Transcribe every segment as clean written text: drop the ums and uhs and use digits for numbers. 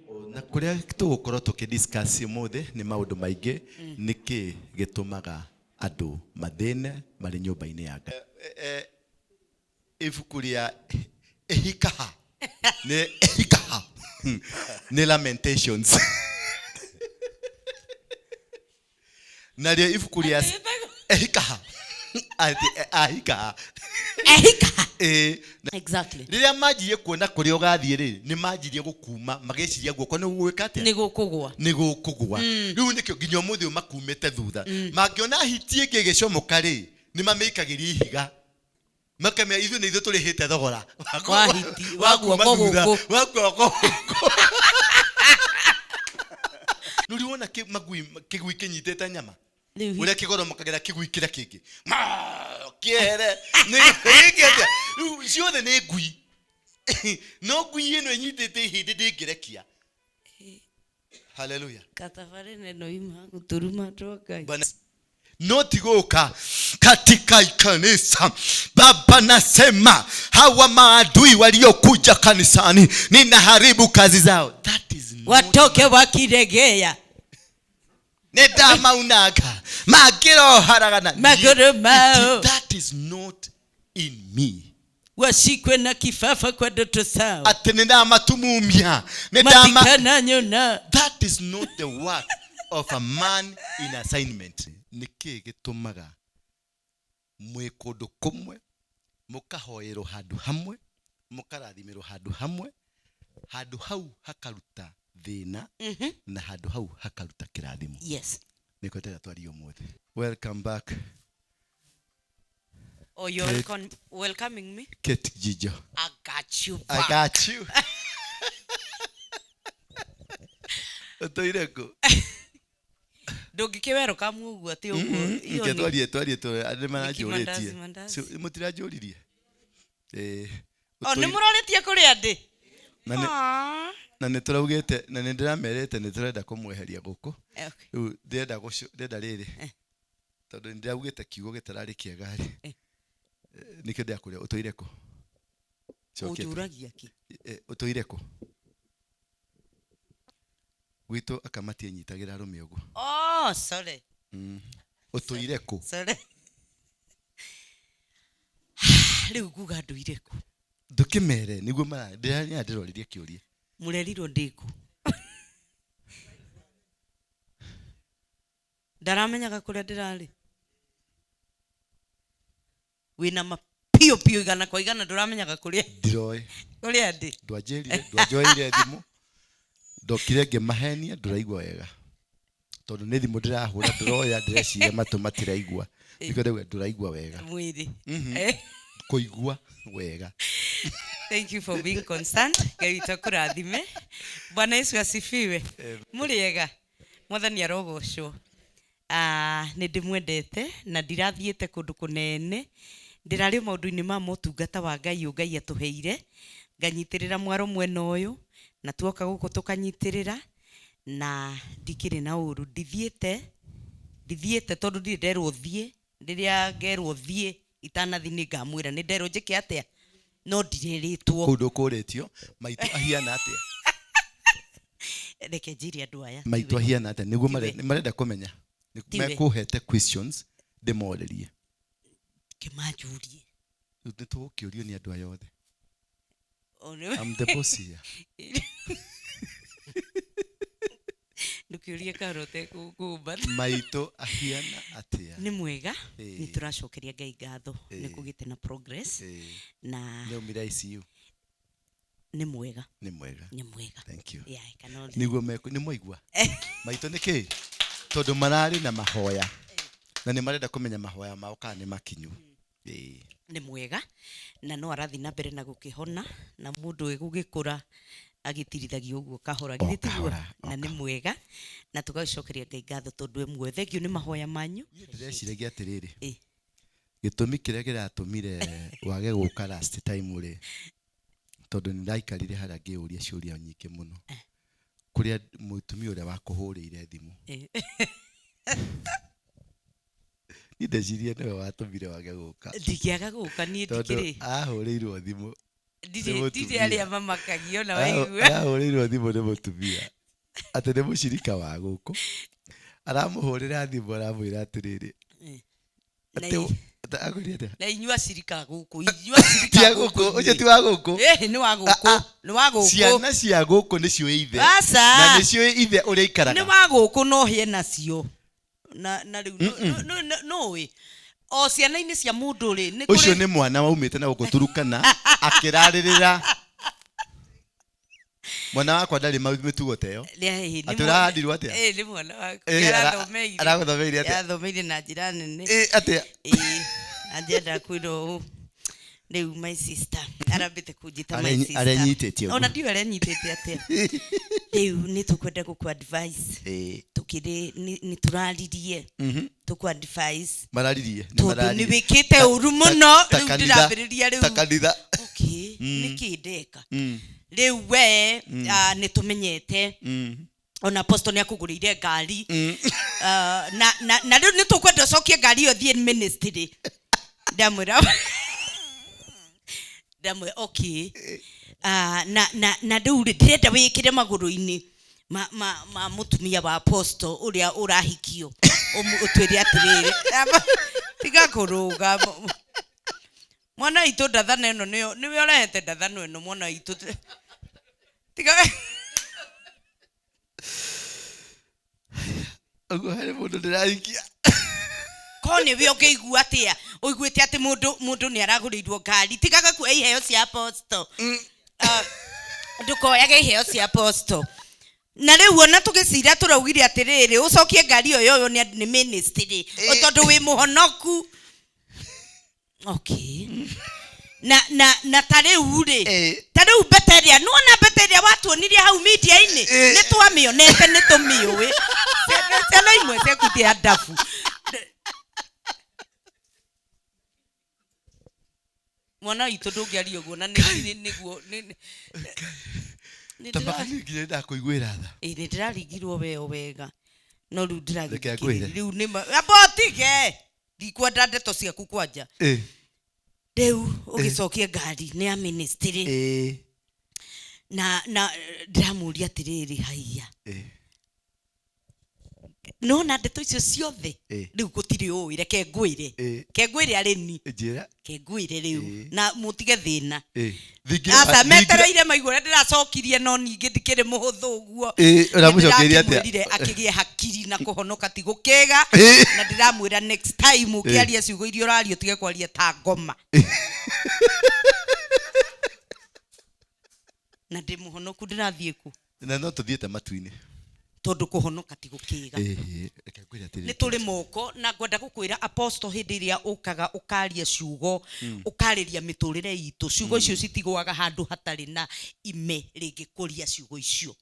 Na kũrĩa tũgũkorwo tũkĩ-discuss ũmũthĩ nĩ maũndũ maingĩ, nĩkĩ gĩtũmaga andũ mathĩne marĩ nyũmba-inĩ ya Ngai. Ibuku rĩa Ehikaha nĩ Ehikaha nĩ Lamentations. Narĩo ibuku rĩa Ehikaha atĩ ahikaha. Ehikaha. Ĩĩ. Exactly. Rĩrĩa manjirie kuona kũrĩa ũgathiĩ rĩ, nĩ manjirie gũkuma magĩciria guoko nĩ gũgwĩka atĩa? Nĩ gũkũgwa. Nĩ gũkũgwa. Rĩu nĩkĩo nginya ũmũthĩ ũyũ makumĩte thutha. Mangĩona hiti ĩngĩ ĩgĩcomoka rĩ, nĩ mamĩikagĩria ihiga. Makamenya ithuĩ nĩ ithuĩ tũrĩhĩte thogora Wa hiti, wa wa kuma guoko thutha, gũkũ. wa guoko gũkũ. Nĩ ũrĩ wona magui kĩgui kĩnyitĩte nyama? Rĩu Ũrĩa kĩgoromokagĩra kĩgui kĩrĩa kĩngĩ. Maa, kĩehere. Nĩ gĩkĩ atĩa? Rĩu ciothe nĩ ngui. No ngui ĩno ĩnyitĩte ihĩndĩ ndĩngĩrekia. Hallelujah. Katabarĩ neno ima gũtũruma andũ a Ngai. Bwana no ti gũka katika kanisa. Baba nasema hawa maadui waliokuja kanisani ninaharibu kazi zao. That is not Watoke wakiregea. Nĩ ndamaunanga mangĩroharagana Magũrũ mao. That is not in me. Washikwe na kifafa kwa ndoto zao. Atĩ nĩ ndamatumumia. Nĩ ndama Matikananyona. That is not the work of a man in assignment. Nĩ kĩĩ gĩtũmaga mwĩ kũndũ kũmwe, mũkahoerwo handũ hamwe, mũkarathimĩrwo handũ hamwe, handũ hau hakaruta thĩna na handũ hau hakaruta kĩrathimo? Yes. Nĩkĩo ndĩrenda twarie ũmũthĩ. Welcome back. Oh, you're welcoming me? Kate Jijo. I got you I back. got you. Ũtũire kũ? Ndũngĩkĩwerũkamu ũguo atĩ ũguo. Iyo Nke nĩ twarie andũ Nĩkĩ maranjũrĩtie. mandazi, mandazi? So, mũtiranjũririe? Oh, nĩ mũrorĩtie kũrĩa ndĩ? Na Aw. nĩ tũraugĩte, na nĩ ndĩramerĩte nĩ tũrenda kũmweheria gũkũ. Okay. Rĩu ndĩrenda rĩrĩ. Tondũ nĩ ndĩraugĩte kiugo gĩtararĩ kĩega rĩ. Nĩkĩo ndĩrakũria ũtũire kũ? Cokia tu. Ũnjũragia kĩ? Ũtũire kũ? Gwitũ akamati ĩnyitagĩra arũme ũguo. Oh, sorry. Ũtũire kũ? Sorry. Rĩu nguga ndũire kũ? Ndũkĩmere nĩguo ndĩroririe kĩũria. Mũrerirwo ndĩ kũ? Ndaramenyaga kũrĩa ndĩrarĩ. Wĩna ma piũ piũ igana kwa igana ndũramenyaga kũrĩa. Ndiroĩ. Kũrĩa ndĩ. Ndwanjĩrire, ndwanjoeire thimũ. Ndokire ngĩmahenia ndũraigua wega. Tondũ nĩ thimũ ndĩrahũra ndũroya ndĩreciria matũ matiraigua. Nĩkĩo ndauga ndũraigua wega. Mwĩrĩ. Kũigua wega. Thank you for being concerned. Ngai witũ akũrathime. Bwana Yesu asifiwe. Mũrĩega. Mwathani arogocwo. Nĩ ndĩmwendete na ndirathiĩte kũndũ kũnene. Ndĩrarĩ o maũndũ-inĩ ma motungata wa Ngai ũyũ Ngai atũheire. Nganyitĩrĩra mwaro mwena ũyũ na tuoka gũkũ tũkanyitĩrĩra na ndikĩrĩ na ũru. Ndithiĩte, ndithiĩte tondũ ndirĩ nderwo thiĩ. Rĩrĩa ngerwo thiĩ itanathi nĩ ngamwĩra nĩ nderwo njĩke atĩa, no ndirĩrĩtwo. Kũu ndũkũrĩtio, maitũ ahiana atĩa? Reke njĩre andũ aya. Maitũ ahiana atĩa? Nĩguo marenda kũmenya. Nĩ Tiwe. mekũhete questions ndĩmorĩrie. Kĩmanjũrie. Rĩu nĩ tũgũkĩũrio nĩ andũ aya othe. O nĩ- I'm the boss here. Ndũkĩũrie kana ũtekũngũmba. Maitũ ahiana atĩa? Nĩ mwega, nĩ tũracokeria Ngai ngatho nĩ kũgĩte na progress. Na Nĩ aumire ICU. Nĩ mwega. Nĩ mwega. Nĩ mwega. Thank you. Yeah, I cannot Nĩguo nĩ mwaigua? Maitũ nĩ kĩ? Tondũ mararĩ na mahoya. Na nĩ marenda kũmenya mahoya mao kana nĩ makinyu. Nĩ mwega. Na no arathiĩ na mbere na gũkĩhona, na mũndũ ĩgũgĩkũra agĩtirithagia ũguo kahora. O Githĩ tiguo? kahora, o Na nĩ kahora. mwega. Na tũgagĩcokeria Ngai ngatho tondũ e muoyo. Thank you nĩ mahoya manyu. Niĩ ndĩreciragia atĩrĩrĩ. Gĩtũmi kĩrĩa kĩratũmire wage gũka last time rĩ, tondũ nĩ ndaikarire harĩa ngĩyũria ciũria nyingĩ mũno. Kũrĩa mũtumia ũrĩa wakũhũrĩire thimũ. Niĩ ndecirie nĩwe watũmire wage gũka. Ndingĩaga gũka niĩ Tondũ ndikĩrĩ. ahũrĩirwo thimũ. Ndirĩ Nĩ ndirĩ mũtumia. arĩa mamakagio na waigua. Arahũrĩirwo thimũ nĩ mũtumia atĩ nĩ mũcirika wa gũkũ aramũhũrĩra thimũ aramwĩra atĩrĩrĩ Na atĩ akwĩrire atĩa na inyuĩ acirika a gũkũ inyuĩ acirika ti a a gũkũ gũkũ ũcio ti wa gũkũ ĩhĩ nĩ wa gũkũ Ah, ah. nĩ wa gũkũ ciana cia gũkũ nĩcio ithe na aca nĩcio ithe ũrĩa nĩ aikaraga wa gũkũ no hĩe nacio na na rĩu nũĩ o ciana-inĩ cia mũndũ rĩ nĩ ũcio kũrĩ nĩ mwana waumĩte na gũkũ turukana akĩrarĩrĩra mwana wakwa ndarĩ mĩtugo ta ĩyo Nĩ- nĩ Atĩ mwana- ũrahandirwo atĩa? Ĩ, nĩ mwana waku Ĩ, arathomeire aragũthomeire atĩa arathomeire na njĩra nene Ĩ, atĩa Ĩ, na njenda kwĩrwo ũũ rĩu my sister arambĩte kũnjĩta my sister arenyitĩtie ũguo. ona ndiũĩ arenyitĩte atĩa rĩu nĩ tũkwenda gũkũ advice Ĩ, tũkĩrĩ nĩ tũraririe tũkũ advice mararirie nĩ tondũ nĩ mararirie. wĩkĩte Ta- ũru mũno ta rĩu kanitha- ndĩrambĩrĩria ta rĩu kanitha okay nĩkĩ ndeka rĩu we nĩ tũmenyete ona apostle nĩ akũgũrĩire ngari Ah, na rĩu nĩ tũkwenda ũcokie ngari ĩyo thiĩ ministry ndamwĩra ndamwĩra okay Ah, na rĩu rĩ ndĩrenda wĩkĩre magũrũ-inĩ ma mũtumia wa apostle ũrĩa ũrahikio ũtwĩre atĩrĩrĩ tiga kũrũga mwana witũ ndathano ĩno nĩyo nĩwe ũrehete ndathano ĩno mwana witũ tiga ũguo harĩ mũndũ ndĩrahikia ko nĩwe ũngĩigua atĩa ũiguĩte atĩ mũndũ mũndũ nĩ aragũrĩirwo ngari tigaga kuoya iheo cia apostle Ah, ndũkoyage iheo cia apostle na rĩu ona tũgĩcira tũraugire atĩrĩrĩ ũcokie ngari ĩyo yoywo nĩ ministry tondũ wĩ mũhonoku okay na ta rĩu rĩ Ĩ. ta rĩu mbete ĩrĩa nĩwona mbete ĩrĩa watuonirie hau media-inĩ Ĩ. nĩ twamĩonete nĩ tũmĩũĩ ciana imwe ciaku ndabu mwana witũ ndũngĩaria ũguo na nĩguo ta makaniĩ nginya ndakũiguĩra tha nĩ ndĩraringirwo weo wega no rĩu Reke ndĩragĩthikĩrĩria ngwĩre. rĩu nĩ amba ũtige ndikwenda ndeto ciaku kwanja Ĩ, rĩu ũgĩcokie ngari nĩ ya ministry ĩ, na ndĩramũria atĩrĩrĩ haiya ĩ, nona ndeto icio ciothe Ĩ. rĩu gũtirĩ ũĩ reke ngwĩre Ĩ. ke ngwĩre arĩmi njĩra ke ngwĩre rĩu Ĩ. na mũtige thĩna Ĩ, thingira- aca thingira- metereire maigua ũrĩa ndĩracokirie no ningĩ ndikĩrĩ mũhũthũ ũguo Ĩ, ũramũcokeirie atĩa? Nĩndĩrakĩmwĩrire akĩgĩe hakiri na kũhonoka ti gũkĩga Ĩ. na ndĩramwĩra next time ũkĩaria ciugo iria ũraria ũtige kwaria ta ngoma na ndĩ mũhonoku ndĩrathiĩ kũ na no tũthiĩte matu-inĩ tondũ kũhonoka ti gũkĩga Ĩ, reke ngwĩre atĩrĩrĩ. nä tå rä moko na ngwenda gå kwä ra apostle hä ndä ä rä a å kaga å karia ciugo å karä ria mä tå rä re itå ciugo icio citigåaga handå hatarä na ime rä ngä kå ria ciugo icio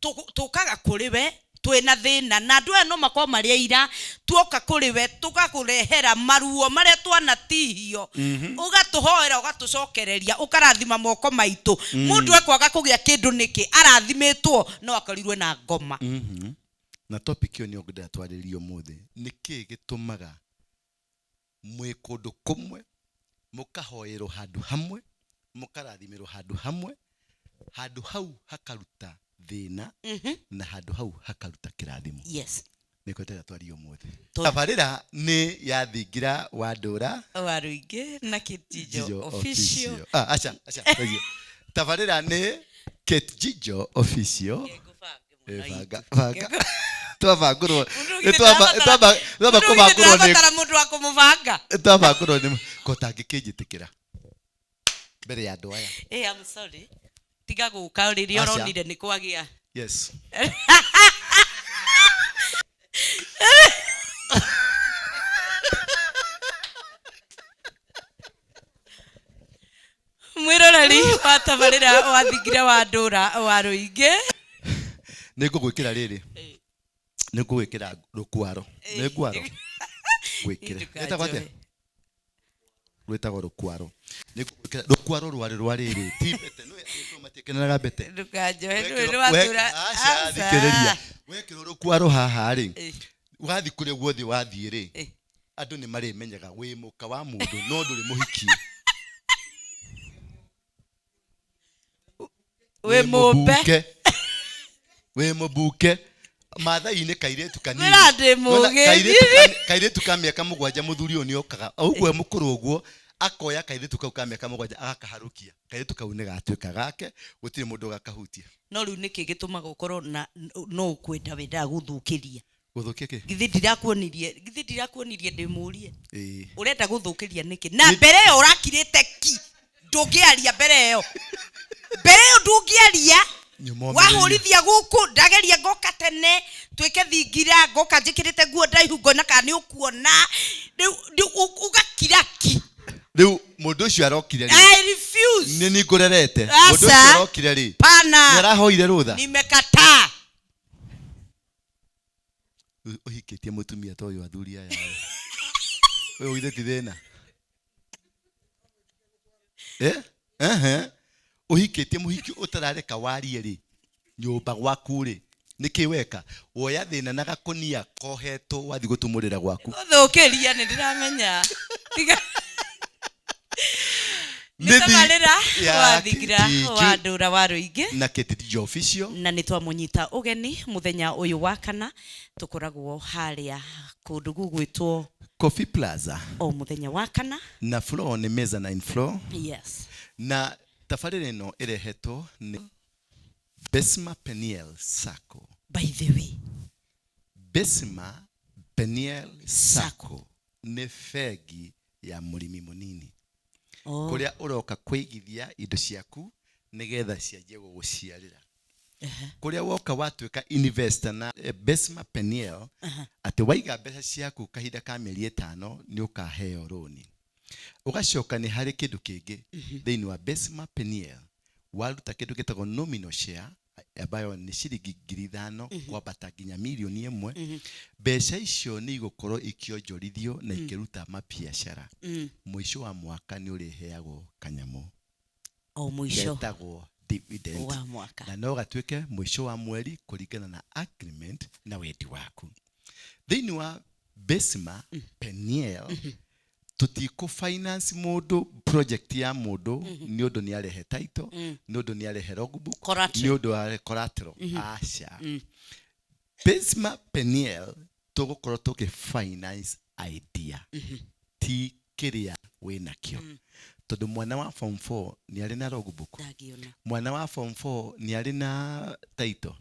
tå kaga kå rä we twä na thä na na andå aya no makorwo marä aira tuoka kå rä we tå gakå rehera maruo marä a twanatihio å gatå hoera å gatå cokereria å karathima moko maitå må ndå ekwaga kå gä a kä ndå nä kä arathimä two no akorirwe na ngoma Na topic ĩyo nĩyo ngwenda twarĩrie ũmũthĩ nĩ kĩĩ gĩtũmaga mwĩ kũndũ kũmwe mũkahoerwo handũ hamwe mũkarathimĩrwo handũ hamwe handũ hau hakaruta thĩna na handũ hau hakaruta kĩrathimo yes nĩkĩo ndĩrenda twarie ũmũthĩ Tondũ- tabarĩra nĩ ya thingira wa ndũra wa rũingĩ na kĩtijo Jijo official Official. Ah, acha acha thengiũ. tabarĩra nĩ Kate Jijo official Ngũbange Eh, mũno banga itũ. banga twabangũrwo Mũndũ nĩ githĩ twamba ndĩrabatara- twamba twamba mũndũ githĩ kũbangũrwo nĩ ndĩrabatara mũndũ wa kũmũbanga twabangũrwo nĩ ko tangĩkĩnjĩtĩkĩra mbere ya andũ aya Eh, I'm sorry tiga gũka rĩrĩa Aca. ũronire nĩ kwagĩa yes mwĩroreri wa tabarĩra wa thingira wa ndũra wa rũingĩ nĩ ngũgwĩkĩra rĩrĩ nĩ ngũgwĩkĩra rũkwaro nĩ ngwaro ngwĩkĩre rwĩtagwo atĩa rwĩtagwo rũkwaro nĩ ngũgwĩkĩra rũkwaro rwarĩ rwa rĩrĩ ti mbete nĩ Agĩkũyũ matiĩkeneraga mbete ndũkanjohe ndũĩ Wekĩrwo- nĩ watũra aca, thikĩrĩria wekĩrwo rũkwaro haha rĩ Eh. wathiĩ kũrĩa guothe wathiĩ rĩ Eh. andũ nĩ marĩmenyaga wĩ mũka wa mũndũ no ndũrĩ mũhikie Wĩ mũmbe. Mũbuke. Wĩ mũbuke. Mathai-inĩ kairĩtu kanini. Wĩra ndĩ Nĩwona mũgĩ. Kairĩtu ka mĩaka 7 mũthuri ũyũ nĩokaga. O ũguo e mũkũrũ ũguo akoya kairĩtu kau ka mĩaka 7 agakaharũkia. Kairĩtu kau nĩ gatuĩka gake, gũtirĩ mũndũ ũgakahutia. No rĩu nĩkĩ gĩtũmaga ũkorwo na no ũkwenda wendaga gũthũkĩria? Gũthũkia kĩ? Githĩ ndirakuonirie, githĩ ndirakuonirie ndĩmũrie? Ĩĩ. Ũrenda gũthũkĩria nĩkĩ? Na mbere ĩyo ũrakirĩte ki. Ndũngĩaria mbere ĩyo. Mbere ĩyo ndũngĩaria. Nyuma ũmĩrĩrie. Wahũrithia gũkũ, ndageria ngoka tene, twĩke thingira, ngoka njĩkĩrĩte nguo ndaihu, ngona kana nĩ ũkuona. Rĩu, rĩu ũgakira ki. Rĩu mũndũ ũcio arokire rĩ? I refuse. Nĩ niĩ ngũrerete. Aca. Mũndũ ũcio arokire rĩ? Pana. Nĩ arahoire rũtha? Nimekataa. Ũhikĩtie mũtumia ta ũyũ athuri aya. Ũyũ githĩ ti thĩna? Ehe. Ũhikĩtie mũhiki ũtarareka warie rĩ, nyũmba gwaku rĩ, nĩkĩ weka? Woya thĩna na gakũnia kohetwo wathiĩ gũtumũrĩra gwaku. Gũthũkĩria nĩ ndĩramenya. Tiga. Nĩ Nĩ tabarĩra ya wa thingira KTG. wa ndũra wa rũingĩ. Na KTG official. Na nĩ twamũnyita ũgeni mũthenya ũyũ wa kana, tũkoragwo harĩa kũndũ gũgwĩtwo Coffee Plaza. O mũthenya wa kana. Na floor nĩ mezzanine floor. Yes. Na tabarĩra ĩno ĩrehetwo nĩ Besma Peniel Sacco. By the way. Besma Peniel Sacco nĩ bengi ya mũrĩmi mũnini. Oh. Kũrĩa ũroka kũigithia indo ciaku nĩgetha cianjie gũgũciarĩra. Kũrĩa woka watuĩka investor na Besma Peniel, atĩ waiga mbeca ciaku kahinda ka mĩeri 5 nĩ ũkaheo rũni. Ũgacoka nĩ harĩ kĩndũ kĩngĩ thĩinĩ wa Besma Peniel, waruta kĩndũ gĩtagwo nominal share ambayo nĩ ciringi ngiri ithano kwambata nginya mirioni 1. Mbeca icio nĩ igũkorwo ikĩonjorithio na ikĩruta mabiacara. Mũico wa mwaka nĩ ũrĩheagwo kanyamũ. O mũico Getagwo dividend. wa mwaka. Na no gatuĩke mũico wa mweri kũringana na agreement na wendi waku. Thĩinĩ wa Besma Peniel, tũtikũ finance mũndũ project ya mũndũ nĩ ũndũ nĩ arehe title, nĩ ũndũ nĩ arehe logbook, Collateral. nĩ ũndũ wa collateral. Aca. Besma Peniel tũgũkorwo tũkĩ finance idea, ti kĩrĩa wĩnakĩo. Tondũ mwana wa form 4 nĩ arĩ na logbook. Ndangĩona. Mwana wa form 4 nĩ arĩ na title.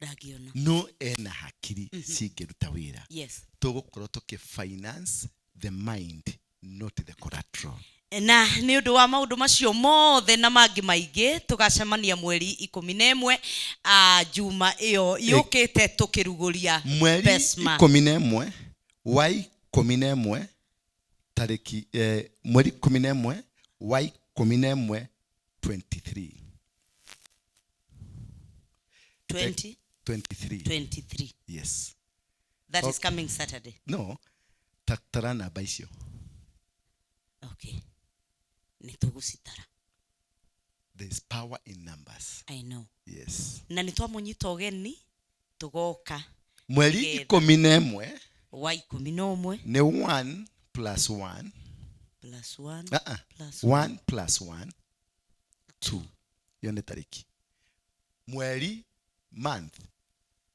Ndangĩona. No ena hakiri cingĩruta wĩra. Yes. Tũgũkorwo tũkĩ finance the mind, not the collateral. Na nĩ ũndũ wa maũndũ macio mothe na mangĩ maingĩ tũgacemania mweri 11, Juma ĩyo yũkĩte tũkĩrugũria Mweri Besma. 11 wa 11 tarĩki, mweri 11 wa 11 23. Twenty? 23. 23. Yes. That is Okay. coming Saturday. No. Tara namba icio. Okay. Nĩ tũgũcitara. There is power in numbers. I know. Yes. Na nĩ twamũnyita ũgeni tũgoka. Mweri Nĩgetha. 11 Wa 11. Nĩ 1 plus 1. Plus 1. Plus 1 plus 1, 2. Iyo nĩ tarĩki. Mweri month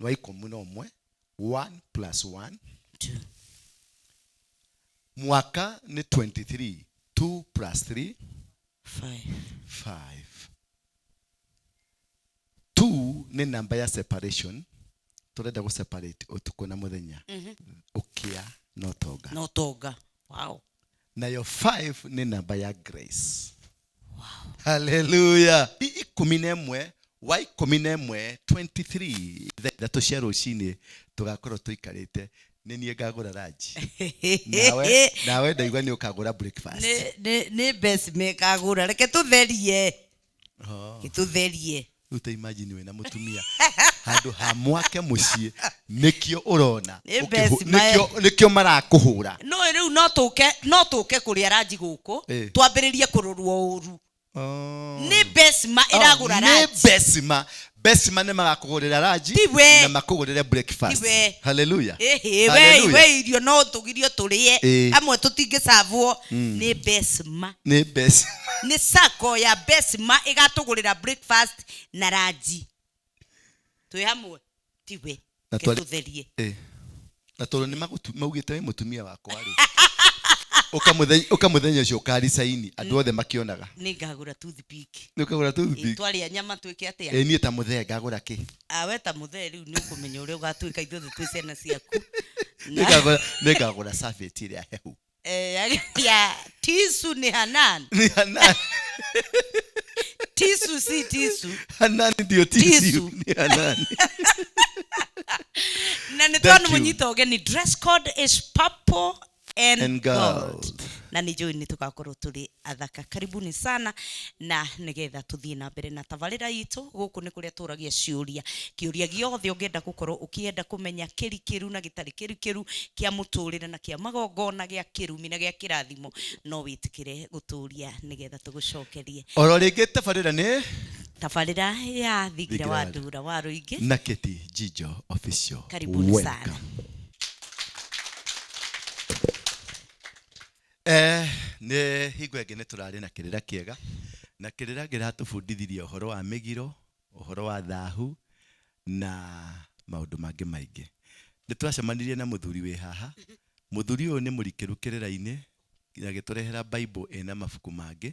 wa 11, 1 plus 1, 2. Mwaka nĩ 23, 2 plus 3, 5. 5. 2 nĩ namba ya separation. Tũrenda gũ separate ũtukũ na mũthenya. Ũkĩa na ũtonga. Na ũtonga. Wow. Nayo 5 nĩ namba ya grace. Wow. Hallelujah. 11 wa 11 23 thaa ithatũ cia rũcinĩ tũgakorwo tũikarĩte. Nĩ niĩ ngagũra lunch. Nawe ndaigua nĩ ũkagũra breakfast. Nĩ mbeca mekagũra. Reke tũtherie. Oh. Reke tũtherie. Rĩu ta imagine wĩna mũtumia handũ ha mwake mũciĩ nĩkĩo ũrona. Nĩ mbeca Nĩkĩo marakũhũra. No rĩu no tũke kũrĩa ranji gũkũ, twambĩrĩrie kũrorwo ũru. Oh. Nĩ Besma ĩragũra Oh, nĩ ranji. Besima. Besima nĩ magakũgũrĩra ranji Ti we. na makũgũrĩre breakfast. Ti we. Hallelujah. Ĩhĩ, we Hallelujah. we irio no tũgirio tũrĩe Ĩĩ. amwe tũtingĩcavwo nĩ Besma. Nĩ Besima. Nĩ sako ya Besma ĩgatũgũrĩra breakfast na ranji twĩ hamwe tiwe. Na Reke twari- tũtherie. Na tondũ nĩ maugĩte wĩ mũtumia wakwa rĩ, ũka mũthenya ũcio ũkaricaini andũ othe makĩonaga. Nĩ ngagũra toothpick. Nĩ ũkagũra Ĩ, toothpick? Twarĩa nyama twĩke atĩa? Ĩ, niĩ ta mũthee ngagũra kĩ? Awe ta mũthee rĩu nĩ ũkũmenya ũrĩa ũgatuĩka, ithuothe twĩ ciana ciaku. Nĩ ngagũra serviette ĩrĩa hehu. Eh, ya tisu nĩ Hanan. Nĩ Hanan. Tisu si tisu. Hanan ndio Tisu. tisu. Nĩ Hanan. Na nĩ Thank twana you. mũnyita ũgeni, dress code is purple and, And gold. Na nĩ njũĩ nĩ tũgakorwo tũrĩ athaka. Karibuni sana, na nĩgetha tũthiĩ na mbere na tabarĩra itũ, gũkũ nĩ kũrĩa tũragia ciũria, kĩũria gĩothe ũngĩenda gũkorwo ũkĩenda kũmenya kĩrikĩru na gĩtarĩ kĩrikĩru kĩa mũtũrĩre na kĩa magongona, gĩa kĩrumi na gĩa kĩrathimo, no wĩtĩkĩre gũtũria nĩgetha tũgũcokerie. Oro rĩngĩ tabarĩra nĩ Tabarĩra ya Thingira Thingira wa wa Ndura wa Rũingĩ na Keti Jijo Official. Karibuni Welcome. sana. Nĩ hingo ĩngĩ nĩ tũrarĩ na kĩrĩra kĩega, na kĩrĩra kĩratũbundithirie ũhoro wa mĩgiro, ũhoro wa thahu na maũndũ mangĩ maingĩ. Nĩ twacemanirie na mũthuri wĩ haha. Mũthuri ũyũ nĩ mũrikĩru kĩrĩra-inĩ, agĩtũrehera Bible ĩna mabuku mangĩ.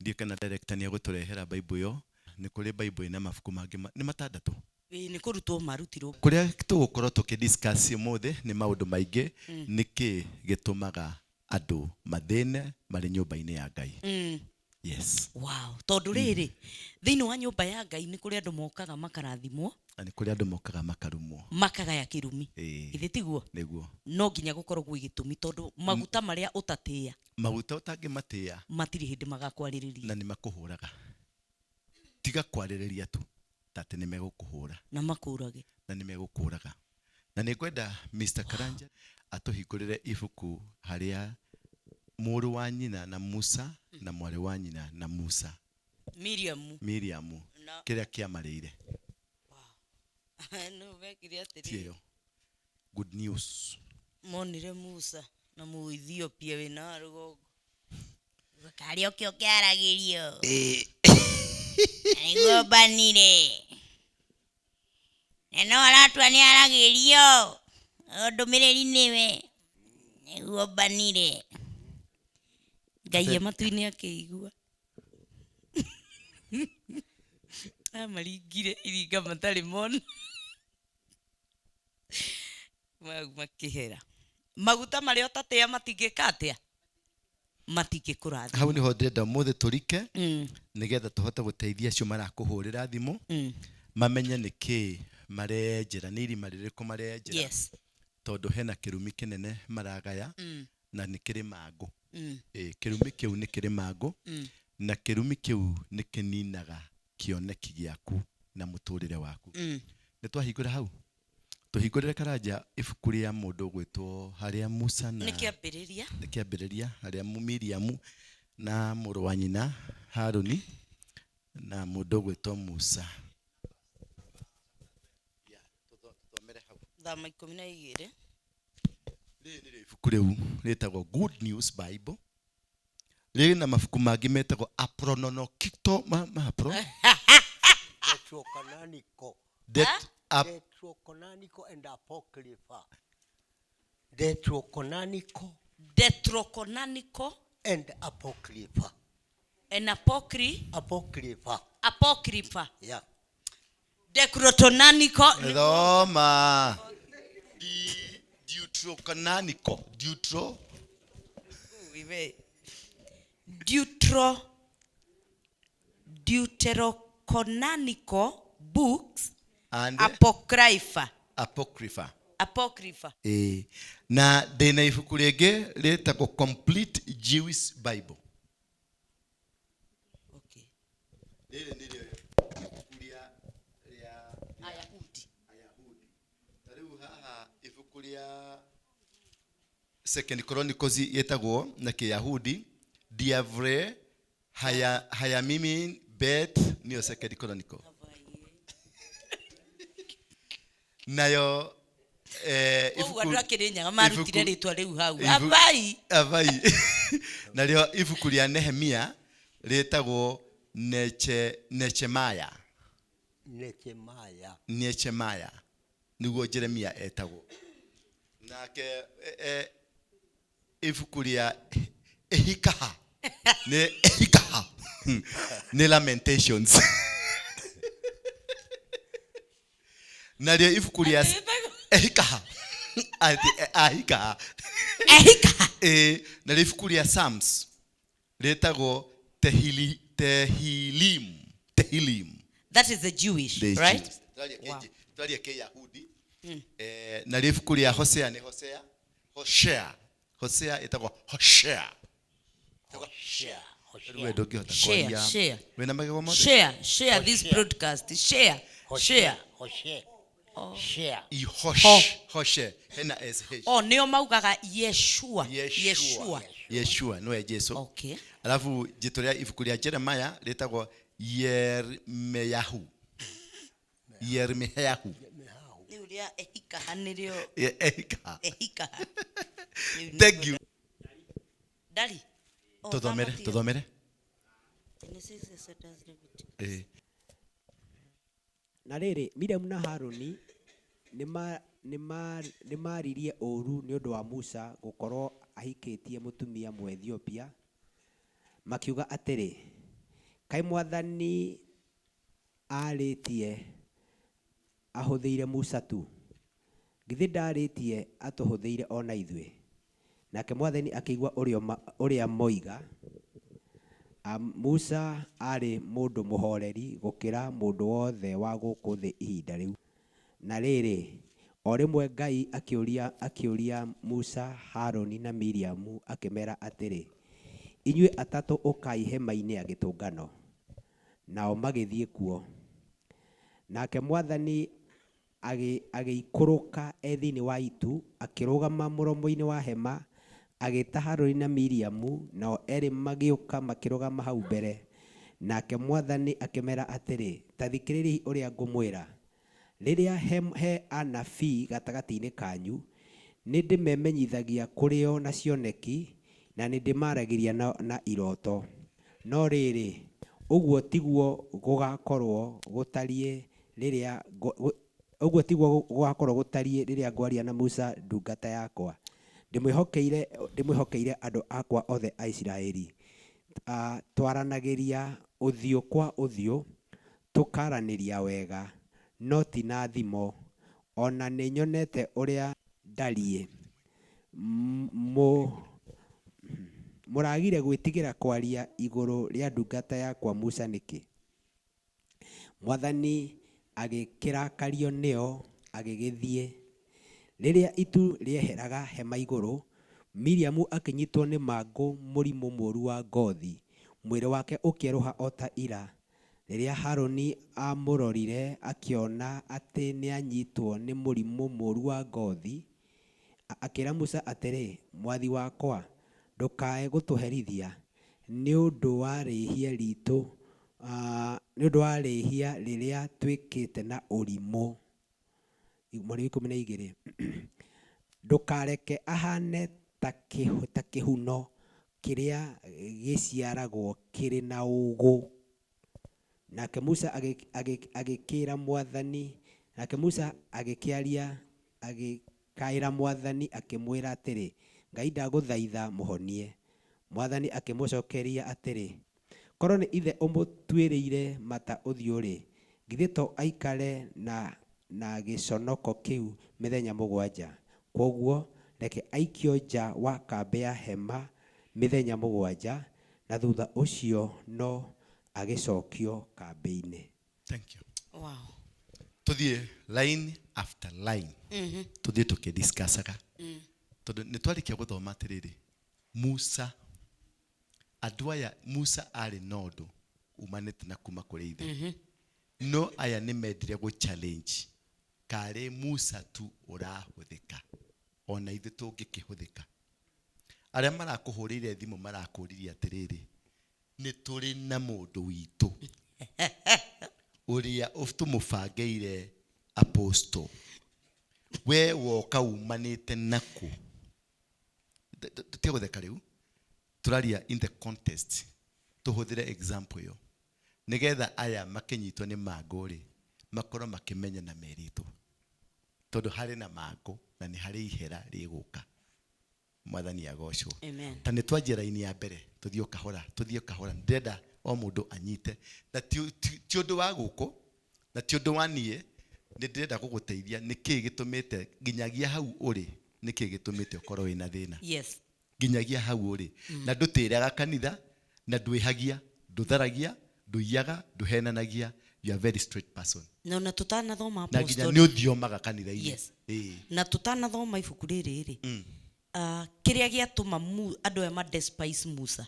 Ndiũĩ kana director nĩ egũtũrehera Bible ĩyo. Nĩ kũrĩ Bible ĩna mabuku mangĩ nĩ matandatũ. Ĩĩ, nĩ kũrutwo marutirwo. Kũrĩa tũgũkorwo tũkĩ-discuss ũmũthĩ nĩ maũndũ maingĩ. Nĩkĩ gĩtũmaga andũ mathĩne marĩ nyũmba-inĩ ya Ngai? Yes. Wow, tondũ rĩrĩ, thĩinĩ wa nyũmba ya Ngai nĩ kũrĩ andũ mokaga makarathimwo, Na nĩ kũrĩ andũ mokaga makarumwo. Makagaya kĩrumi. Ĩĩ. Githĩ tiguo? Nĩguo. No nginya gũkorwo gwĩ gĩtũmi, tondũ maguta marĩa ũtatĩĩa, Maguta ũtangĩmatĩĩa, matirĩ hĩndĩ magakwarĩrĩria. Na nĩ makũhũraga. Tiga kwarĩrĩria tu, ta atĩ nĩ megũkũhũra. Na makũrage. Na nĩ megũkũraga. Na nĩ ngwenda Mr. Karanja atũhingũrĩre ibuku harĩa mũrũ wa nyina na Musa na mwarĩ wa nyina na Musa, Miriam. Miriam, Na kĩrĩa kĩamarĩire. No mekire Ti atĩrĩrĩ, ĩyo good news. Monire Musa na Mũethiopia wĩna rũgongo karĩa ũkĩ ũkĩaragĩrio na nĩguo mbanire, na no aratua nĩ aragĩrio o ndũmĩrĩri nĩwe nĩguo mbanire. Ngai e matu-inĩ akĩigua amaringire iringa matarĩ mona mau makĩhera maguta marĩa ũtatĩa matingĩka atĩa, matingĩkũrathima. Hau nĩho ndĩrenda ũmũthĩ tũrike, nĩgetha tũhote gũteithia acio marakũhũrĩra thimũ, mamenye nĩ kĩĩ marenjera, nĩ irima rĩrĩkũ marenjera, tondũ hena kĩrumi kĩnene maragaya, na nĩ kĩrĩ mangũ. Ĩ, kĩrumi kĩu nĩ kĩrĩ mangũ, na kĩrumi kĩu nĩ kĩninaga kĩoneki gĩaku na mũtũrĩre waku. Nĩ twahingũra hau, tũhingũrĩre Karanja ibuku rĩa mũndũ ũgwĩtwo harĩa Musa na Nĩ kĩambĩrĩria. Nĩ kĩambĩrĩria, harĩa Miriamu na mũrũ wa nyina Harũni na mũndũ ũgwĩtwo Musa. Tũthomere hau. Thama 12. Rĩrĩ nĩrĩo ibuku rĩu rĩtagwo Good News Bible. Rĩrĩ na mabuku mangĩ metagwo Aprononokito ma apro Deuterocanonical. Det, ap, Deuterocanonical and Apocrypha. Deuterocanonical Deuterocanonical and Apocrypha. And apocry Apocrypha. Apocrypha. Yeah. Deuterocanonical. Thoma. Deuterocanonical. Deutero Deuterocanonical books and Apocrypha. Apocrypha. Apocrypha. Ĩĩ. Na ndĩna ibuku rĩngĩ rĩtagwo Complete Jewish Bible. Okay. Rĩrĩ nĩrĩo ibuku rĩa Ayahudi. Ayahudi. Ta rĩu haha ibuku rĩa Second Chronicles yĩtagwo na Kĩyahudi Diavre Haya Hayamimin Bet nĩyo Second Chronicle. Nayo Koguo ibuku andå a kä rä nyaga marutire ibuku rä twa rä u hau ibu abai. Abai. Narĩo ibuku rĩa Nehemia rĩtagwo Nechemaya. Nechemaya. Nechemaya nĩguo Jeremia etagwo. Nake ibuku rĩa Ehikaha nĩ Ehikaha nĩ Lamentations. Narĩo ibuku rĩa Ehikaha atĩ Ahikaha. Ehikaha. Narĩo ibuku rĩa Psalms rĩtagwo Tehilim. Tehilim. That is the Jewish, The right? Jews. Twaria Wow. twaria Kĩyahudi. Narĩo ibuku rĩa Hosea nĩ Hosea. Hosea. Hosea ĩtagwo Hosea. Hoshea. Rĩu we ndũngĩhota Share, kwaria. share. Wĩna magego mothe? Share, share this Hoshea. broadcast. Share, share. Hoshea. Share. I Hosh. Hoshe. Hena SH. Oh, nĩo maugaga Yeshua. Yeshua. Yeshua. Yeshua nĩwe Jesu. Okay. Alafu jitũ rĩa ibuku rĩa Jeremiah rĩtagwo Yermeyahu. Yermeyahu. Rĩu rĩa Ehikaha nĩrĩo Ehikaha. Ehikaha. Rĩu nĩ Thank you. Ndari. Oh, Tuthomere, thamaki. tuthomere. Genesis, Exodus, Leviticus. Na rĩrĩ, Miriamu na Harũni nĩmaririe ũũru nĩ ũndũ wa Musa gũkorwo ahikĩtie mũtumia Mũethiopia, makiuga atĩrĩ, kaĩ Mwathani aarĩtie ahũthĩire Musa tu? Githĩ ndaarĩtie atũhũthĩire o na ithuĩ? Nake Mwathani akĩigua ũrĩa moiga. Musa aarĩ mũndũ mũhoreri gũkĩra mũndũ wothe wa gũkũ thĩ ihinda rĩu. Na rĩrĩ, o rĩmwe Ngai akĩũria Musa, Harũni na Miriamu akĩmeera atĩrĩ, inyuĩ atatũ ũkai hema-inĩ ya gĩtũngano. Nao magĩthiĩ kuo. Nake Mwathani agĩikũrũka e thĩinĩ wa itu, akĩrũgama mũromo-inĩ wa hema, agĩĩta Harũni na Miriamu, nao erĩ magĩũka makĩrũgama hau mbere. Nake Mwathani akĩmeera atĩrĩ, ta thikĩrĩriai ũrĩa ngũmwĩra. Rĩrĩa he anabii gatagatĩ-inĩ kanyu, nĩndĩmemenyithagia kũrĩ o na cioneki, na nĩndĩmaragĩria na iroto. No rĩrĩ, ũguo tiguo gũgakorwo gũtariĩ rĩrĩa ũguo tiguo gũgakorwo gũtariĩ rĩrĩa ngwaria na Musa ndungata yakwa. Ndĩmwĩhokeire andũ akwa othe a Isiraeli. Twaranagĩria ũthiũ kwa ũthiũ, tũkaranĩria wega, no ti na thimo. Ona nĩnyonete ũrĩa ndariĩ. Mũragire gwĩtigĩra kwaria igũrũ rĩa ndungata yakwa Musa nĩkĩ? Mwathani agĩkĩrakario nĩo, agĩgĩthiĩ. Rĩrĩa itu rĩeheraga hema igũrũ, Miriamu akĩnyitwo nĩ mangũ mũrimũ mũũru wa ngothi, mwĩrĩ wake ũkĩerũha o ta ira. Rĩrĩa Harũni aamũrorire akĩona atĩ nĩanyitwo nĩ mũrimũ mũũru wa ngothi, akĩĩra Musa atĩrĩ, mwathi wakwa, ndũkae gũtũherithia nĩ ũndũ wa rĩhia ritũ, nĩ ũndũ wa rĩhia rĩrĩa twĩkĩte na ũrimũ. Mweri wa 12. Ndũkareke ahane ta kĩhuno kĩrĩa gĩciaragwo kĩrĩ na ũũgũ. Nake Musa agĩkĩra Mwathani, nake Musa agĩkĩaria, agĩkaĩra Mwathani akĩmwĩra atĩrĩ, Ngai ndagũthaitha mũhonie. Mwathani akĩmũcokeria atĩrĩ, korwo nĩ ithe ũmũtuĩrĩire mata ũthiũ-rĩ, githĩ to aikare na gĩconoko kĩu mĩthenya 7? Kwoguo reke aikio nja wa kambĩ ya hema mĩthenya 7, na thutha ũcio no agĩcokio kambĩ-inĩ. Thank you. Wow. Tuthiĩ line after line. Tuthiĩ tũkĩdiscussaga. Tondũ nĩ twarĩkia gũthoma atĩrĩrĩ, Musa, andũ aya Musa arĩ na ũndũ umanĩte na kuma kũrĩ ithe. No aya nĩ mendire gũ challenge karĩ Musa tu ũrahũthĩka, ona ithuĩ tũngĩkĩhũthĩka. Arĩa marakũhũrĩire thimũ marakũririe atĩrĩrĩ, Nĩ tũrĩ na mũndũ witũ ũrĩa tũmũbangĩire apostle. We woka umanĩte naku. Tũtige gũtheka rĩu, tũraria in the context, tũhũthĩre example ĩyo nĩgetha aya makĩnyitwo nĩ mangũ rĩ, makorwo makĩmenya na merĩtwo, tondũ harĩ na mangũ na nĩ harĩ ihera rĩgũka. Mwathani agocwo. Amen. Ta nĩ twanjia raini ya mbere, tũthiĩ o kahora, tũthiĩ o kahora. Ndĩrenda o mũndũ anyite, na ti ũndũ wa gũkũ na ti ũndũ wa niĩ, nĩ ndĩrenda gũgũteithia. Nĩkĩĩ gĩtũmĩte nginyagia hau ũrĩ? Nĩkĩĩ gĩtũmĩte ũkorwo wĩna thĩna? Nginyagia hau ũrĩ, na ndũtĩraga kanitha, na ndwĩhagia, ndũtharagia, ndũiyaga, ndũhenanagia. You are very straight person. Na ona tũtanathoma Na nginya apostle nĩ ũthiomaga kanitha-inĩ. Na tũtanathoma ibuku rĩrĩ rĩ, kĩrĩa gĩatũma andũ aya ma despise Musa,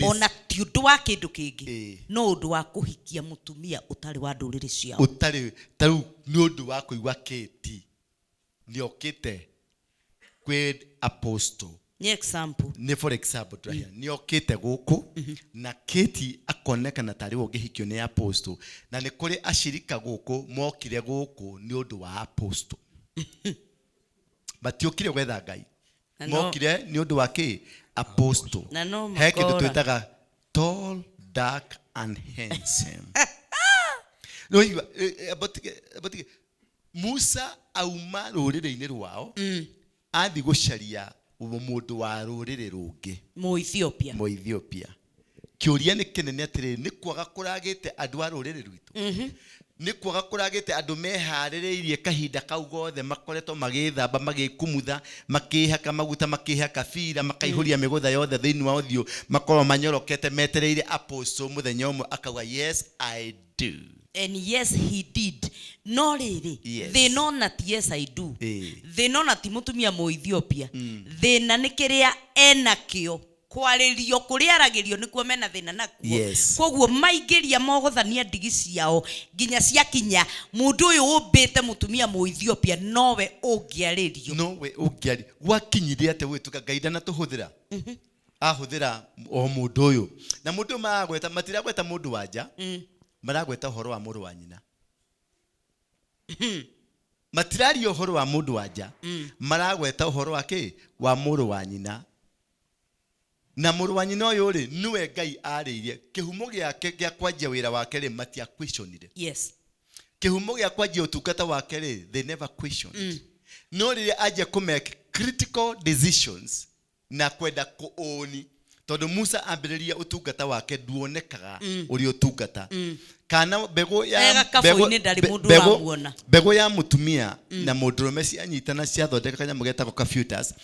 ona ti ũndũ wa kĩndũ kĩngĩ, no ũndũ wa kũhikia mũtumia ũtarĩ wa ndũrĩrĩ ciao. Ũtarĩ ta rĩu nĩ ũndũ wa kũigua kĩti nĩ okĩte kwĩ apostle. Nĩ example. Nĩ for example tũrahia, nĩ okĩte gũkũ na kĩti akonekana tarĩ we ũngĩhikio nĩ apostle, na nĩ kũrĩ acirika gũkũ mokire gũkũ nĩ ũndũ wa apostle, matiũkire gwetha Ngai. Na no- Mokire nĩ ũndũ wa kĩ? Apostle. Na no He kĩndũ makora. twĩtaga tall, dark and handsome. Nĩwaigua, but Musa auma rũrĩrĩ-inĩ rwao, athi gũcaria mũndũ wa rũrĩrĩ rũngĩ. Mũethiopia. Mũethiopia. Kĩũria nĩ kĩnene atĩrĩrĩ, nĩ kwaga kũragĩte andũ a rũrĩrĩ rwitũ? Nĩ kwaga kũragĩte andũ meharĩrĩirie kahinda kau gothe makoretwo magĩthamba, magĩkumutha, makĩhaka maguta, makĩhaka bira, makaihũria mĩgũtha yothe thĩinĩ wa ũthiũ, makorwo manyorokete metereire apostle mũthenya ũmwe akauga, "Yes, I do"? And yes, he did. No rĩrĩ, thĩna ona ti "Yes, I do". Thĩna ona ti mũtumia Mũethiopia. Thĩna nĩ kĩrĩa enakĩo, kwarĩrio kũrĩa aragĩrio nĩkuo mena thĩna nakuo. Koguo maingĩria mogothania ndigi ciao nginya ciakinya mũndũ ũyũ ũmbĩte mũtumia Mũethiopia nowe ũngĩarĩrio. Nowe ũngĩari. Gwakinyire atĩa gwĩtuka Ngai ndanatũhũthĩra, ahũthĩra o mũndũ ũyũ? Na mũndũ ũyũ maragweta, matiragweta mũndũ wa nja, maragweta ũhoro wa mũrũ wa nyina. Matiraria ũhoro wa mũndũ wa nja, maragweta ũhoro wa kĩ? Wa mũrũ wa nyina. Na mũrũ wa nyina ũyũ rĩ, nĩwe Ngai arĩirie. Kĩhumo gĩake gĩa kwanjia wĩra wake rĩ, matia questionire. Kĩhumo gĩa kwanjia ũtungata wake rĩ, they never questioned. No rĩrĩa anjia kũ make critical decisions na kwenda kũũni, tondũ Musa ambĩrĩria ũtungata wake nduonekaga ũrĩ ũtungata kana mbegũ ya Ega kabũ-inĩ ndarĩ mũndũ ũramuona. Mbegũ ya mũtumia na mũndũrũme cianyitana ciathondeka kanyamũ getagwo ka fetus,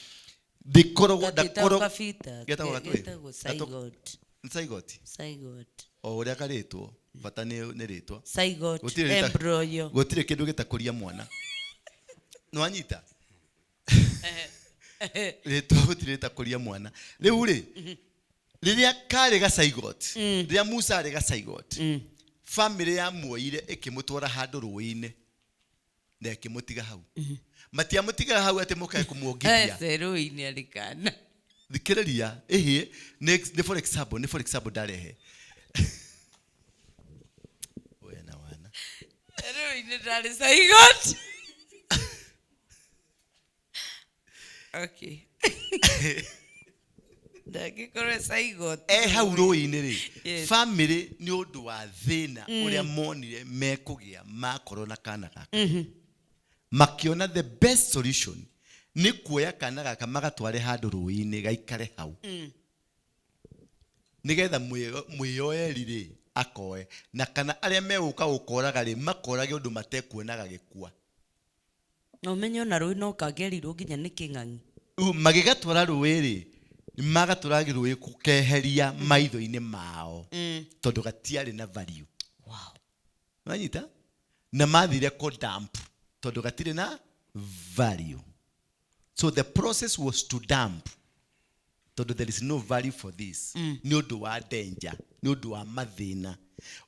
ndĩkoragwo Gatĩtagwo ndakoragwo ka-fetus, Getagwo gatũĩ? Getagwo zygote. Zygote. Zygote. O ũrĩa karĩtwo, bata nĩ rĩtwa. Zygote. Gũtirĩ rĩta- Embryo. Gũtirĩ kĩndũ gĩtakũria mwana, nĩwanyita rĩtwa, gũtirĩ rĩtakũria mwana. Rĩu rĩ, rĩrĩa karĩ gacygote, rĩrĩa Musa arĩ gacygote, famĩlĩ yamuoire ĩkĩmũtwara handũ rũĩ-inĩ na ĩkĩmũtiga hau. Matiamũtigaga hau atĩ mũkae kũmuongithia. Ese rũĩ-inĩ arĩ kana. Thikĩrĩria, ĩhĩ, nĩ for example, nĩ for example ndarehe. We na wana. Rũĩ-inĩ ndarĩ zygote. Okay, ndangĩkorwo zygote. E hau rũĩ-inĩ rĩ, famĩlĩ nĩ ũndũ wa thĩna ũrĩa monire mekũgĩa makorwo na kana gaka, makĩona the best solution nĩ kuoya kana gaka magatware handũ rũĩ-inĩ gaikare hau, nĩgetha mwĩyoeri rĩ akoe, na kana arĩa megũka gũkoraga rĩ, makorage ũndũ matekuona gagĩkua. Na ũmenye ona rũĩ no kangĩarirwo nginya nĩ kĩng'ang'i. Rĩu magĩgatwara rũĩ rĩ, magatwara rũĩ kũkeheria maitho-inĩ mao, tondũ gatiarĩ na value. Wanyita? Na mathire kũ dump tondũ gatirĩ na value. So the process was to dump tondũ there is no value for this, nĩ ũndũ wa danger, nĩ ũndũ wa mathĩna.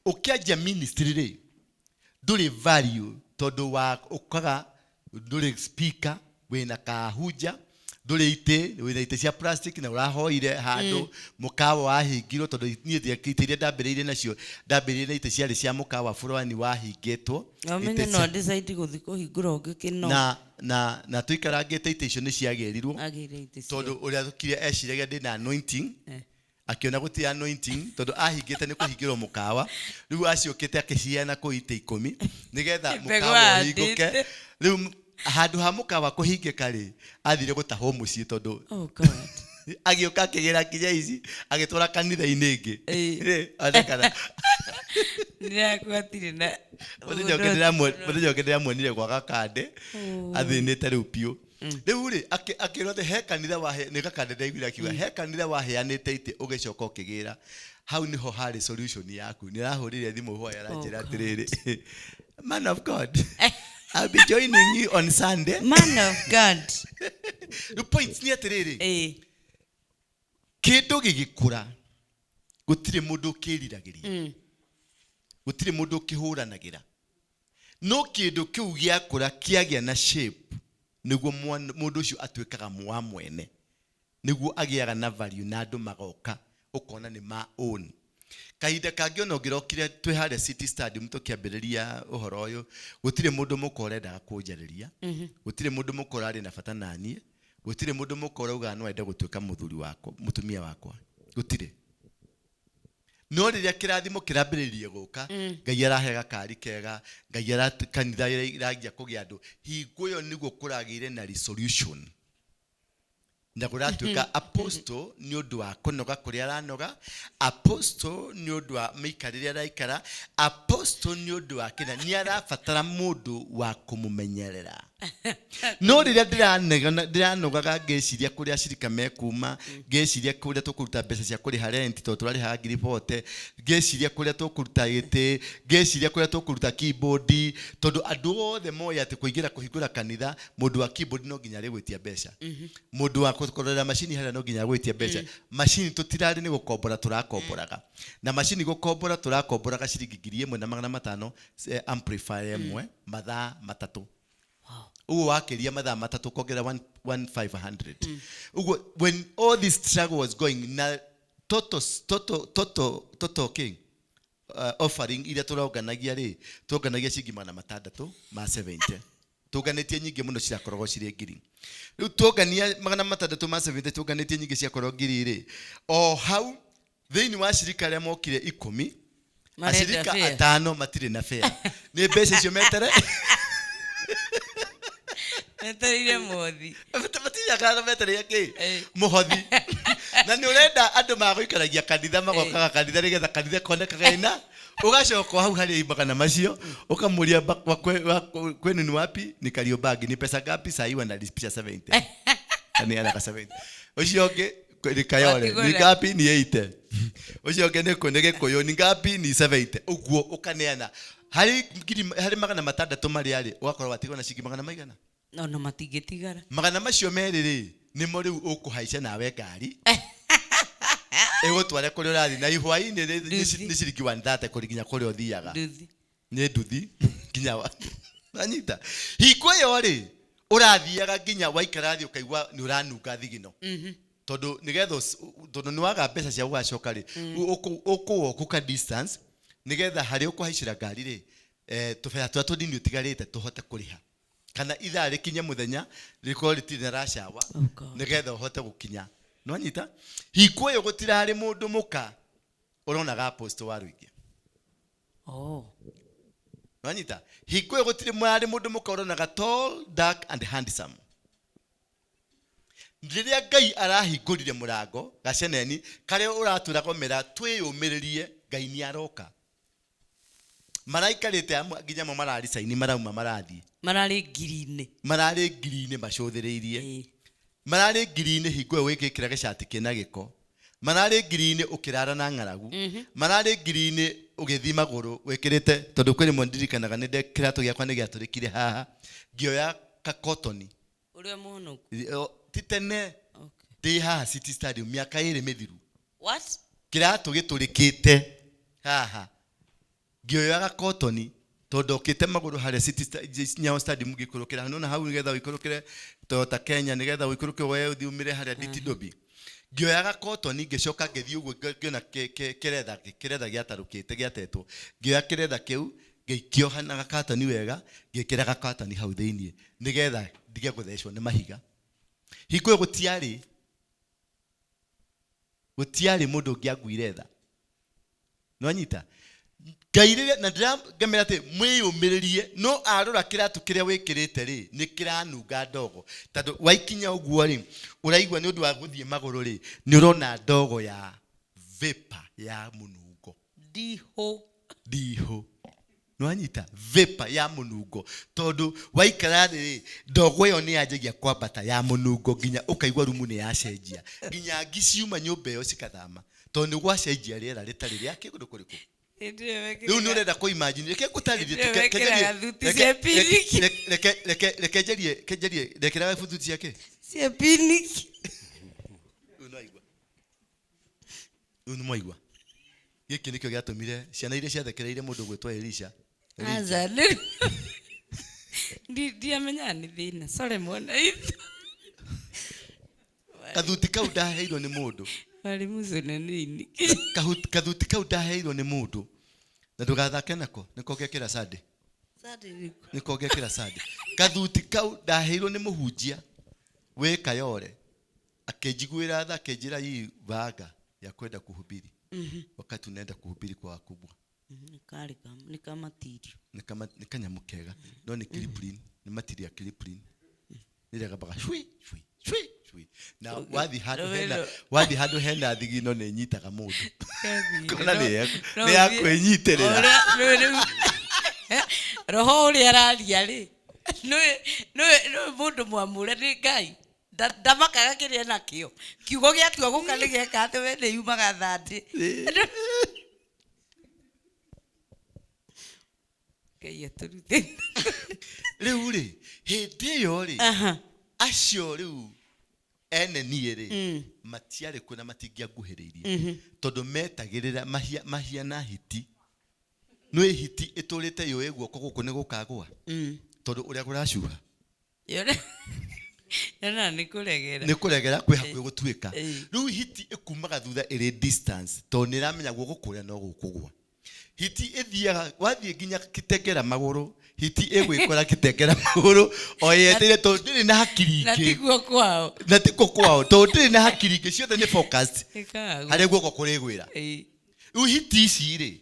Ũkĩanjia ministry rĩ, ndũrĩ value tondũ wa ũkaga ndũrĩ speaker, wĩna kahunja. Ndũrĩ itĩ, wĩna itĩ cia plastic na ũrahoire handũ mũkawa wahingirwo, tondũ niĩ itĩ iria ndambĩrĩirie nacio, ndambĩrĩirie na itĩ ciarĩ cia mũkawa fulani wahingĩtwo. Ũmenye Itĩ no decide gũthiĩ kũhingũra ũngĩ kĩno. Na tũikarangĩte, itĩ icio nĩ ciagĩrirwo. Agĩre itĩ cia. Tondũ ũrĩa thũkire eciragia ndĩna anointing, akĩona gũtirĩ anointing, tondũ ahingĩte nĩ kũhingĩrwo mũkawa. Rĩu aciũkĩte akĩciana kũu itĩ 10 nĩgetha Mbegũ mũkawa ũhingũke. ahandĩte. Rĩu handũ ha mũkawa kũhingĩka rĩ, athire gũtahwo mũciĩ tondũ Oh God. agĩũka akĩgĩra nginya ici agĩtwara kanitha-inĩ ĩngĩ. Onekana. Ndĩrakwatire na Mũthenya ũngĩ ndĩramuonire gwa gakande athĩnĩte rĩu biũ. Rĩu rĩ, akĩrwo atĩ he kanitha wahe nĩ gakande, ndaiguire akiuga he kanitha waheanĩte itĩ ũgĩcoka ũkĩgĩra. Hau nĩho harĩ solution yaku. Nĩ arahũrire thimũ hwaĩ, aranjĩra Oh God. atĩrĩrĩ, "Man of God, I'll be joining you on Sunday." Man of God. Rĩu point nĩ atĩrĩrĩ, kĩndũ gĩgĩkũra gũtirĩ mũndũ ũkĩriragĩria, gũtirĩ mũndũ ũkĩhũranagĩra, no kĩndũ kĩu gĩakũra kĩagĩa na shape, nĩguo mũndũ ũcio atuĩkaga wa mwene, nĩguo agĩaga na value na andũ magoka ũkona nĩ ma own. Kahinda kangĩ ona ũngĩrokire twĩ harĩa City Stadium tũkĩambĩrĩria ũhoro ũyũ, gũtirĩ mũndũ mũka ũrendaga kũnjarĩria, gũtirĩ mũndũ mũka ũrarĩ na bata naniĩ, gũtirĩ mũndũ mũka ũraugaga no ende gũtuĩka mũthuri wakwa, mũtumia wakwa, gũtirĩ. No rĩrĩa kĩrathimo kĩrambĩrĩirie gũka, Ngai arahe gakari kega, Ngai ara kanitha ĩrangia kũgĩa andũ, hingo ĩyo nĩguo kũragĩire na resolution na kũratuĩka apostle nĩ ũndũ wa kũnoga kũrĩa aranoga, apostle nĩ ũndũ wa mĩikarĩre araikara, apostle nĩ ũndũ wa kĩna nĩ arabatara mũndũ wa kũmũmenyerera. No rĩrĩa ndĩranogaga ngĩciria kũrĩa acirika mekuma, ngĩciria kũrĩa tũkũruta mbeca cia kũrĩha rent tondũ tũrarĩhaga 40,000, ngĩciria kũrĩa tũkũruta gĩtĩ, ngĩciria kũrĩa tũkũruta keyboard, tondũ andũ othe moĩ atĩ kũingĩra kũhingũra kanitha, mũndũ wa keyboard no nginya arĩgwĩtia mbeca, mũndũ wa kũrorera macini harĩa no nginya agwĩtie mbeca. Macini tũtirarĩ, nĩ gũkombora tũrakomboraga, na macini gũkombora tũrakomboraga ciringi 1,500, amplifier ĩmwe mathaa 3. Ũguo wakĩria mathaa 3 ũkongerera 1500. Ũguo when all this struggle was going na total total total total king offering iria tũronganagia rĩ, tuonganagia ciringi 670, tũnganĩtie nyingĩ mũno cirakoragwo cirĩ ngiri. Rĩu tuongania 670, tũnganĩtie nyingĩ ciakorwo ngiri rĩ, o hau thĩinĩ wa acirika arĩa mokire 10, Marenda acirika fare. 5 matirĩ na fare, nĩ mbeca icio metere. Metereire mũhothi. Matirĩ metereire kĩ? Mũhothi. Na nĩ ũrenda andũ magũikaragia kanitha, magokaga kanitha nĩgetha kanitha ĩkonekaga ĩna. Ũgacoka hau harĩ magana macio ũkamũria, "Kwenu ni wapi?" "Ni Kariobangi." "Ni pesa ngapi?" "Sahii wanalipisha 70." Kaneanaga 70. Ũcio ũngĩ, "Ni Kayole." "Ni Watigũra. ngapi?" "Ni 80." Ũcio ũngĩ, "Nĩ kũ?" "Nĩ Gĩkũyũ." "Ni ngapi?" "Ni 70." Ũguo ũkaneana harĩ ngiri, harĩ 600 marĩa rĩ, ũgakorwo watigwo na ciringi magana maigana. Ona matingĩtigara. Magana macio merĩ rĩ, nĩmo rĩu ũkũhaica nawe ngari ĩgũtware kũrĩa ũrathiĩ na ihwainĩ rĩ, Nduthi. nĩ ciringi 130 kũrĩ nginya kũrĩa ũthiaga. Nduthi. Nĩ nduthi nginya anyita hingo ĩyo rĩ ũrathiaga nginya waikara thĩ ũkaigua nĩ ũranunga thigino, tondũ nĩgetha tondũ nĩ waga mbeca cia gũgacoka rĩ, ũkũwoku ka distance nĩgetha harĩa ũkũhaicĩra ngari rĩ, tũbeca tũrĩa tũnini ũtigarĩte tũhote kũrĩha, kana ithaa rĩkinye mũthenya rĩkorwo rĩtirĩ na rush hour, Oh God. nĩgetha ũhote gũkinya. Nĩwanyita, hingo ĩyo gũtirarĩ mũndũ mũka ũronaga apostle wa rũingĩ. Nĩwanyita, hingo ĩyo gũtirĩ mũrarĩ mũndũ mũka ũronaga tall, dark and handsome. Rĩrĩa Ngai arahingũrire mũrango gaceneni karĩa ũratũra gomera, twĩyũmĩrĩrie, Ngai nĩ aroka. Maraikarĩte amwe nginya amwe mararicaini, marauma marathiĩ. Mararĩ ngiri-inĩ. Mararĩ ngiri-inĩ macũthĩrĩirie. Mararĩ ngiri-inĩ hingo ĩyo wĩkĩkĩra gĩcati kĩna gĩko, mararĩ ngiri-inĩ ũkĩrara na ng'aragu, mararĩ ngiri-inĩ ũgĩthiĩ magũrũ wĩkĩrĩte, tondũ kwĩ rĩmwe ndirikanaga nĩ kĩratũ gĩakwa nĩ gĩatũrĩkire haha, ngĩoya kakotoni. Ũrĩa mũhonoku. Ti tene. Ndĩ haha City Stadium mĩaka 2 mĩthiru. What? Kĩratũ gĩtũrĩkĩte haha, ngĩoya gakotoni. Tondũ ndokĩte magũrũ harĩa City Nyayo Stadium ngĩikũrũkĩra nona hau nĩgetha ũikũrũkĩre Toyota Kenya, nĩgetha ũikũrũke woe ũthiĩ umĩre harĩa DT Dobie. Ngĩoya gakotoni ngĩcoka ngĩthiĩ ũguo ngĩona kĩretha kĩretha gĩatarũkĩte gĩatetwo. Ngĩoya kĩretha kĩu ngĩkĩoha na gakatoni wega, ngĩkĩra gakatoni hau thĩiniĩ nĩgetha ndige gũthecwo nĩ mahiga. Hingo ĩyo gũtiarĩ mũndũ ũngĩanguire tha. Nĩwanyita? Ngai rĩrĩa na ndĩramera atĩ mwĩyũmĩrĩrie, no arora kĩratũ kĩrĩa wĩkĩrĩte rĩ, nĩ kĩranunga ndogo. Tondũ waikinya ũguo rĩ, ũraigua nĩ ũndũ wa gũthiĩ magũrũ rĩ, nĩ ũrona ndogo ya vapor ya mũnungo. Ndihũ. Ndihũ. Nĩwanyita? Vapor ya mũnungo. Tondũ waikara thĩ rĩ, ndogo ĩyo nĩ yanjagia kwambata ya mũnungo nginya ũkaigua rumu nĩ yacenjia. Nginya ngi ciuma nyũmba ĩyo cikathama. Tondũ nĩ gwacenjia rĩera rĩtarĩ rĩa kĩũndũ kũrĩkũ. Rĩu nĩ ũrenda kũ imagine, reke ngũtarĩrie tu, Hĩndĩ ĩyo wekĩraga thuti cia piniki. reke njarie, reke njarie, ndekĩraga thuti cia kĩ? Cia piniki. Rĩu nĩ waigua. Rĩu nĩ mwaigua. Gĩkĩ nĩkĩo gĩatũmire ciana iria ciathekereire mũndũ gwĩtwo Elisha. Aca, rĩu ndiamenyaga nĩ thĩna. Sorry mwana witũ. Kathuti kau ndaheirwo nĩ mũndũ. Warĩ mũcune nini. Kathuti kau ndaheirwo nĩ mũndũ. Na ndũgathake nako, nĩko ngekĩra Sunday. Sunday ĩrĩkũ? Nĩko ngekĩra Sunday. Kathuti kau ndaheirwo nĩ mũhunjia wĩ Kayole. Akĩnjiguĩra tha, akĩnjĩra hii banga ya kwenda kuhubiri. Wakati unaenda kuhubiri kwa wakubwa. Nĩ nĩ kamatirio. Nĩ kama, nĩ kanyamũ kega. No nĩ Kipling, nĩ material Kipling. Nĩ gambaga cui, cui, cui, cui. Na wathiĩ handũ hena, wathiĩ handũ hena thigino nĩ ĩnyitaga mũndũ. Kona nĩ nĩ ya kwĩnyitĩrĩra. Roho ũrĩa araria rĩ, nĩwe nĩwe mũndũ mwamũre nĩ Ngai. Ndamakaga kĩrĩa nakĩo. Kiugo gĩatua gũka nĩ gĩeka atĩ we nĩ yumaga thandĩ. Ngai atũrute. Rĩu rĩ, hĩndĩ ĩyo rĩ, acio rĩu ene niĩ rĩ, matiarĩ kuo na matingĩanguhĩrĩirie. Tondũ metagĩrĩra mahiana hiti. Nĩ hiti ĩtũrĩte yũĩ guoko gũkũ nĩ gũkagũa. Tondũ ũrĩa kũracuha. Yona nĩ kũregera. Nĩ kũregera kwĩ hakuhĩ gũtuĩka. Rĩu hiti ĩkumaga thutha ĩrĩ distance tondũ nĩ ĩramenya guoko kũrĩa no gũkũgũa. Hiti ĩthiaga wathiĩ nginya Kitengela magũrũ, hiti ĩgwĩkora Kitengela magũrũ o yeteire tondũ ndĩrĩ na hakiri Na ingĩ. tiguo kwao. Na tikuo kwao tondũ ndĩrĩ na hakiri ingĩ, ciothe nĩ focused Ĩkaga harĩa guoko kũrĩgwĩra. Rĩu hiti ici rĩ,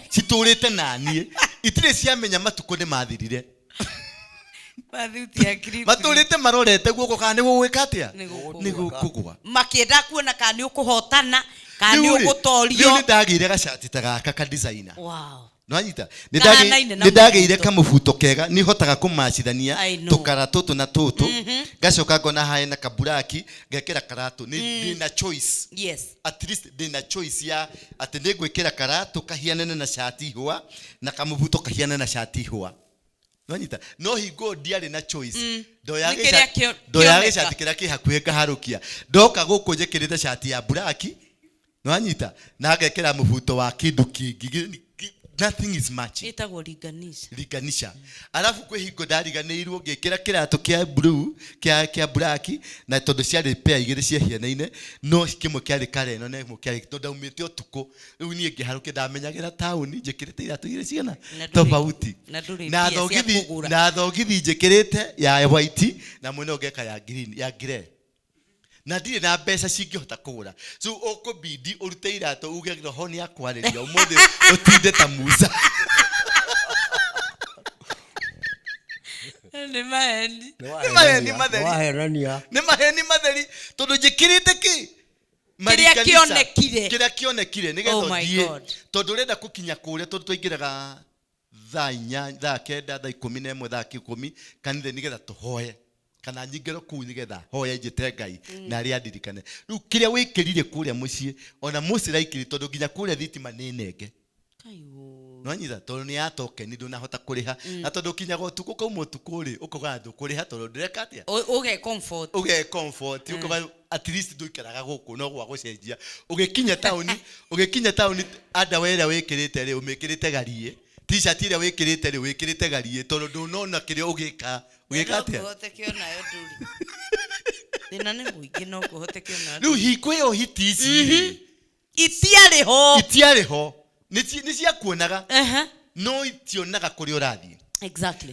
citũrĩte naniĩ, itirĩ ciamenya matukũ nĩ mathirire. Mathuti ya Kipling. Matũrĩte marorete guoko kana nĩ gũgwĩka atĩa? Nĩ gũkũgũa. Nĩ gũkũgũa. Makĩenda kuona kana nĩ ũkũhotana, kana nĩ Rĩu rĩ, ũgũtorio. rĩu nĩ ndagĩire gacati ta gaka ka designer. Wow. Nĩwanyita? Nĩ Kahanaine na ndagĩire mũbuto. kamũbuto kega, nĩ hotaga kũmacithania I know. tũkara tũtũ na tũtũ. Ngacoka ngona hena kaburaki, ngekĩra karatũ. Nĩ ndĩna choice. Yes. At least ndĩna choice ya atĩ nĩ ngwĩkĩra karatũ kahianane na cati ihũa na kamũbuto kahianane na cati ihũa. Nĩwanyita? No hingo ndiarĩ na choice. Nĩ kĩrĩa Ndoyaga kĩoneka. gĩcati kĩrĩa kĩ hakuhĩ ngaharũkia. Ndoka gũkũ njĩkĩrĩte cati ya buraki. Nĩwanyita? Na ngekĩra mũbuto wa kĩndũ kĩngĩ. Nothing is matching. Ĩtagwo linganisha. Linganisha. Alafu kwĩ hingo ndariganĩirwo ngĩkĩra kĩratũ kĩa blue, kĩa black, na tondũ ciarĩ pair igĩrĩ ciahianaine, no kĩmwe kĩarĩ kara ĩno na kĩmwe kĩarĩ, tondũ ndaumĩte ũtukũ. Rĩu niĩ ngĩharũkia ndamenyagĩra taũni njĩkĩrĩte iratũ igĩrĩ cigana Na ndũrĩ- tofauti. na ndũrĩ Na mbia cia kũgũra. thogithi njĩkĩrĩte ya white na mwena ũngĩ ngeka ya green, ya grey. Na ndirĩ na mbeca cingĩhota kũgũra. So ũkũbidi ũrute iratũ uge roho nĩ akwarĩria ũmũthĩ ũtinde ta Musa. Nĩ maheni. Nĩ maheni matheri. Wahenania. Nĩ maheni matheri tondũ njĩkĩrĩte kĩ? Kĩrĩa Maringanisha. kĩonekire. Kĩrĩa kĩonekire nĩgetha Oh my ũthiĩ. God. Tondũ ũrenda gũkinya kũrĩa tondũ twaingĩraga thaa inya, thaa kenda, thaa ikũmi na ĩmwe, thaa ikũmi kanitha nĩgetha tũhoe. Kana nyingĩre kũu nĩgetha hoye njĩte Ngai na arĩa andirikane. Rĩu kĩrĩa wĩkĩrire kũrĩa mũciĩ, ona mũciĩ raikĩrire tondũ nginya kũrĩa thitima nĩ nenge. Nĩwanyita? Tondũ nĩ ya token ndũnahota kũrĩha. Na tondũ ũkinyaga ũtukũ kauma ũtukũ rĩ, ũkauga ndũkũrĩha tondũ ndũreka atĩa? Ũge comfort. Ũge comfort, ũkauga at least ndũikaraga gũkũ no gwa gũcenjia. Ũgĩkinya taũni, ũgĩkinya taũni underwear ĩrĩa wĩkĩrĩte rĩ, ũmĩkĩrĩte gariĩ. T-shirt ĩrĩa wĩkĩrĩte rĩ, wĩkĩrĩte gariĩ tondũ ndũnona kĩrĩa ũgĩka. Ũgĩka No atĩa? kũhoteke onayo ndũrĩ. Thĩna nĩ mũingĩ, no kũhoteke onayo Rĩu ndũrĩ. hingo ĩyo hiti ici rĩ, Itiarĩ ho. Itiarĩ ho. Nĩ ciakuonaga, no itionaga kũrĩa ũrathiĩ.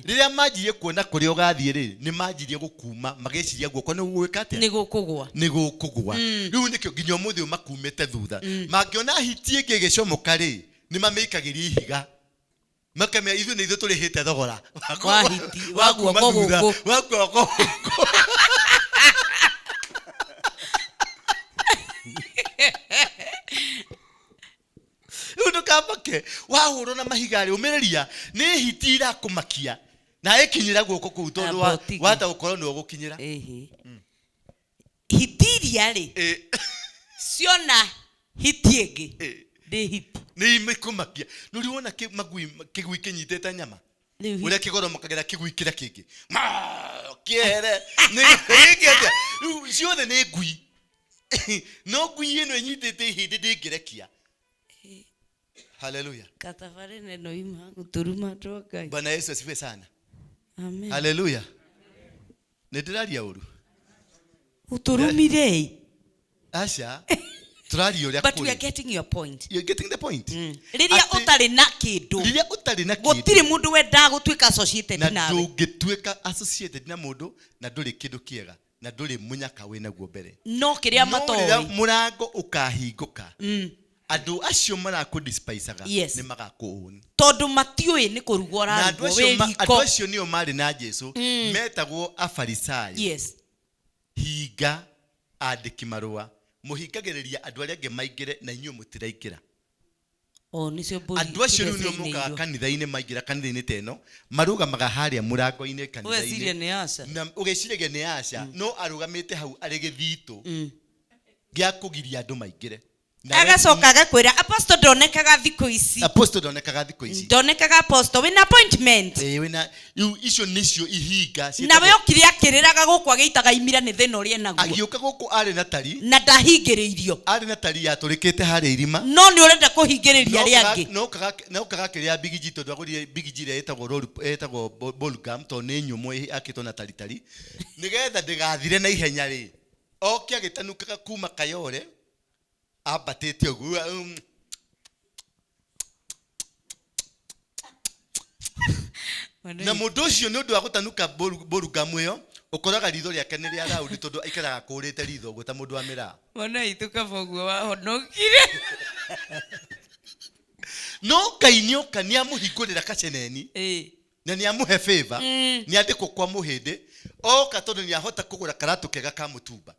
Rĩrĩa manjirie kuona kũrĩa ũgathiĩ rĩ, nĩ manjirie gũkuma, magĩciria guoko nĩ gũgwĩka atĩa? Nĩ gũkũgwa. Nĩ gũkũgwa. Rĩu nĩkĩo nginya ũmũthĩ ũyũ makumĩte thutha. Mangĩona hiti ĩngĩ ĩgĩcomoka rĩ, nĩ mamĩikagĩria ihiga, makamenya ithuĩ nĩ ithuĩ tũrĩhĩte thogora Wa hiti, wa wa kuma guoko thutha, gũkũ. wa guoko gũkũ. Rĩu ndũkamake wahũrwo na mahiga rĩ, ũmĩrĩria, nĩ hiti irakũmakia na ĩkinyĩra guoko kũu tondũ Amba ũtige. wahota gũkorwo nĩwe ũgũkinyĩra. Ĩhĩ. Hiti iria rĩ, ciona hiti ĩngĩ, ndĩ hiti. Nĩ imĩkũmakia. Nĩ ũrĩ wona magui, kĩgui kĩnyitĩte nyama? Rĩu Ũrĩa kĩgoromokagĩra kĩgui kĩrĩa kĩngĩ. Ma, kĩehere. Nĩ gĩkĩ atĩa? Rĩu ciothe nĩ ngui. No ngui ĩno ĩnyitĩte ihĩndĩ ndĩngĩrekia. Haleluya. Katabarĩ neno ima gũtũruma andũ a Ngai. Bwana Yesu asifiwe sana. Amen. Haleluya. Nĩ ndĩraria ũru? Ũtũrumire. Aca. Tũraria ũrĩa But we are kũrĩ. getting your point. You're getting the point. Rĩrĩa Atĩ- ũtarĩ na kĩndũ, Rĩrĩa ũtarĩ na kĩndũ, gũtirĩ mũndũ wendaga gũtuĩka associated na nawe. ndũngĩtuĩka associated na mũndũ na ndũrĩ kĩndũ kĩega na ndũrĩ mũnyaka wĩnaguo mbere. No kĩrĩa No rĩrĩa matoĩ. mũrango ũkahingũka, andũ acio marakũdespicaga nĩ magakũũni. Tondũ matiũĩ nĩ kũrugwo Na andũ ũrarugwo acio wĩ andũ riko. acio nĩo marĩ na Jesu, metagwo Afarisayo. Hinga andĩki marũa, mũhingagĩrĩria andũ arĩa angĩ maingĩre na inyuĩ mũtiraingĩra. O nĩcio mbũri Andũ acio rĩu iria nĩo mokaga ciainĩirwo. kanitha-inĩ, maingĩra kanitha-inĩ ta ĩno, marũgamaga harĩa mũrango-inĩ Ũgeciria kanitha-inĩ. nĩ aca. Na ũgĩciragia nĩ aca, no arũgamĩte hau arĩ gĩthitũ gĩa kũgiria andũ maingĩre. Na we- Agacoka agakwĩra apostle ndonekaga thikũ ici. Apostle ndonekaga thikũ ici. Ndonekaga apostle wĩna appointment. Ĩĩ, wĩna rĩu icio nĩcio ihinga ciĩtagwo- Nawe okire akĩrĩraga gũkũ agĩitaga imira nĩ thĩna ũrĩa enaguo. Agĩũka gũkũ arĩ na tari. Na ndahingĩrĩirio. Arĩ na tari yatũrĩkĩte harĩa irima. No nĩ ũrenda kũhingĩrĩria arĩa angĩ. No kaga kĩrĩa bigiji, tondũ agũrire bigiji ĩrĩa ĩtagwo roll, ĩtagwo ball gum, tondũ nĩ nyũmũ ĩakĩtwo na taritari nĩgetha ndĩgathire na ihenya rĩ. Oke agĩtanukaga kuma Kayore ambatĩte ũguo. Na mũndũ ũcio nĩ ũndũ wa gũtanuka ball gum ĩyo, ũkoraga ritho rĩake nĩ rĩa raundi tondũ aikaraga akũrĩte ritho ũguo ta mũndũ wa mĩraa. Mwana witũ kaba ũguo wahonokire. No Ngai nĩoka nĩamũhingũrĩra kaceneni na nĩamũhe favor, nĩandĩkwo kwa mũhĩndĩ oka tondũ nĩahota kũgũra karatũ kega ka mũtumba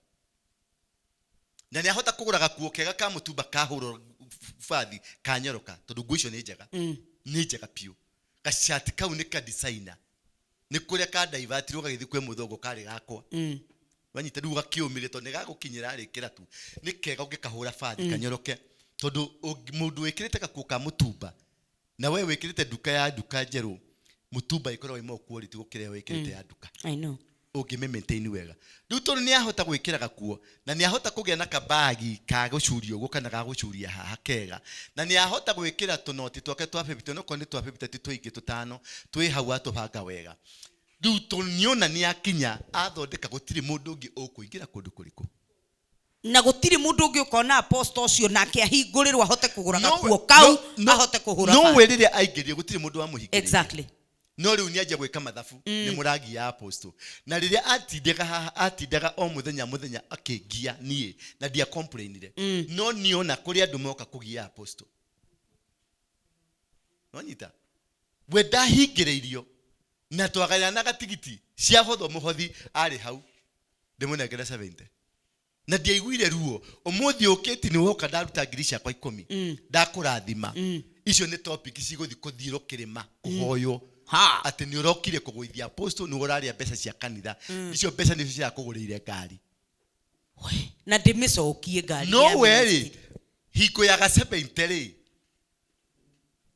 na nĩahota kũgũra gakuo kega ka mũtumba kahũrwo bathi kanyoroka, tondũ nguo icio nĩ njega, nĩ njega biũ. Gacati kau nĩ ka designer, nĩ kũrĩa ka divertirwo gagĩthiĩ kwĩ mũthũngũ karĩ gakwa. Wanyita? Rĩu gakĩũmĩre tondũ nĩ gagũkinyĩra rĩkĩra tu, nĩ kega ũngĩkahũra bathi kanyoroke, tondũ mũndũ wĩkĩrĩte gakuo ka mũtumba na we wĩkĩrĩte nduka ya nduka njerũ, mũtumba ĩkoragwo ĩ more quality gũkĩra ĩyo wĩkĩrĩte ya nduka. I know. Ũngĩmĩ maintain wega. Rĩu tondũ nĩ ahota gwĩkĩra gakuo na nĩ ahota kũgĩa na kabagi ka gũcuria ũguo kana ga gũcuria haha kega, na nĩ ahota gwĩkĩra tũnoti twake twa 50, onokorwo nĩ twa 50 ti tũingĩ, tũtano twĩ hau atũbanga wega. Rĩu tũniona nĩ akinya athondeka, gũtirĩ mũndũ ũngĩ ũkũingĩra kũndũ kũrĩkũ. Na gũtirĩ mũndũ ũngĩ ũkona apostle ũcio nake ahingũrĩrwo ahote kũgũra No gakuo kau, no ahote kũhũra no bathi. we rĩrĩa aingĩrire gũtirĩ mũndũ wamũhingĩrĩirie. No rĩu nĩanjia gwĩka mathabu, nĩ mũrangi ya apostle, na rĩrĩa atindaga haha, atindaga o mũthenya mũthenya akĩngia niĩ na ndia complainire. No niona kũrĩ andũ moka kũgia apostle, nonyita we ndahingĩrĩirio na twagayanaga tigiti cia hotho, mũhothi arĩ hau ndĩmũnengere 70 na ndiaiguire ruo. Ũmũthĩ ũkĩti nĩ woka ndaruta ngiri ciakwa 10, ndakũrathima. Icio nĩ topic cigũthiĩ kũthirwo kĩrĩma kũhoywo Ha. atĩ nĩ ũrokire kũgũithia apostle, nĩ ũrarĩa mbeca cia kanitha. Icio mbeca nĩcio cirakũgũrĩire ngari. Na ndĩmĩcokie ngari No ya we rĩ, ministry. hingo ya ga 70 rĩ,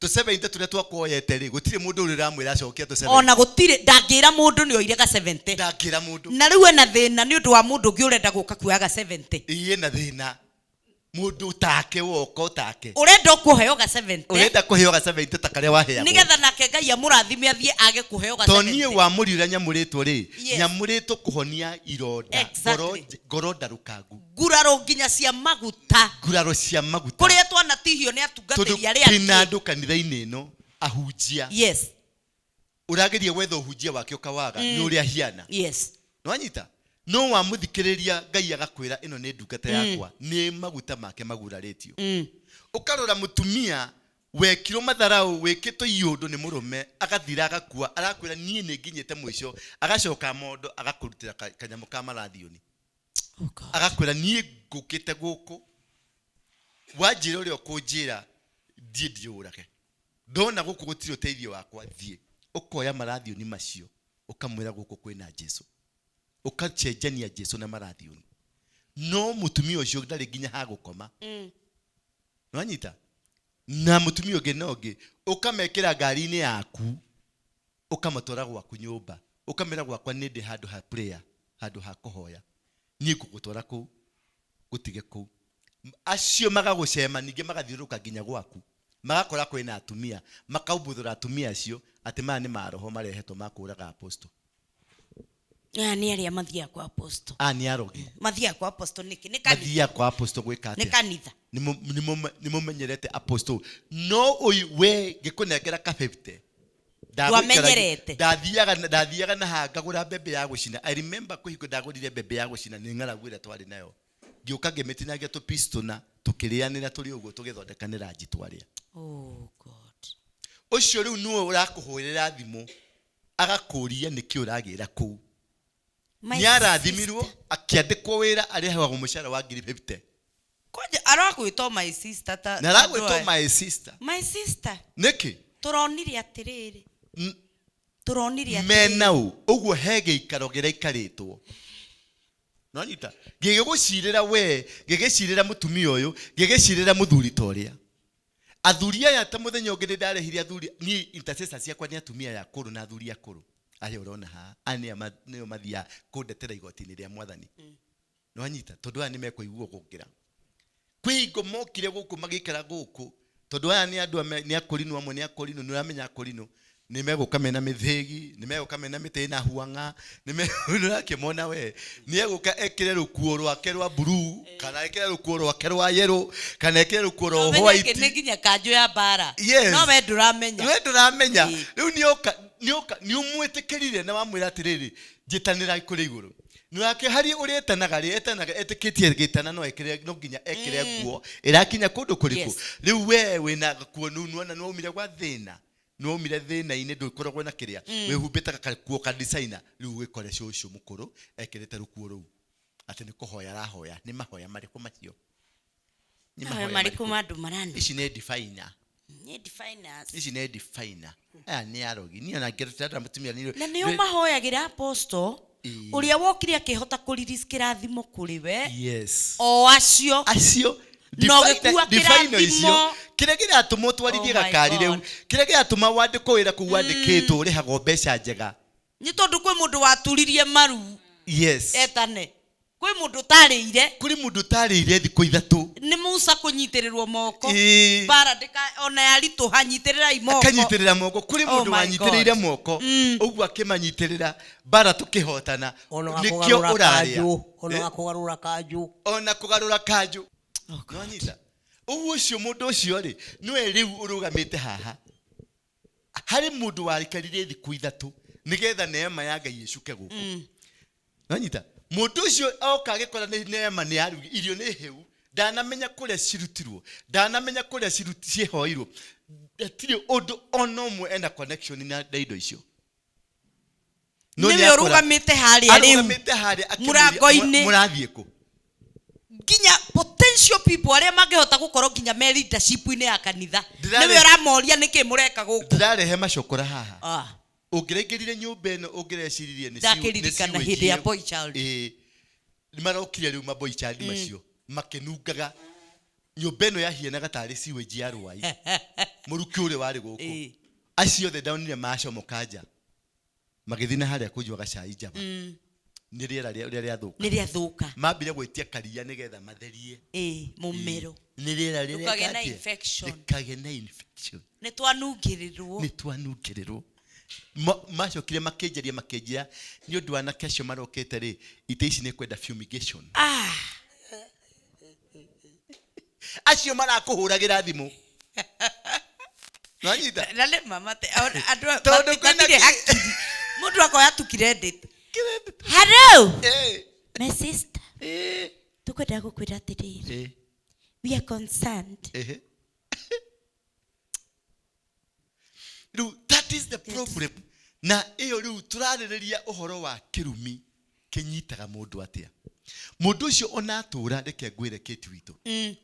tũ 70 tũrĩa twakuoyete rĩ, gũtirĩ mũndũ ũrĩ ũramwĩra acokia tũ 70. Ona gũtirĩ ndangĩra mũndũ nĩ oire ga 70. Ndangĩra mũndũ. Na rĩu ena thĩna nĩ ũndũ wa mũndũ ũngĩ ũrenda gũka kuoya ga 70. Iĩ na thĩna. Mũndũ take woka take. Ũrenda kũheo ga 70. Ũrenda kũheo ga 70 ta karĩa waheagwo. Nĩgetha nake Ngai amũrathime athiĩ age kũheo ga To niĩ 70. wamũri ũrĩa nyamũrĩtwo rĩ, Yes. nyamũrĩtwo kũhonia ironda, ngoro ndarũkangu. Nguraro nginya cia maguta. Nguraro cia maguta. Kũrĩa twanatihio nĩ Tondũ atungatĩri arĩa kwĩna angĩ. andũ kanitha-inĩ ĩno ahunjia. Yes. Ũrageria gwetha ũhunjia wake ũkawaga, nĩ ũrĩa ahiana. Yes. Nĩwanyita? No wamũthikĩrĩria Ngai agakwĩra ĩno nĩ ndungata yakwa, nĩ maguta make magurarĩtio. Ũkarora mũtumia wekirwo matharau, wĩkĩtwo iũndũ nĩ mũrũme, agathira agakua, arakwĩra niĩ nĩ nginyĩte mũico, agacoka mondo agakũrutĩra kanyamũ ka marathioni. Oh God. Agakwĩra niĩ ngũkĩte gũkũ, wanjĩra ũrĩa ũkũnjĩra, thiĩ ndĩũrage. Ndona gũkũ gũtirĩ ũteithio wakwa, thiĩ. Ũkoya marathioni macio, ũkamwĩra gũkũ kwĩna Jesu. Ũkacenjania Jesu na marathioni. No mũtumia ũcio ndarĩ nginya ha gũkoma. Nĩwanyita? Na mũtumia ũngĩ na ũngĩ, ũkamekĩra ngari-inĩ yaku, ũkamatwara gwaku nyũmba, ũkamera gwakwa nĩ ndĩ handũ ha prayer, handũ ha kũhoya. Niĩ ngũgũtwara kũu, ngũtige kũu. Acio magagũcema ningĩ magathiũrũrũka nginya gwaku. Magakora kwĩna atumia, makaumbuthũra atumia acio atĩ maya nĩ maroho marehetwo ma kũũraga apostle. Aya nĩ arĩa mathiaga kwa apostle. Aya nĩ arogi. Mathiaga kwa apostle nĩkĩ? Nĩ kanitha. Mathiaga kwa apostle gwĩka Nĩ atĩa? kanitha. Nĩ mũmenyerete apostle. No ũyũ we ngĩkũnengera ka 50. Ndwamenyerete. Ndathiaga na haha ngagũra mbembe ya gũcina. I remember kwĩ hingo ndagũrire mbembe ya gũcina nĩ ng'aragu ĩrĩa twarĩ nayo. Ngĩũka ngĩmĩtinangia tũpiece tũna, tũkĩrĩanĩra tũrĩ ũguo tũgĩthondekanĩra nji twarĩa. Oh God. Ũcio rĩu nĩwe ũrakũhũrĩra thimũ agakũria nĩkĩ ũragĩra kũu. My Nĩ arathimirwo, sister. akĩandĩkwo wĩra arĩhagwo mũcara wa ngiri 50. Kwanja arakwĩtwo my sister ta Na aragwĩtwo ta ndũa. my sister. My sister. Nĩkĩ? Tũronire atĩrĩrĩ. Tũronire atĩrĩrĩ. Mena ũ, ũguo he gĩikaro kĩraikarĩtwo. Nĩwanyita? Gĩgĩgũcirĩra we, gĩgĩcirĩra mũtumia ũyũ, gĩgĩcirĩra mũthuri ta ũrĩa. Athuri aya ta mũthenya ũngĩ nĩ ndarehire athuri, niĩ intercessors ciakwa nĩ atumia aya akũrũ na athuri akũrũ. Arĩa ũrona haha, aya nĩo mathiaga kũndetera igoti-inĩ rĩa mwathani. Nĩwanyita? Tondũ aya nĩmekũigua gũkĩra. Kwĩ hingo mokire gũkũ magĩikara gũkũ, tondũ aya nĩ andũ nĩ akũrinũ amwe, nĩ akũrinũ, nĩ ũramenya akũrinũ, nĩ megũka mena mĩthĩgi, nĩ megũka mena mĩtĩ ĩna huang'a, nĩ ũrakĩmona we, nĩ egũka ekĩre rũkuo rwake rwa blue, kana ekĩre rũkuo rwake rwa yellow, kana ekĩre rũkuo rwa Ũmenye white. nĩ nginya kanjũ ya mbara. Yes. No we ndũramenya. We ndũramenya. Ĩĩ. Rĩu nĩoka, nĩũmwĩtĩkĩrire na wamwĩra atĩrĩrĩ, njĩtanĩra kũrĩ igũrũ. Nake harĩ ũrĩa etanaga rĩ, etanaga etĩkĩtie gĩtana no ekĩre, no nginya ekĩre nguo ĩrakinya kũndũ kũrĩkũ. Yes. Rĩu we wĩna gakuo nũ, nĩwona nĩwaumire gwa thĩna, nĩwaumire thĩna-inĩ, ndũkoragwo na kĩrĩa. Wĩhumbĩte gakuo ka designer, rĩu wĩkore cũcũ mũkũrũ ekĩrĩte rũkuo rũu. Atĩ nĩ kũhoya arahoya, nĩ mahoya marĩkũ macio? Nĩ Mahoya mahoya marĩkũ marĩkũ? ma andũ marani? Ici nĩ definer. Nĩ definers. Ici nĩ definer. Aya nĩ arogi. Niĩ ona ngĩrutĩra mũtumia nĩ Na nĩo mahoyagĩra apostle Ĩĩ. ũrĩa wokire akĩhota kũrelease kĩrathimo kũrĩ we. Yes. O acio. Acio. No gĩkua Define kĩrathimo. icio. Kĩrĩa kĩratũma ũtwarithie Oh my gakari rĩu, God. kĩrĩa kĩratũma wandĩkwo wĩra kũu wandĩkĩtwo ũrĩhagwo mbeca njega. Nĩ tondũ kwĩ mũndũ waturirie maru. Yes. Etane. Kwĩ mũndũ ũtarĩire. Kũrĩ mũndũ ũtarĩire thikũ ithatũ. Nĩ Musa kũnyitĩrĩrwo moko. Ĩĩ. Mbara ndĩka, ona yaritũha, nyitĩrĩrai moko. Akanyitĩrĩra moko. Kũrĩ Oh mũndũ my wanyitĩrĩire God. moko. Ũguo akĩmanyitĩrĩra, mbara tũkĩhotana. Ona Nĩkĩo kũgarũra ũrarĩa. kanjũ, ona kũgarũra kanjũ. Ona kũgarũra kanjũ. Oh God. Nĩwanyita? Ũguo ũcio mũndũ ũcio rĩ, nĩwe rĩu ũrũgamĩte haha. Harĩ mũndũ waikarire thikũ ithatũ nĩgetha neema ya Ngai ĩcuke gũkũ. Nĩwanyita? Mũndũ ũcio oka agĩkora nĩ neema nĩ yarugi, irio nĩ hĩu, ndanamenya kũrĩa cirutirwo, ndanamenya kũrĩa ciĩhoirwo. Hatirĩ ũndũ ona ũmwe ena connection na indo icio. No Nĩwe nĩakora- ũrũgamĩte harĩa rĩu. Arũgamĩte harĩa akĩmũria, Mũrango-inĩ. Mũrathiĩ kũ? Nginya potential people arĩa mangĩhota gũkorwo nginya me leadership-inĩ ya kanitha. Ndĩrare- Nĩwe ũramoria nĩkĩ mũreka gũkũ. Ndĩrarehe macokora haha. Ah. Ũngĩraingĩrire nyũmba ĩno ũngĩreciririe nĩ Ndakĩririkana nĩ hĩndĩ ya sewage boy child. Ĩĩ. Nĩ marokire rĩu ma boy child macio makĩnungaga. Nyũmba ĩno yahianaga tarĩ sewage ya Rwai. Mũrukĩ ũrĩa warĩ gũkũ. Ĩĩ. Acio othe ndonire macomoka nja. Magĩthiĩ na harĩa kũnyua gacai njaba. Nĩ rĩera ũrĩa rĩathũka. Nĩ rĩathũka. Mambire gwĩtia karia nĩgetha matherie. Ĩ mũmero. Nĩ rĩera rĩrĩa Ndũkagĩe na atĩa? infection. Ndũkagĩe na infection. Nĩ twanungĩrĩrwo. Nĩ twanungĩrĩrwo. Macokire makĩnjaria makĩnjĩra nĩ ũndũ wa anake acio marokĩte rĩ, itĩ ici nĩ kwenda fumigation. Ah. Acio marakũhũragĩra thimũ. Nwanyita? Na nĩ ma andũ Tondũ kwĩna matirĩ hakiri. Mũndũ akoya tu credit. Hello. My sister. Tukwenda gũkwĩra atĩrĩrĩ. We are concerned. Rĩu that is the problem. Na ĩyo rĩu tũrarĩrĩria ũhoro wa kĩrumi kĩnyitaga mũndũ atĩa. Mũndũ ũcio ona atũra, reke ngwĩre Kate witũ.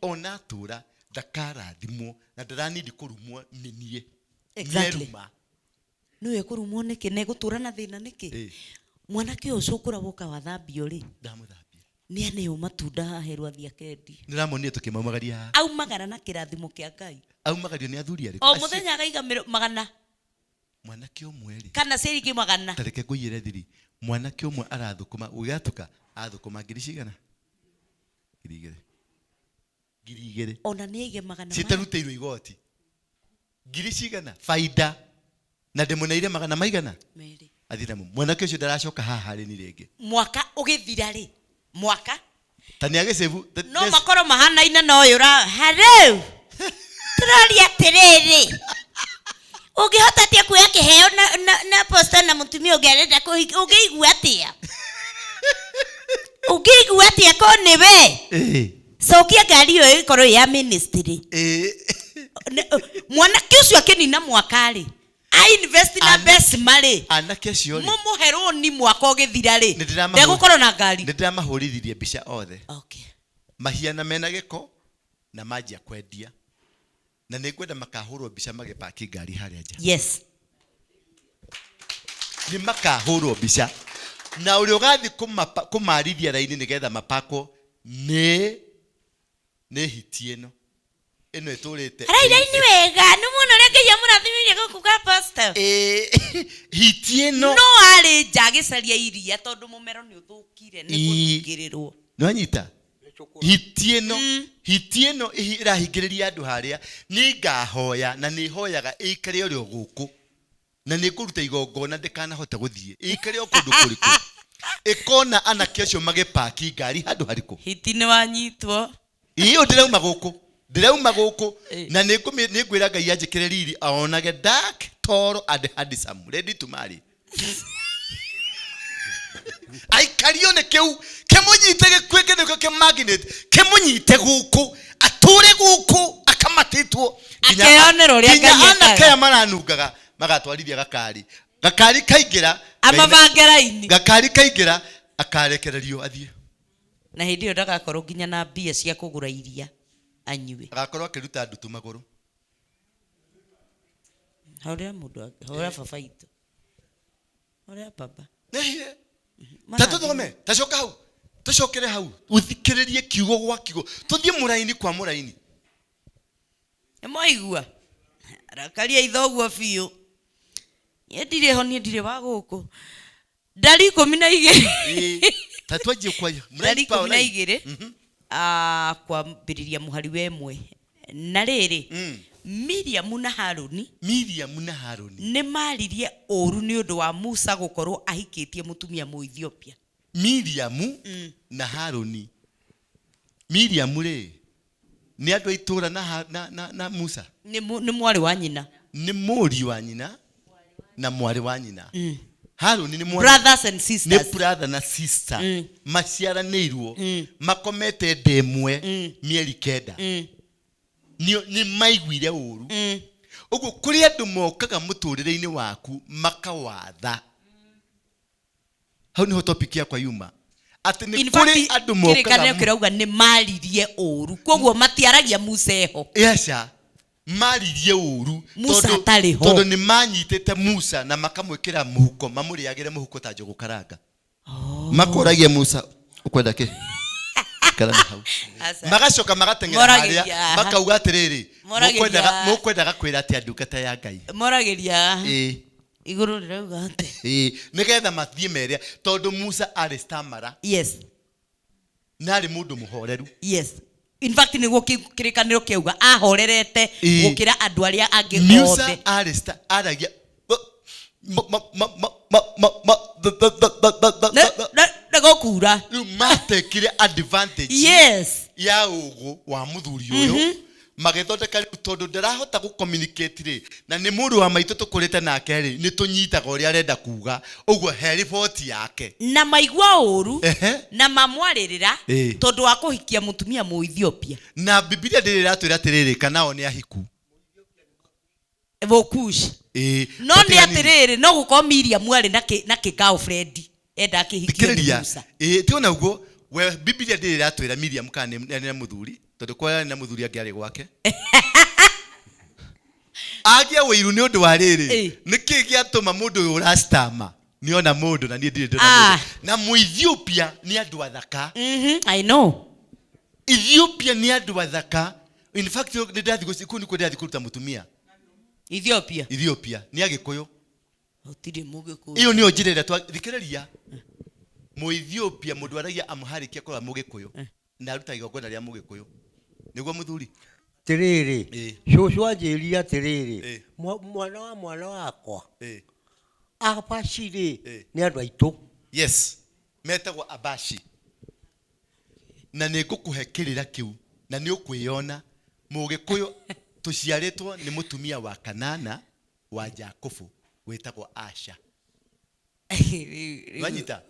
Ona atũra ndakarathimwo na ndaranindi kũrumwo nĩ niĩ. Exactly. Nĩeruma. Nĩwe kũrumwo nĩkĩ? Na egũtũra na thĩna nĩkĩ? Mwanake ũyũ cũkũra woka wathambio rĩ. Ndamũthambia. Nĩ aneo matunda haha erwo athiĩ akendie. Nĩramonire tũkĩmaumagaria haha. Aumagara na kĩrathimo kĩa Ngai. Aumagario nĩ athuri arĩkũ? O mũthenya akaiga magana. Mwanake ũmwe rĩ. Kana ciringi magana. Ta reke ngũiyĩre thiri. Mwanake ũmwe arathũkũma, gũgĩatuka, athũkũma ngiri cigana? Ngiri igĩrĩ. Ngiri igĩrĩ. Ona nĩ aige magana maya. Citarutĩirwo igoti. Ngiri cigana? Baida. Na ndĩmũneire magana maigana? Merĩ. Athiĩ namo. Mwanake ũcio ndaracoka haha harĩ ni rĩngĩ. Mwaka ũgĩthira rĩ. Mwaka. Ta nĩ agĩcĩbu, No makorwo mahanaine na ũyũ hello. Tũroria atĩrĩrĩ. Ũngĩhota atĩa kuoya kĩheo na posta na mũtumia ũngĩ arenda kũhika, ũngĩigua atĩa? Ũngĩigua atĩa korwo nĩ we? Cokia ngari ĩyo ĩkorwo ĩ ya ministry. Mwanake ũcio akĩnina mwaka rĩ, a invest na mbeca rĩ. Anake acio rĩ. Mũmũhe rũni mwaka ũgĩthira rĩ. Nĩ ndĩramahũ- Ndegũkorwo na ngari. Nĩ ndĩramahũrithirie mbica othe. Okay. Mahiana mena gĩko na manjia kwendia. Na nĩ ngwenda makahũrwo mbica magĩpaki ngari harĩa nja. Yes. Nĩ makahũrwo mbica. Na ũrĩa ũgathiĩ kũmarithia raini nĩgetha mapakwo nĩ hiti ĩno. Ĩno ĩtũrĩte. Arai raini wega, nĩ muona ũrĩa Ngai amũrathimire gũkũ ga pastor. Hiti ĩno. No arĩ nja agĩcaria iria tondũ mũmero nĩ ũthũkire, nĩ kũthũkĩrĩrwo. Nĩwanyita? Hiti ĩno, hiti ĩno ĩrahingĩrĩria andũ harĩa, nĩ ngahoya na nĩ hoyaga ĩikare ũrĩa gũkũ. Na nĩ ngũruta igongona ndĩkanahote gũthiĩ. Ĩikare o kũndũ kũrĩkũ. Ĩkona anake acio magĩpaki ngari handũ harĩkũ. Hiti nĩ wanyitwo. Ĩyo ndĩrauma gũkũ. Ndĩrauma gũkũ. Na nĩ ngwĩra Ngai anjĩkĩre riri aonage dark, tall and handsome. Ready to marry. Aikario nĩ kĩu, kĩmũnyite gĩkuĩke nĩkĩo kĩ magnet, kĩmũnyite gũkũ, atũre gũkũ, akamatĩtwo. Akeyonera ũrĩa Nginya Ngai ekaga. anake aya maranungaga, magatwarithia gakari. Gakari kaingĩra, Amabange raini. Gakari kaingĩra, akarekererio athiĩ. Na hĩndĩ ĩyo ndagakorwo nginya na mbia cia kũgũra iria anyue. Agakorwo akĩruta ndutu magũrũ. Hũrĩra mũndũ ake, hũrĩra baba itũ. Hũrĩra baba. Nĩhie. Ta tũthome, ta coka hau. Tũcokere hau. Ũthikĩrĩrie kiugo gwa kiugo. Tũthiĩ mũraini kwa mũraini. Nĩ mwaigua? Rakaria ithoguo biũ. Niĩ ndirĩ ho, niĩ ndirĩ wa gũkũ. Ndari ikũmi na igĩrĩ. Ta twanjie kwa Ndari ikũmi na Mũraini. igĩrĩ. Kwambĩrĩria mũhari wa ĩmwe. Na rĩrĩ, Miriamu na Harũni. Miriamu na Harũni. Nĩ maririe ũru nĩ ũndũ wa Musa gũkorwo ahikĩtie mũtumia Mũethiopia. Miriamu na Harũni. Miriamu rĩ, nĩ andũ a itũũra na Musa. Nĩ mwarĩ wa nyina. Nĩ mũriũ wa nyina na mwarĩ wa nyina. Harũni nĩ mwarĩ. Brothers and sisters. Nĩ brother na sister. Maciaranĩirwo. Makomete nda ĩmwe mĩeri kenda. Nĩ maiguire ũru. Ũguo kũrĩ andũ mokaga mũtũrĩre-inĩ waku makawatha. Hau nĩho topic yakwa yuma. Atĩ nĩ In fact, kũrĩ andũ mokaga kĩrĩkanĩro kĩrauga nĩ maririe ũru. Koguo matiaragia Musa eho. Aca, maririe ũru. Musa atarĩ ho. Tondũ nĩ manyitĩte Musa na makamwĩkĩra mũhuko, mamũrĩagĩre mũhuko ta njũgũ karanga. Makoragia Musa, ũkwenda kĩ? Ikara na hau. Aca. Magacoka magateng'era Moragĩria harĩa, aha. makauga atĩrĩrĩ, Moragĩria mũkwendaga kwĩra atĩa ndungata ya Ngai? Moragĩria aha. Igũrũ rĩrauga atĩ. Ĩĩ, nĩgetha mathiĩ mere tondũ Musa arĩ stammerer na arĩ mũndũ mũhoreru. Yes, in fact nĩguo kĩrĩkanĩro kĩauga ahorerete gũkĩra andũ arĩa angĩ Musa othe. arĩ aragia ma- ma- ma- ma- ma- ma- ma- th- th- th- th- th- th- th- Nĩgũkura. Rĩu matekire advantage ya ũgũ wa mũthuri ũyũ, magĩthondeka rĩu tondũ ndarahota gũ communicate rĩ, na nĩ mũndũ wa maitũ tũkũrĩte nake rĩ, nĩ tũnyitaga ũrĩa arenda kuga, ũguo he riboti yake. Na maigua ũru na mamwarĩrĩra tondũ wa kũhikia mũtumia Mũethiopia. Na Bibilia ndĩrĩ ĩratwĩra atĩrĩrĩ kana o nĩ ahiku. Mũkushi. No nĩ atĩrĩrĩ, no gũkorwo Miriam arĩ na kĩ girlfriend enda akĩhikio nĩ Thikĩrĩria. Musa. Ĩĩ, ti ona ũguo we Bibilia ndĩrĩ ĩratwĩra Miriam kana nĩ na mũthuri, tondũ kwa arĩ na mũthuri angĩarĩ gwake agĩa ũiru nĩ ũndũ wa rĩrĩ. Nĩkĩ gĩatũma mũndũ ũyũ ũracitama nĩona mũndũ na niĩ ndirĩ ndona mũndũ? Na Mũethiopia nĩ andũ athaka. I know. Ethiopia nĩ andũ athaka. In fact nĩ ndathiĩ kũu nĩkuo ndĩrathiĩ kũruta mũtumia. Ethiopia. Ethiopia nĩ Agĩkũyũ. Gũtirĩ Mũgĩkũyũ. Ĩyo nĩyo njĩra ĩrĩa thikĩrĩria. Mũethiopia mũndũ aragia Amharic akoragwo Mũgĩkũyũ na aruta igongona rĩa Mũgĩkũyũ. Nĩguo mũthuri? Atĩrĩrĩ, cũcũ anjĩrire atĩrĩrĩ, mwana wa mwana wakwa, Abashi rĩ, nĩ andũ aitũ. Yes, metagwo Abashi. Na nĩ ngũkũhe kĩrĩra kĩu na nĩ ũkwĩyona Mũgĩkũyũ tũciarĩtwo nĩ mũtumia wa Kanana wa Jakubu wĩtagwo Asha. Wanyita?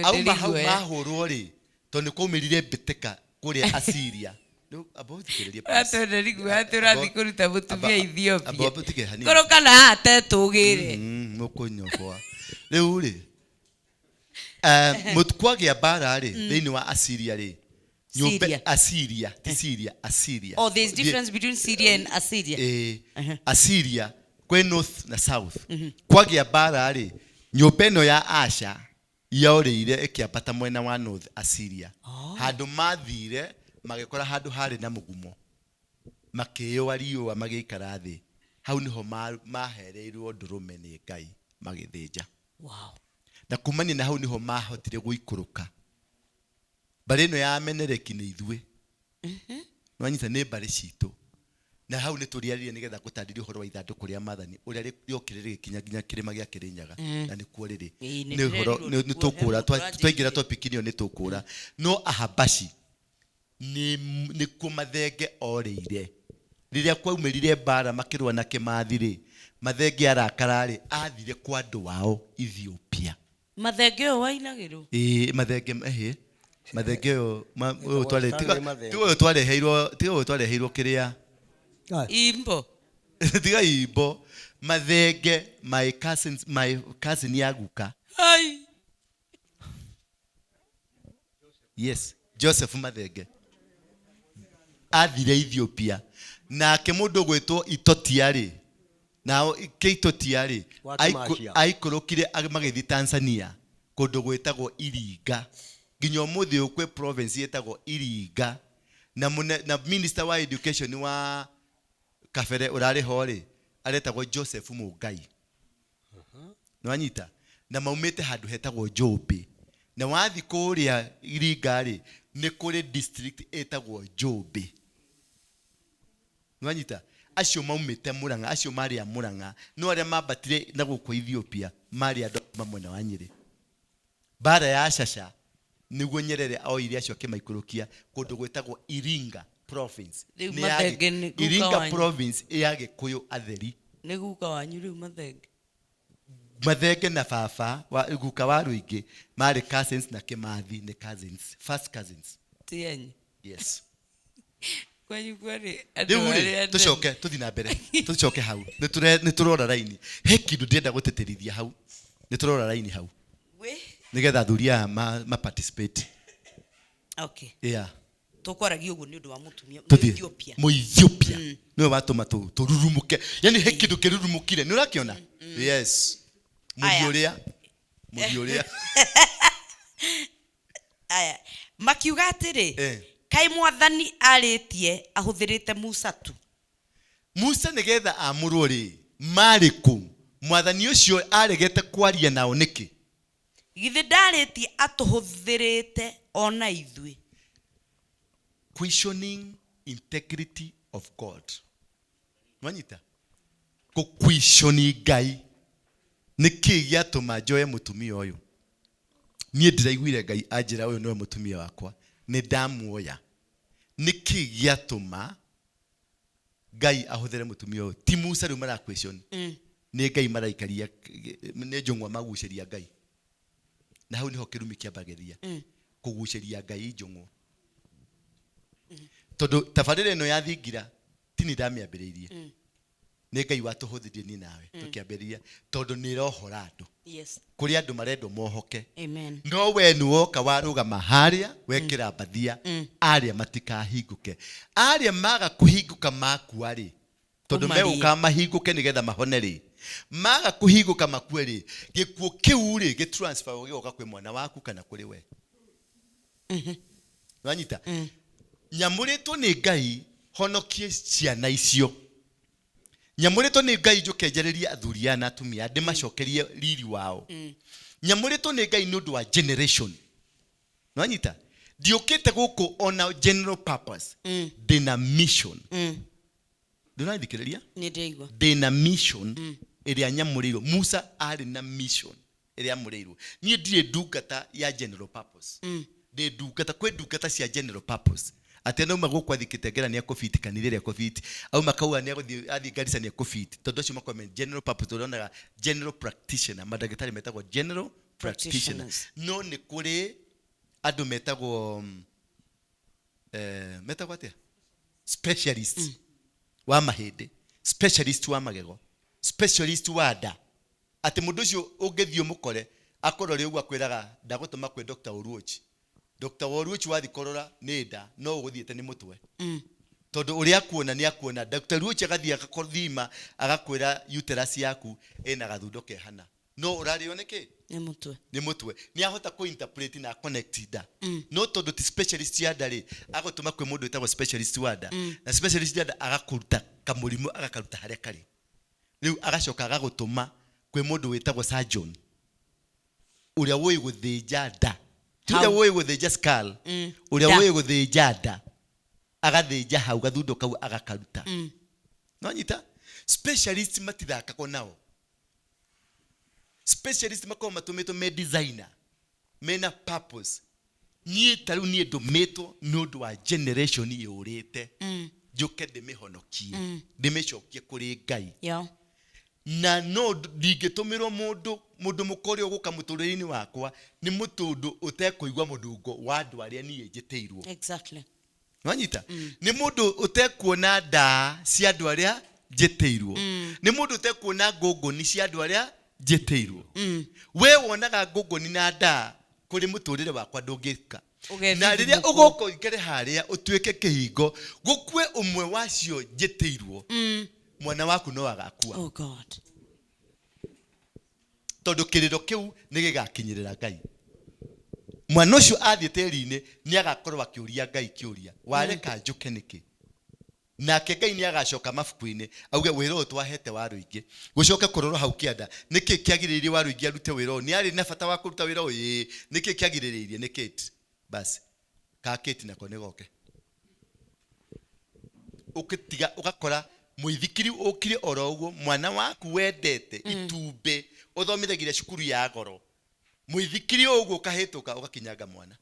Auma hau mahũrwo rĩ, tondũ nĩ kwaumĩrire mbĩtĩka kũrĩa Asiria. Rĩu amba ũthikĩrĩrie please. Ũratwenda guoya atĩ ũrathiĩ kũruta mũtumia Ethiopia. Amba ũtige hanini. Korwo kana haha tetũgĩre. Mũkũnyobwa. Rĩu rĩ, kwagĩa mbara rĩ, thĩinĩ wa Asiria rĩ, nyũmba Syria. Asiria, ti Syria, Asiria. Oh, there's difference between Syria and Assyria. Asiria kwĩ north na south. Kwagĩa mbara rĩ, nyũmba ĩno ya Asha yorĩire ĩkĩambata mwena wa north Asiria. Handũ mathire magĩkora handũ harĩ na mũgumo, makĩyũa riũa magĩikara thĩ. Hau nĩho mahereirwo ndũrũme nĩ Ngai magĩthĩnja. Na kumania na hau nĩho mahotire gũikũrũka. Mbarĩ ĩno ya Amenereki nĩ ithuĩ. Nĩwanyita, nĩ mbarĩ citũ. Na hau nĩ tũrĩarire nĩgetha ngũtarĩrie ũhoro wa ithandũkũ rĩa maathani ũrĩa rĩokire rĩgĩkinya nginya kĩrĩma gĩa Kĩrĩnyaga. Na nĩkuo rĩrĩ. Ĩĩ, nĩ Nĩ ũhoro, ndĩrerirwo nĩ nĩkuo, tũkũra, he mũndũ twaingĩra ũranjĩrire. topic ĩyo nĩ tũkũra. No Ahabashi nĩkuo Mathenge orĩire. Rĩrĩa kwaumĩrire mbara makĩrũa na Kĩmathi rĩ, Mathenge arakara rĩ, athire kwa andũ ao Ethiopia. Mathenge ũyũ wainagĩrwo? Ĩĩ, Mathenge, ĩhĩ. Mathenge ũyũ, ũyũ Ĩtagwo twarĩ, Stanley tiga, Mathenge. tiga ũyũ twareheirwo, tiga ũyũ twareheirwo kĩrĩa. Imbo. Tiga imbo. Mathenge, my cousins, my cousin ya guka. Ai. Yes, Joseph Mathenge. Athire Ethiopia. Nake mũndũ ũgwĩtwo Itotia rĩ, nao ke Itotia rĩ, Wa Kĩmacia. aikũrũkire magĩthiĩ Tanzania kũndũ gwĩtagwo Iringa. Nginya ũmũthĩ ũyũ kwĩ province ĩtagwo Iringa. Na na minister wa education wa kabere ũrarĩ ho rĩ, aretagwo Joseph Mũngai. Nĩwanyita? Na maumĩte handũ hetagwo Njũmbĩ. Na wathiĩ kũrĩa Iringa rĩ, nĩ kũrĩ district ĩtagwo Njũmbĩ. Nĩwanyita? Acio maumĩte Mũrang'a, acio marĩ a Mũrang'a, no arĩa mambatire na gũkũ Ethiopia marĩ andũ a mwena wa Nyĩrĩ. Mbara ya Shasha nĩguo Nyerere oire acio akĩmaikũrũkia kũndũ gwĩtagwo Iringa province. Rĩu Nĩ ya Mathenge nĩ guka Iringa wanyu. province ya Gĩkũyũ atheri. Nĩ guka wanyu rĩu Mathenge. Mathenge na baba wa guka wa Rũingĩ marĩ cousins na Kĩmathi nĩ cousins, first cousins. Ti enyu. Yes. Kwanyu kwarĩ andũ Rĩu rĩ, arĩa tũcoke tũthiĩ na mbere, tũcoke hau. Nĩ tũrora raini. He kĩndũ ndĩrenda gũtĩtĩrithia hau. Nĩ tũrora raini hau. We? Nĩgetha athuri aya ma participate. Okay. Yeah. Tũkwaragia ũguo nĩ ũndũ wa mũtumia Tũthiĩ. Mũethiopia. Mũethiopia. Nĩwe watũma tũrurumũke. Yaani he kĩndũ kĩrurumũkire. Nĩ ũrakĩona? Yes. Aya. Mũriũ ũrĩa. Mũriũ ũrĩa. Aya. Makiuga atĩrĩ, kaĩ mwathani arĩtie ahũthĩrĩte Musa tu. Musa nĩgetha amũrwo rĩ, marĩ kũ? Mwathani ũcio aregete kwaria nao nĩkĩ? Githĩ ndarĩtie atũhũthĩrĩte ona ithuĩ? Questioning integrity of God. Nwanyita gũquestioni Ngai, nĩkĩ gĩatũma njoe mũtumia ũyũ? Niĩ ndĩraiguire Ngai anjĩra ũyũ nĩwe mũtumia wakwa, nĩ ndamuoya. Nĩkĩ gĩatũma Ngai ahũthĩre mũtumia ũyũ? Ti Musa rĩu mara question, nĩ Ngai maraikaria, nĩ njũng'wa magucĩria Ngai. Na hau nĩho kĩrumi kĩambagĩrĩria kũgucĩria Ngai njũng'wa, tondũ tabarĩra ĩno ya thingira ti niĩ ndamĩambĩrĩirie, nĩ Ngai watũhũthĩrie niĩ nawe tũkĩambĩrĩria, tondũ nĩ ĩrohora andũ. Kũrĩ andũ marendwo mohoke. Amen. No we nĩ woka warũgama harĩa wekĩra mbathia, arĩa matikahingũke, arĩa maga kũhingũka makua rĩ, tondũ Ũmarie. Megũka mahingũke nĩgetha mahone rĩ, maga kũhingũka makue rĩ, gĩkuũ kĩu rĩ gĩ transfer gĩgoka kwĩ mwana waku kana kũrĩ we. Wanyita? Nyamũrĩtwo nĩ Ngai honokie ciana icio, nyamũrĩtwo nĩ Ngai njũke njarĩrie athuri aya na atumia, ndĩmacokerie riri wao. Nyamũrĩtwo nĩ Ngai nĩ ũndũ wa generation. Nwanyita? Ndiũkĩte gũkũ ona general purpose, ndĩna mission. Ndũrathikĩrĩria? Nĩ ndĩraigua. Ndĩna mission ĩrĩa nyamũrĩirwo. Musa arĩ na mission ĩrĩa amũrĩirwo. Niĩ ndirĩ ndungata ya general purpose, ndĩ ndungata. Kwĩ ndungata cia general purpose, atĩ nauma gũkũ athiĩ Kitengela nĩ ekũbiti kanitha ĩrĩa ekũbiti, auma kauga nĩ agũthiĩ athiĩ Garissa nĩ ekũbiti, tondũ acio makoragwo me general purpose. Tondũ general practitioner, mandagĩtarĩ metagwo general practitioner. Practitioners. No nĩ kũrĩ andũ metagwo metagwo atĩa, specialist wa mahĩndĩ, specialist wa magego, specialist wa nda, atĩ mũndũ ũcio ũngĩthiĩ ũmũkore akũrore ũguo akwĩraga ndagũtũma kwĩ Dr. Oruoch. Dr. Oruoch wathiĩ kũrora nĩ nda, no ũgũthiĩte nĩ mũtwe, tondũ ũrĩa akuona nĩ akuona. Dr. Oruoch agathiĩ agakũthima, agakwĩra uterus yaku ĩna gathundo kehana, no ũrarĩo nĩ kĩ? Nĩ mũtwe. Nĩ mũtwe. Nĩ ahota kũ interpret na connect nda, no tondũ ti specialist ya nda rĩ, agũtũma kwĩ mũndũ wĩtagwo specialist wa nda, na specialist ya nda agakũruta kamũrimũ, agakaruta harĩa karĩ. Rĩu agacoka agagũtũma kwĩ mũndũ wĩtagwo surgeon, ũrĩa ũĩ gũthĩnja nda, ti ũrĩa Hau. ũĩ gũthĩnja skull, ũrĩa Nda. ũĩ gũthĩnja nda, agathĩnja hau gathundo kau agakaruta. No nyita? Specialist matithakagwo nao. Specialist makoragwo matũmĩtwo me designer, mena purpose. Niĩ ta rĩu niĩ ndũmĩtwo nĩ ũndũ wa generation yũrĩte, njũke ndĩmĩhonokie, ndĩmĩcokie kũrĩ Ngai. Na no ndingĩtũmĩrwo mũndũ mũka ũrĩa ũgũka mũtũrĩre-inĩ wakwa nĩ mũtũndũ ũtekũigua mũnungo wa andũ arĩa niĩ njĩtĩirwo. Nwanyita? Nĩ mũndũ ũtekuona ndaa cia andũ arĩa njĩtĩirwo, nĩ mũndũ ũtekuona ngũngũni cia andũ arĩa njĩtĩirwo. We wonaga ngũngũni na ndaa kũrĩ mũtũrĩre wakwa, ndũngĩka. Na rĩrĩa Ũgethithimũkwo. Ũgoka ũikare harĩa ũtuĩke kĩhingo gũkue ũmwe wacio njĩtĩirwo, mwana waku no agakua. Oh God. Tondũ kĩrĩro kĩu nĩ gĩgakinyĩrĩra Ngai. Mwana ũcio athiĩ tĩri-inĩ nĩ agakorwo akĩũria Ngai kĩũria, wareka njũke nĩkĩ? Nake Ngai nĩ agacoka mabuku-inĩ auge wĩra ũyũ twahete wa rũingĩ gũcoke kũrorwo hau kĩanda, nĩkĩ kĩagĩrĩirie wa rũingĩ arute wĩra ũyũ? Nĩ arĩ na bata wa kũruta wĩra ũyũ? Ĩĩ. Nĩkĩ kĩagirĩrĩirie? Nĩ Kate. Basi ka Kate nako nĩ goke ũkĩtiga ũgakora mũithikiri ũkire oro ũguo, mwana waku wendete itumbĩ ũthomithagiria cukuru ya goro, mũithikiri ũguo ũkahĩtũka ũgakinyanga mwana,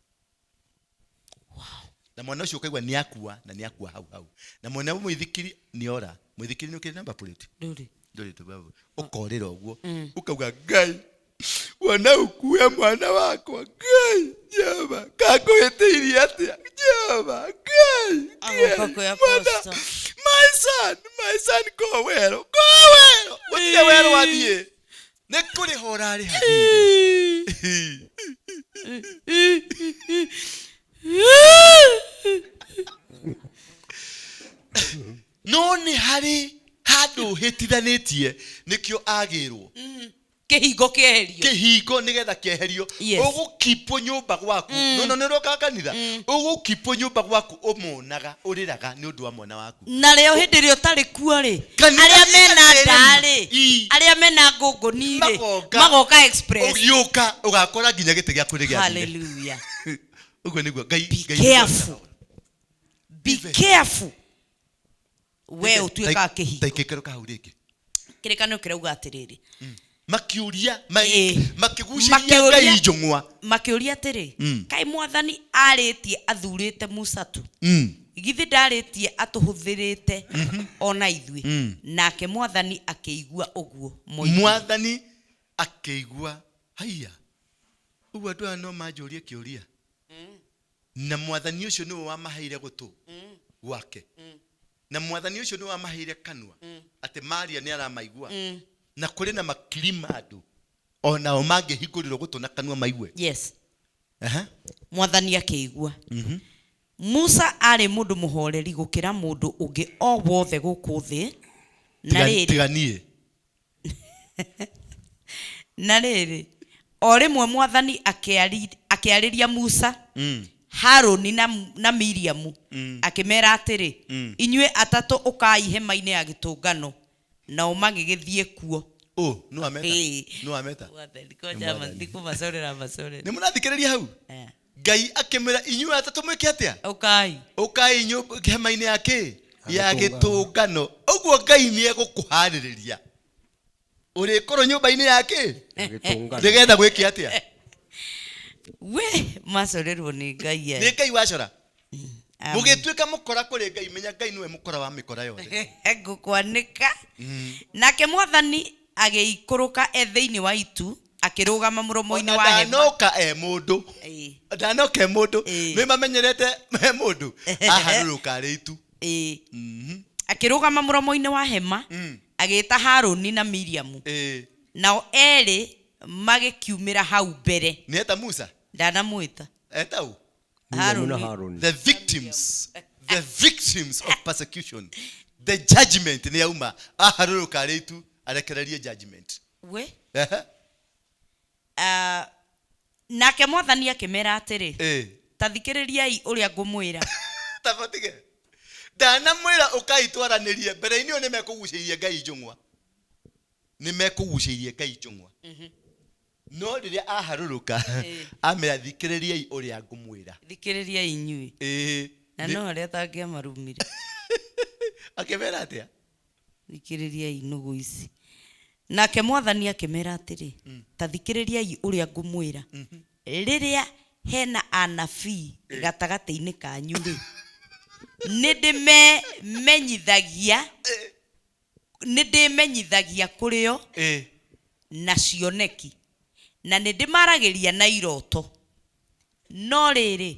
na mwana ũcio ũkaigua nĩ akua, na nĩ akua hau hau, na mwana wa mũithikiri nĩ ora. Mũithikiri nĩ ũkĩrĩ number plate? Ndũrĩ. Ndũrĩ tũbabu. Ũkorĩra ũguo, ũkauga, Ngai, wona ũkue mwana wakwa, Ngai Jehova, kangũhĩtĩirie atĩa, Jehova Ngai? Agoka Ngai, kwĩ mwana apostle. My son, my son, go well, go well. Gũtirĩ werũ wathiĩ, nĩ kũrĩha ũrarĩha thirĩ. No nĩ harĩ handũ hĩtithanĩtie, nĩkĩo agĩrwo. Kĩhingo kĩeherio. Kĩhingo nĩgetha kĩeherio. Yes. Ũgũkipwo nyũmba gwaku. No nĩ ũrokaga kanitha, ũgũkipwo nyũmba gwaku, ũmonaga ũrĩraga nĩ ũndũ wa mwana waku. Narĩo hĩndĩ ĩrĩa ũtarĩ kuo rĩ, Kanitha arĩa mena ĩgaterema. nda rĩ, arĩa mena ngũngũni rĩ, Magoka. magoka express. Ũgĩũka ũgakora nginya gĩtĩ gĩaku nĩ gĩathire. Hallelujah. Ũguo nĩguo Ngai. Be Ngai careful. Be Be careful. We ũtuĩkaga kĩhingo. Taikĩkĩro kahau rĩngĩ. Kĩrĩkanĩro kĩrauga atĩrĩrĩ, Makiuria, makĩgucĩria Makĩũria. Ngai njũng'wa. Makĩũria atĩrĩ, kaĩ Mwathani arĩtie athurĩte Musa tu? Githĩ ndarĩtie atũhũthĩrĩte ona ithuĩ? Nake Mwathani akĩigua ũguo moigire. Mwathani akĩigua, haiya, ũguo andũ aya no manjũrie kĩũria, na Mwathani ũcio nĩwe wamaheire gũtũ gwake, na Mwathani ũcio nĩwe wamaheire kanua atĩ maria nĩ aramaigua, na kũrĩ na makiri ma andũ onao mangĩhingũrĩrwo gũtũ na kanua maigue. Mwathani akĩigua. Musa arĩ mũndũ mũhoreri gũkĩra mũndũ ũngĩ o wothe gũkũ thĩ. Na rĩrĩ, Tiganie. Na rĩrĩ, o rĩmwe Mwathani akĩarĩria Musa, Harũni na Miriamu, akĩmera atĩrĩ, inyuĩ atatũ ũkai hema-inĩ ya gĩtũngano. Nao magĩgĩthiĩ kuo. Ũ nĩ wameta? Ĩĩ. Nĩ wameta? Mwathani, koja ndikũmacorera macorera. Nĩ mũrathikĩrĩria hau? Eh. Ngai akĩmwĩra, inyuĩ atatũ mwĩke atĩa? Ũkai. Ũkai hema-inĩ ya kĩ? Ya gĩtũngano. Ũguo Ngai nĩ egũkũharĩrĩria ũrĩkorwo nyũmba-inĩ ya kĩ? Gĩtũngano. Nĩgetha gwĩke atĩa? We macorerwo nĩ Ngai. Nĩ Ngai wacora. Amen. Mũgĩtuĩka mũkora kũrĩ Ngai, menya Ngai nĩwe mũkora wa mĩkora yothe. Ngũkwanĩka. Nake Mwathani agĩikũrũka e thĩinĩ wa itu, akĩrũgama mũromo-inĩ Ona wa hema. ndanoka e mũndũ. Ndanoka e mũndũ. Nĩ mamenyerete e mũndũ, aharũrũka arĩ itu. Akĩrũgama mũromo-inĩ wa hema, agĩĩta Harũni na Miriamu. Nao erĩ magĩkiumĩra hau mbere. Nĩ eta Musa? Ndanamwĩta. Eta ũ? Miriamu na Harũni. Harũni. The victims of persecution, the judgment nĩ yauma, aharũrũka arĩ itu arekererie judgment. We. Nake Mwathani akĩmera atĩrĩ, ta thikĩrĩriai ũrĩa ngũmwĩra. Tabatige ndanamwĩra ũkai twaranĩrie mbere-inĩ ũyũ, nĩ mekũgucĩirie Ngai njũng'wa, nĩ mekũgucĩirie Ngai njũng'wa, no rĩrĩa aharũrũka amera, thikĩrĩriai ũrĩa ngũmwĩra. Thikĩrĩriai inyuĩ. Na no arĩa atangĩamarumire. Akĩmera atĩa? Thikĩrĩriai nũgũ ici. Nake Mwathani akĩmera atĩrĩ, ta thikĩrĩriai ũrĩa ngũmwĩra. Rĩrĩa hena anabii gatagatĩ-inĩ kanyu rĩ, nĩ ndĩmemenyithagia, nĩ ndĩmenyithagia kũrĩ o na cioneki, na nĩ ndĩmaragĩria na iroto. No rĩrĩ,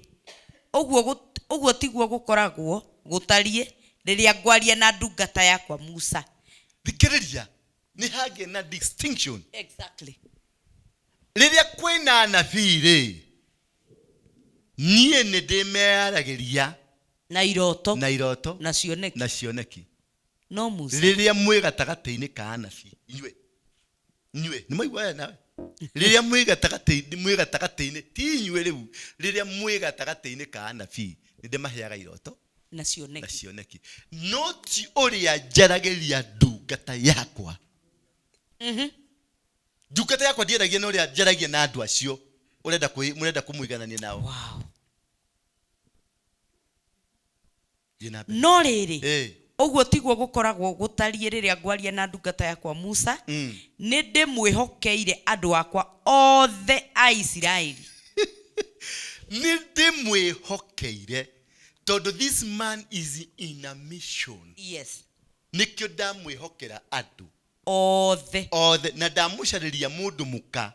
ũguo tiguo gũkoragwo gũtariĩ rĩrĩa ngwaria na ndungata yakwa Musa. Thikĩrĩria, nĩ hagĩa na distinction. Rĩrĩa kwĩna anabii rĩ, niĩ nĩ ndĩmearagĩria na iroto, na iroto, na cioneki, na cioneki. No Musa, Rĩrĩa mwĩ gatagatĩ-inĩ ka anabii, inyuĩ nĩ mwaigua aya nawe, rĩrĩa mwĩ gatagatĩ-inĩ, ti inyuĩ rĩu, rĩrĩa mwĩ gatagatĩ-inĩ ka anabii, nĩ ndĩmaheaga iroto na na cioneki, cioneki, no ti ũrĩa njaragĩria ndungata yakwa. Ndungata yakwa ndiaragia na ũrĩa njaragia na andũ acio ũrenda mũrenda kũmũiganania nao. Thiĩ na mbere. No rĩrĩ, ũguo tiguo gũkoragwo gũtariĩ rĩrĩa ngwaria na ndungata yakwa Musa. Nĩ ndĩmwĩhokeire andũ akwa othe a Isiraeli. Nĩ ndĩmwĩhokeire tondũ this man is in a mission. Nĩkĩo ndamwĩhokera andũ othe. Othe, na ndamũcarĩria mũndũ mũka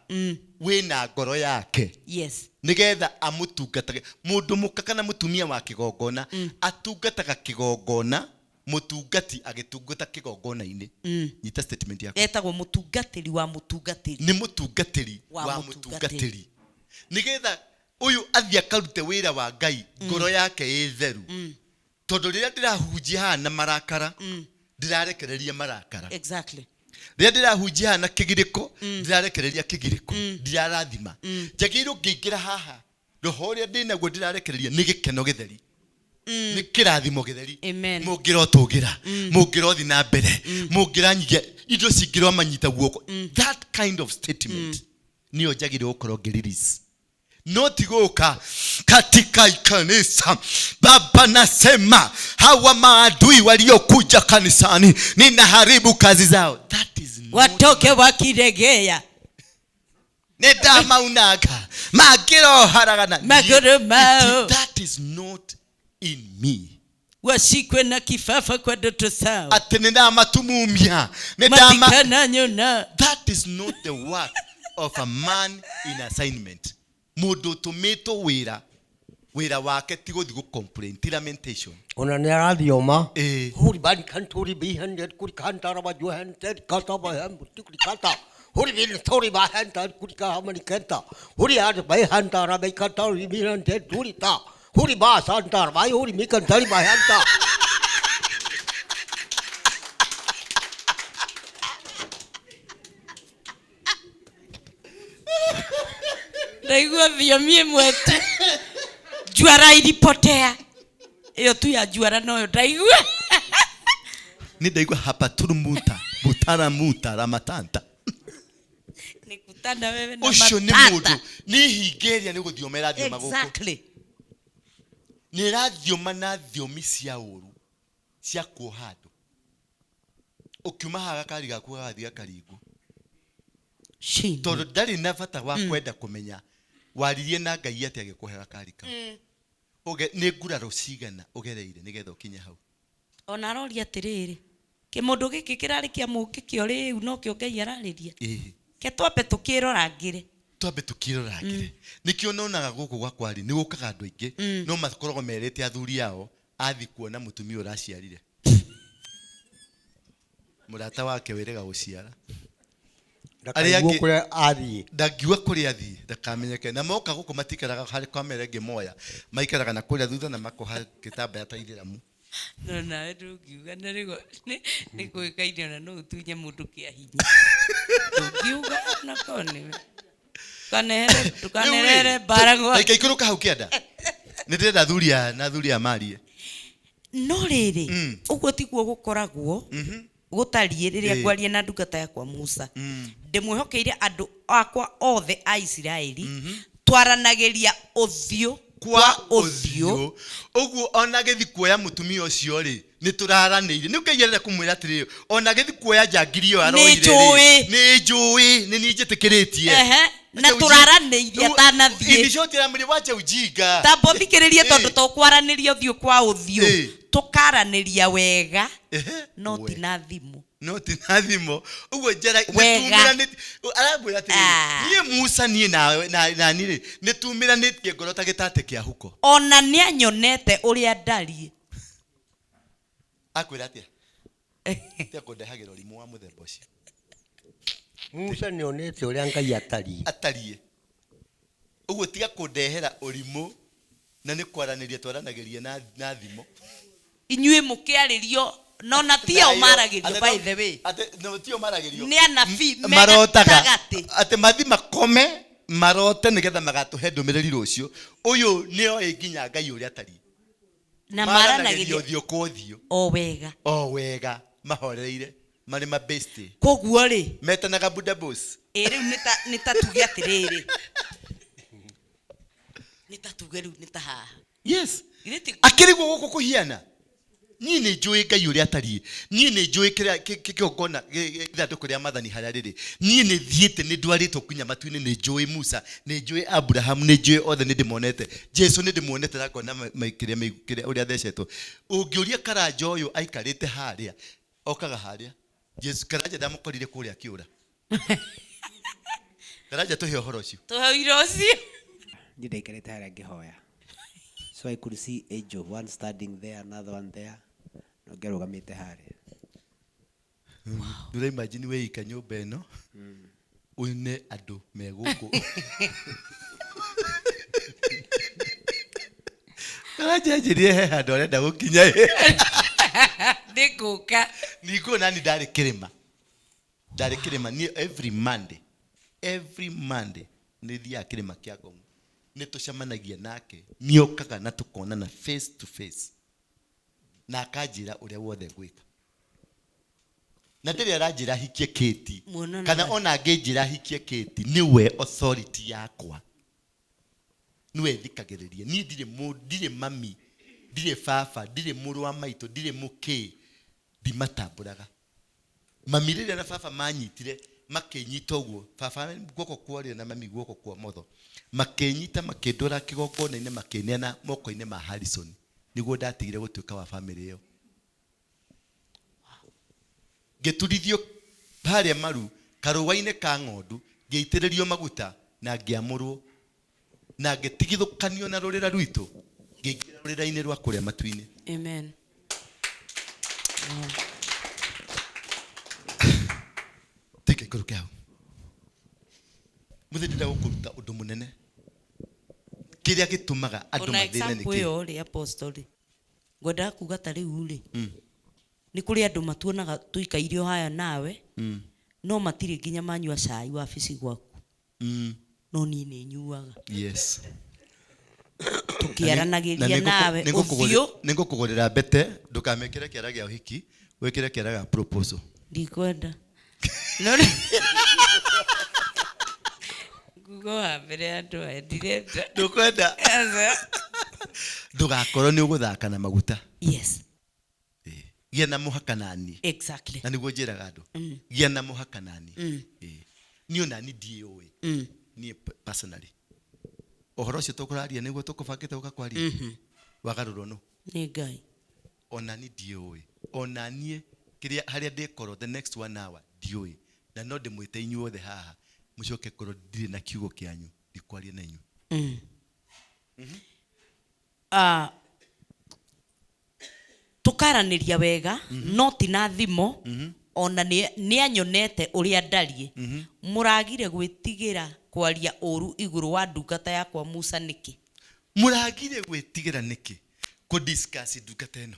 wĩna ngoro yake, nĩgetha amũtungatage. Mũndũ mũka kana mũtumia wa kĩgongona atungataga kĩgongona, mũtungati agĩtungata kĩgongona-inĩ. Nyita statement yakwa. Etagwo mũtungatĩri wa mũtungatĩri. Nĩ mũtungatĩri wa wa mũtungatĩri. Mũtungatĩri, nĩgetha ũyũ athiĩ akarute wĩra wa Ngai ngoro yake ĩ theru, tondũ rĩrĩa ndĩrahunjia haha na marakara, ndĩrarekereria marakara. Rĩrĩa ndĩrahunjia haha na kĩgirĩko, ndĩrarekereria kĩgirĩko, ndĩrarathima. Njagĩrĩirwo ngĩingĩra haha, roho ũrĩa ndĩnaguo ndĩrarekereria nĩ gĩkeno gĩtheri, nĩ kĩrathimo gĩtheri. Amen. Mũngĩrotũgĩra, mũngĩrothi na mbere, mũngĩranyigia indo cingĩromanyita guoko. That kind of statement nĩyo njagĩrĩirwo gũkorwo ngĩ-release, no ti gũka katika kanisa, "Baba, nasema hawa maadui waliokuja kanisani ninaharibu kazi zao." That is not Watoke wakiregea. Nĩ ndamaunanga mangĩroharagana Magũrũ mao. That is not in me. Washikwe na kifafa kwa ndoto zao. Atĩ nĩ ndamatumumia, nĩ ndama Matikananyona. That is not the work of a man in assignment. Mũndũ ũtũmĩtwo wĩra, wĩra wake ti gũthiĩ gũ-complain, ti lamentation. Ona nĩ arathioma. Ĩĩ. Huri bani kanturi bihandet kuri kantara ba juhantet kata ba ham tukri kata huri bin tori ba hanta kuri ka hamani kenta huri ad ba hanta ra ba kata huri bihandet turi ta huri ba santa ba huri mi kantari ba hanta. Ndaigua thiomi ĩmwe tu, njuara ilipotea, ĩyo tu ya njuara noyo ndaigua. Nĩ ndaigua hapa turumuta butara muta ramatanta. Nikutana wewe na Ũcio nĩ matata. mũndũ nĩ hinga ĩrĩa nĩ gũthioma ĩrathioma gũkũ. Nĩ ĩrathioma na thiomi cia ũru cia kuoha andũ. Ũkiuma haha gakari gaku gagathiĩ gakaringwo. Shame. Tondũ ndarĩ na bata wa kwenda kũmenya waririe na Ngai atĩa agĩkũhe gakari kau. Nĩ nguraro cigana ũgereire nĩgetha ũkinye hau. Ona aroria atĩrĩrĩ, kĩmũndũ gĩkĩ kĩrarĩ kĩa mũngĩkĩo rĩu nokĩo Ngai ararĩria. Ke twambe tũkĩrorangĩre. Twambe tũkĩrorangĩre. Nĩkĩo nonaga gũkũ gwakwa rĩ, nĩ gũkaga andũ aingĩ no makoragwo merĩte athuri ao athi kuona mũtumia ũraciarire mũrata wake wĩrĩga gũciara. Arĩa Ndakaigua angĩ- kũrĩa athiĩ. Ndangiuga kũrĩa athiĩ ndakamenyeke, na moka gũkũ matikaraga harĩ kwa mere ngĩmoya, maikaraga na kũrĩa thutha na makoha gĩtambaya ta ithĩramu. No nawe ndũngiuga na rĩgo nĩ kũĩkaine ona no ũtunye mũndũ kĩa hinya, ndũngiuga onakorwo nĩwe. Ndũkanehere mbara gwa Reke ikũrũka hau kĩanda, nĩ ndĩrenda athuri aya na athuri aya marie. No rĩrĩ, ũguo tiguo gũkoragwo gũtariĩ rĩrĩa ngwaria na ndungata yakwa Musa. Ndĩmwĩhokeire andũ akwa othe a Isiraeli, twaranagĩria ũthiũ kwa ũthiũ. Ũguo ona gĩthi kuoya mũtumia ũcio rĩ, nĩ tũraranĩirie. Nĩ Ngai arenda kũmwĩra atĩrĩrĩ, ona gĩthi kuoya njangiri ĩyo aroire rĩ, Nĩ njũĩ. Nĩ njũĩ, nĩ niĩ njĩtĩkĩrĩtie. Ehe, na Acha tũraranĩirie atanathiĩ. In short, aramwĩra, wacha ujinga. Tamba ũthikĩrĩrie, tondũ tũkwaranĩria ũthiũ kwa ũthiũ, tũkaranĩria wega, no ti na thimũ. No ti na thimũ. Ũguo njara Wega. nĩtumĩranĩtie, aramwĩra atĩrĩrĩ, niĩ Musa, niĩ nawe nani rĩ, nĩtumĩranĩtie ngoro ta gĩtate kĩa huko. Ona nĩanyonete ũrĩa ndariĩ. Akwĩra atĩa? Tiga kũndehagĩra ũrimũ wa mũthemba ũcio. Musa nĩonete ũrĩa Ngai atariĩ. Atariĩ. Ũguo tiga kũndehera ũrimũ na nĩ kwaranĩria twaranagĩria na thimũ. Inyuĩ mũkĩarĩrio no na ti o maragĩrio, by the way. Atĩ no ti o maragĩrio. Nĩ anabii me Marotaga. gatagatĩ. Atĩ mathi makome marote nĩgetha magatũhe ndũmĩrĩri rũciũ. Ũyũ nĩoĩ nginya Ngai ũrĩa atariĩ. Na maranagĩria maranagĩria ũthiũ kwa ũthiũ. O wega. O wega, mahorereire, marĩ mabesti. Koguo rĩ, metanaga Buddha boss. Ĩ rĩu nĩ ta tuge atĩrĩrĩ, nĩ ta tuge rĩu nĩ ta haha. Yes. Githĩ ti- Akĩrigwo gũkũ kũhiana. Niĩ nĩ njũĩ Ngai ũrĩa atariĩ. Niĩ nĩ njũĩ kĩrĩa kĩgongona, ithandũkũ rĩa maathani harĩa rĩrĩ. Niĩ nĩ thiĩte, nĩ ndwarĩtwo nginya matu-inĩ, nĩ njũĩ Musa, nĩ njũĩ Abraham, nĩ njũĩ othe, nĩ ndĩmonete. Jesu nĩ ndĩmuonete na ngona kĩrĩa kĩrĩa ũrĩa athecetwo. Ũngĩũria Karanja ũyũ aikarĩte harĩa, okaga harĩa. Jesu Karanja ndamũkorire kũrĩa akĩũra. Karanja, tũhe ũhoro ũcio. Tũhe ũira ũcio. Niĩ ndaikarĩte harĩa ngĩhoya. So I could see angel, one standing there, another one there. Na ũngĩ arũgamĩte harĩa. Ndũra imagine wĩika nyũmba ĩno, une andũ me gũkũ. Karanja anjĩrire he handũ arenda gũkinya. Nĩ ngũka. Ningũ nani ndarĩ kĩrĩma. Ndarĩ kĩrĩma niĩ every Monday, every Monday nĩ thiaga kĩrĩma kĩa Ngong, nĩ tũcemanagia nake, nĩokaga na tũkonana face to face na akanjĩra ũrĩa wothe ngwĩka. Na ndĩrĩ aranjĩra hikie Kate, Muonanaga. kana ona angĩnjĩra hikie Kate, nĩwe authority yakwa, nĩwe thikagĩrĩria. Niĩ ndirĩ ndirĩ mami, ndirĩ baba, ndirĩ mũrũ wa maitũ, ndirĩ mũkĩ, ndimatambũraga. Mami rĩrĩa na baba manyitire makĩnyita ũguo, baba guoko kwa ũrĩo na mami guoko kwa ũmotho, makĩnyita makĩndwara kĩgongona-inĩ, makĩneana moko-inĩ ma Harrison, nĩguo ndatigire gũtuĩka wa famĩlĩ ĩyo. Ngĩturithio harĩa maru karũa-inĩ ka ng'ondu, ngĩitĩrĩrio maguta na ngĩamũrwo, na ngĩtigithũkanio na rũrĩra rwitũ, ngĩingĩra rũrĩra-inĩ rwa kũrĩa matu-inĩ. Amen. Tika ikũrũke hau. Mũthĩ ndĩrenda gũkũruta ũndũ mũnene. Kĩrĩa gĩtũmaga andũ Ona mathĩne nĩ example kĩĩ? ĩyo rĩ, apostle rĩ, ngwendaga kuga ta rĩu rĩ, nĩ kũrĩ andũ matuonaga tũikaire o haya nawe, no matirĩ nginya manyua cai wabici gwaku. No niĩ nĩ nyuaga. Yes. Tũkĩaranagĩria nawe ũthiũ. Nĩ ngũkũgũrĩra mbete, ndũkamĩkĩre kĩara kĩa ũhiki, wĩkĩre kĩara gĩa proposal. Ndikwenda. No rĩ- Nguga wa mbere andũ aya ndirenda. Ndũkwenda. Aca. Ndũgakorwo nĩ ũgũthaka na maguta. Yes. Gĩa na mũhaka nani. Exactly. Na nĩguo njĩraga andũ. Gĩa na mũhaka nani. Niĩ ona niĩ ndiĩũĩ. Niĩ personally. Ũhoro ũcio tũkũraria nĩguo tũkũbangĩte gũka kwaria. Wagarũrwo nũ? Nĩ Ngai. Ona niĩ ndiĩũĩ. Ona niĩ kĩrĩa harĩa ndĩkorwo the next 1 hour ndiũĩ. Na no ndĩmwĩte inyuothe haha mũcoke korwo ndirĩ na kiugo kĩanyu ndikwaria na inyuĩ. Tũkaranĩria wega, no ti na thimo, ona nĩ anyonete ũrĩa ndariĩ. Mũragire gwĩtigĩra kwaria ũru igũrũ wa ndungata yakwa Musa nĩkĩ? Mũragire gwĩtigĩra nĩkĩ kũ discuss ndungata ĩno?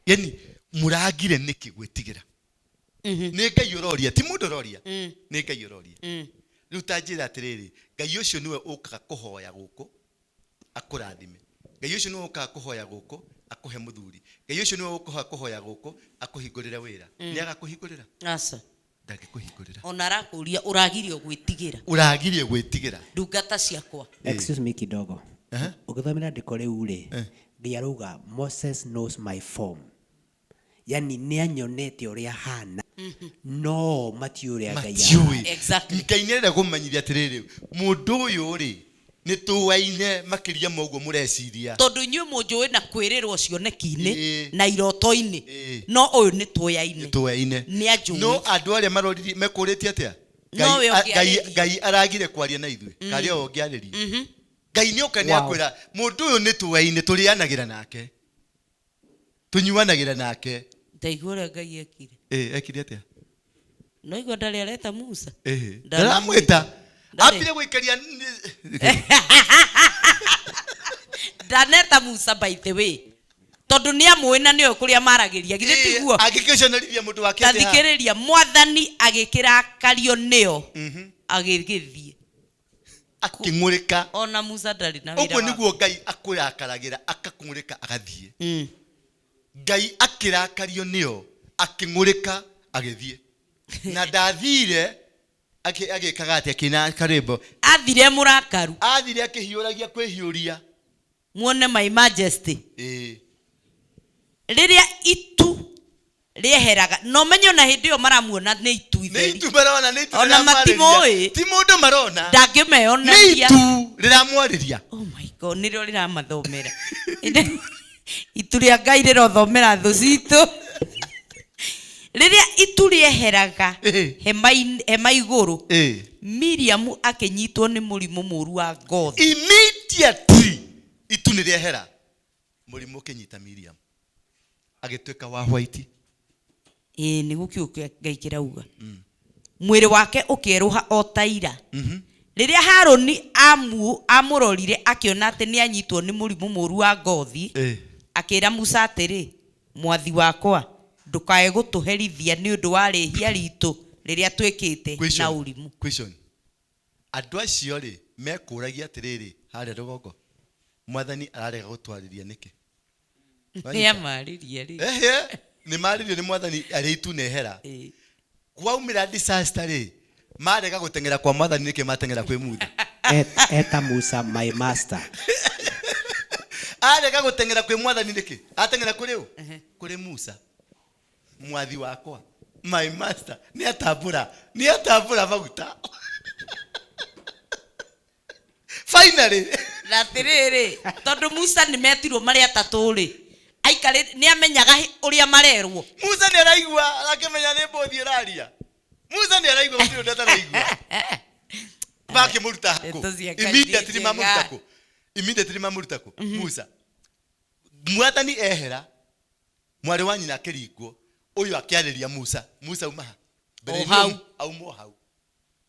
Yani mũragire nĩkĩ gwĩtigĩra? Nĩ Ngai ũroria, ti mũndũ ũroria. Nĩ Ngai ũroria. Rĩu ta njĩra atĩrĩrĩ, Ngai ũcio nĩwe ũkaga kũhoya gũkũ akũrathime. Ngai ũcio nĩwe ũkaga kũhoya gũkũ akũhe mũthuri. Ngai ũcio nĩwe ũkaga kũhoya gũkũ akũhingũrĩre wĩra. Nĩ agakũhingũrĩra? Aca. Ndangĩkũhingũrĩra. Ona arakũria ũragirio gwĩtigĩra. Ũragirio gwĩtigĩra. Ndungata ciakwa. Excuse me kidogo. Ũgĩthomera andĩko rĩu rĩ, Ngai arauga Moses knows my form. Yani nĩ anyonete ũrĩa hana. No matiũĩ ũrĩa Ngai Matiũĩ. ahana. Exactly. Ngai nĩ arenda kũmenyithia atĩrĩrĩ, mũndũ ũyũ rĩ, nĩ tũwaine makĩria ma ũguo mũreciria. Tondũ inyuĩ mũnjũĩ na kwĩrĩrwo cioneki-inĩ na iroto-inĩ. No ũyũ nĩ tũyaine. Nĩ tũyaine. Nĩ anjũĩ. No andũ arĩa maroririe mekũrĩtie atĩa? No we ũngĩarĩria. Ngai aragire kwaria na ithuĩ. Karĩa o ũngĩarĩria. Ngai nĩ oka nĩ Wow. akwĩra, mũndũ ũyũ nĩ tũwaine, tũrĩanagĩra nake. Tũnyuanagĩra nake. Ndaigua ũrĩa Ngai ekire. Ekire atĩa? No igua ndarĩ areta Musa. Ndaramwĩta. Ndaramwĩta. Ndarĩ. Ambire gũikaria Ndaneta Musa by the way. Tondũ nĩ amũĩ na nĩoĩ kũrĩa maragĩria. Githĩ tiguo? Angĩkĩconorithia mũndũ wake atĩa? Tathikĩrĩria, mwathani agĩkĩrakario nĩo. Agĩgĩthiĩ. Akĩng'ũrĩka. Ona Musa ndarĩ na wĩra Ũguo wa- nĩguo Ngai akũrakaragĩra, akakũng'ũrĩka agathiĩ. Ngai akĩrakario nĩo, akĩng'ũrĩka agĩthiĩ. Na ndathire agĩkaga atĩa kĩna karĩmbo? Athire mũrakaru. Athire akĩhiũragia kwĩhiũria. Muone my majesty. Rĩrĩa itu rĩeheraga, no menye ona hĩndĩ ĩyo maramuona nĩ itu Nĩ itheri. itu marona, nĩ itu Ona rĩramwarĩria. matimũĩ. Ti mũndũ marona. Ndangĩmeonagia. Nĩ itu rĩramwarĩria. Oh my God, nĩrĩo rĩramathomera. Itu rĩa Ngai rĩrothomera thũ citũ. Rĩrĩa itu rĩeheraga hema igũrũ, Miriam akĩnyitwo nĩ mũrimũ mũru wa ngothi. Immediately itu nĩ rĩehera. Mũrimũ ũkĩnyita Miriam. Agĩtuĩka wa white. Nĩguo kiugo kĩa Ngai kĩrauga. Mwĩrĩ wake ũkĩerũha o ta ira. Rĩrĩa Harũni amũrorire akĩona atĩ nĩ anyitwo nĩ mũrimũ mũru wa ngothi, akĩra Musa atĩrĩ, mwathi wakwa, ndũkae gũtũherithia nĩ ũndũ wa rĩhia ritũ Rĩrĩa twĩkĩte na ũrimũ. Question. Andũ acio rĩ mekũragia atĩrĩrĩ, harĩa rũgongo mwathani ararega gũtwarĩria nĩkĩ? Nĩ amarĩria rĩ. Ehe, nĩ marĩrio nĩ mwathani arĩ itu nehera. Kwaumĩra disaster rĩ, marega gũteng'era kwa mwathani nĩkĩ mateng'era kwĩ Mutha? Eta Musa my master. Arega gũteng'era kwĩ mwathani nĩkĩ ateng'era kũrĩ ũ? Kũrĩ Musa. Mwathi wakwa, my master, nĩ atambũra, nĩ atambũra maguta finally. Na atĩrĩrĩ, tondũ Musa nĩ metirwo marĩ atatũ rĩ, aikarĩ nĩ amenyaga ũrĩa marerwo. Musa nĩ araigua, arakĩmenya nĩ mbũthi ĩraria. Musa nĩ araigua, gũtirĩ ũndũ ataraigua. Makĩmũruta kũ? Ndeto cia Ngai nĩ Immediately njega. mamũruta kũ? Immediately mamũruta kũ? Musa mwathani ehera, mwarĩ wa nyina akĩringwo, ũyũ akĩarĩria Musa. Musa uma ha? Mbere O hau. Auma o hau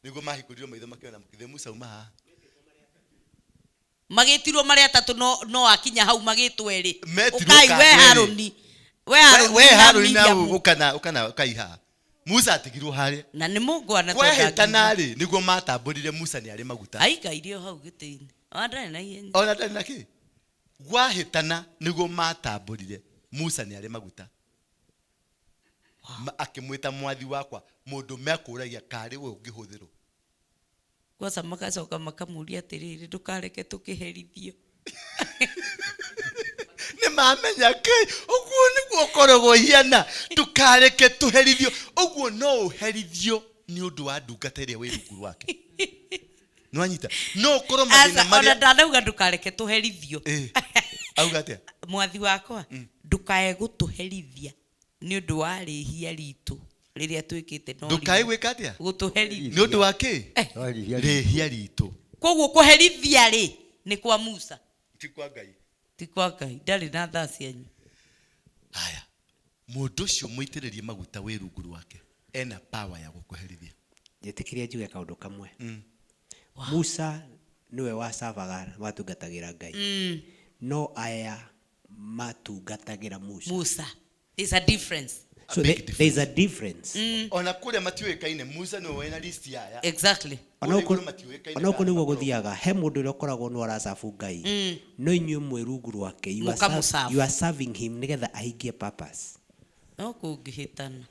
nĩguo mahingũrirwo maitho makĩona mũkithe. Musa uma haha. Magĩtirwo marĩ atatũ, no akinya hau magĩtwo erĩ. Metirwo Ũkai we kando erĩ. Harũni, we Harũni we na Harũni na Miriamu. ũkana ũkana ũkaiha. Musa atigirwo harĩa. Na nĩ mũngwana. Kwehĩtana rĩ, nĩguo matambũrire Musa nĩ arĩ maguta. Aikaire o hau gĩtĩ-inĩ, ona ndarĩ na ihenya. Ona ndarĩ na kĩ. Gwahĩtana nĩguo matambũrire Musa nĩ arĩ maguta. Akĩmwĩta mwathi wakwa, mũndũ mekũragia karĩ we ũngĩhũthĩrwo. Kwanza magacoka makamũria atĩrĩrĩ, ndũkareke tũkĩherithio. Nĩ mamenya kĩ ũguo nĩguo ũkoragwo hiana, ndũkareke tũherithio. Ũguo no ũherithio nĩ ũndũ wa ndungata ĩrĩa wĩ rungu rwake. Nĩwanyita? No ũkorwo mathĩna Aca, ona marĩa ndanauga ndũkareke tũherithio. Auga atĩa? Mwathi wakwa, ndũkae gũtũherithia nĩ ũndũ wa rĩhia ritũ rĩrĩa twĩkĩte na Ndũkae ũrimũ. gwĩka atĩa? Gũtũherithia. Nĩ ũndũ wa kĩ? Rĩhia ritũ. Koguo kũherithia rĩ nĩ kwa Musa. Ti kwa Ngai. Ti kwa Ngai, ndarĩ na thaa cianyu. Haya, mũndũ ũcio mũitĩrĩrie maguta wĩ rungu rwake ena power ya gũkũherithia. Njĩtĩkĩria njuge kaũndũ kamwe. Musa nĩwe wacavaga, watungatagĩra Ngai, no aya matungatagĩra Musa. Musa, there's a difference. So A big there's a difference. Ona kũrĩa matiũĩkaine, Musa nĩwe wĩna list yaya. Ona Kũrĩa ũkũ igũrũ matiũĩkaine ona ũkũ kana nĩguo makoragwo. gũthiaga, he mũndũ ũrĩa ũkoragwo no aracabu Ngai, no inyuĩ mwĩ rungu rwake. You are Mũkamũserve. You are serving him nĩgetha ahingie purpose. No kũngĩhĩtana.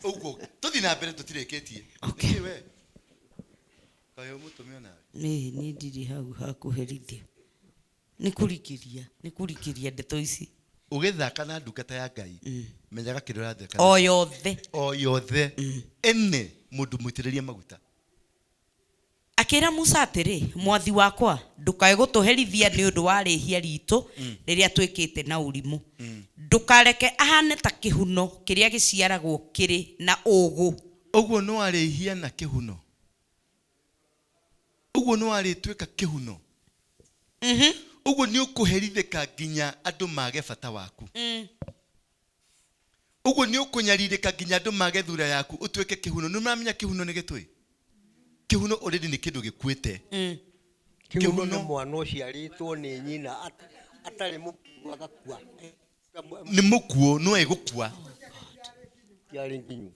Ũguo tũthiĩ na mbere, tũtirĩkĩtie. Okay. Nĩkĩ we kaĩ ũmũtũme onawe? Nĩ ndirĩ hau ha kũherithia, nĩ kũrikĩria, nĩ kũrikĩria ndeto ici. Ũgĩthaka na ndungata ya Ngai, menyaga kĩrĩa ũrathaka. O yothe. O yothe, ene mũndũ mũitĩrĩrie maguta. Akĩra Musa atĩrĩ, mwathi wakwa, ndũkae gũtũherithia nĩ ũndũ wa rĩhia ritũ rĩrĩa twĩkĩte na ũrimũ. Ndũkareke ahane ta kĩhuno kĩrĩa gĩciaragwo kĩrĩ na ũgũ. Ũguo no arĩhia na kĩhuno, ũguo no arĩtuĩka kĩhuno. Ũguo nĩ ũkũherithĩka nginya andũ mage bata waku. Ũguo nĩ ũkũnyarirĩka nginya andũ mage thura yaku, ũtuĩke kĩhuno. Nĩ ũramenya kĩhuno nĩ gĩtũĩ? Kĩhuno already nĩ kĩndũ gĩkuĩte. Kĩhuno Kĩhuno. nĩ mwana ũciarĩtwo nĩ nyina atarĩ mũkuũ agakua. Nĩ mũkuũ, no egũkua. Yarĩ nginyu.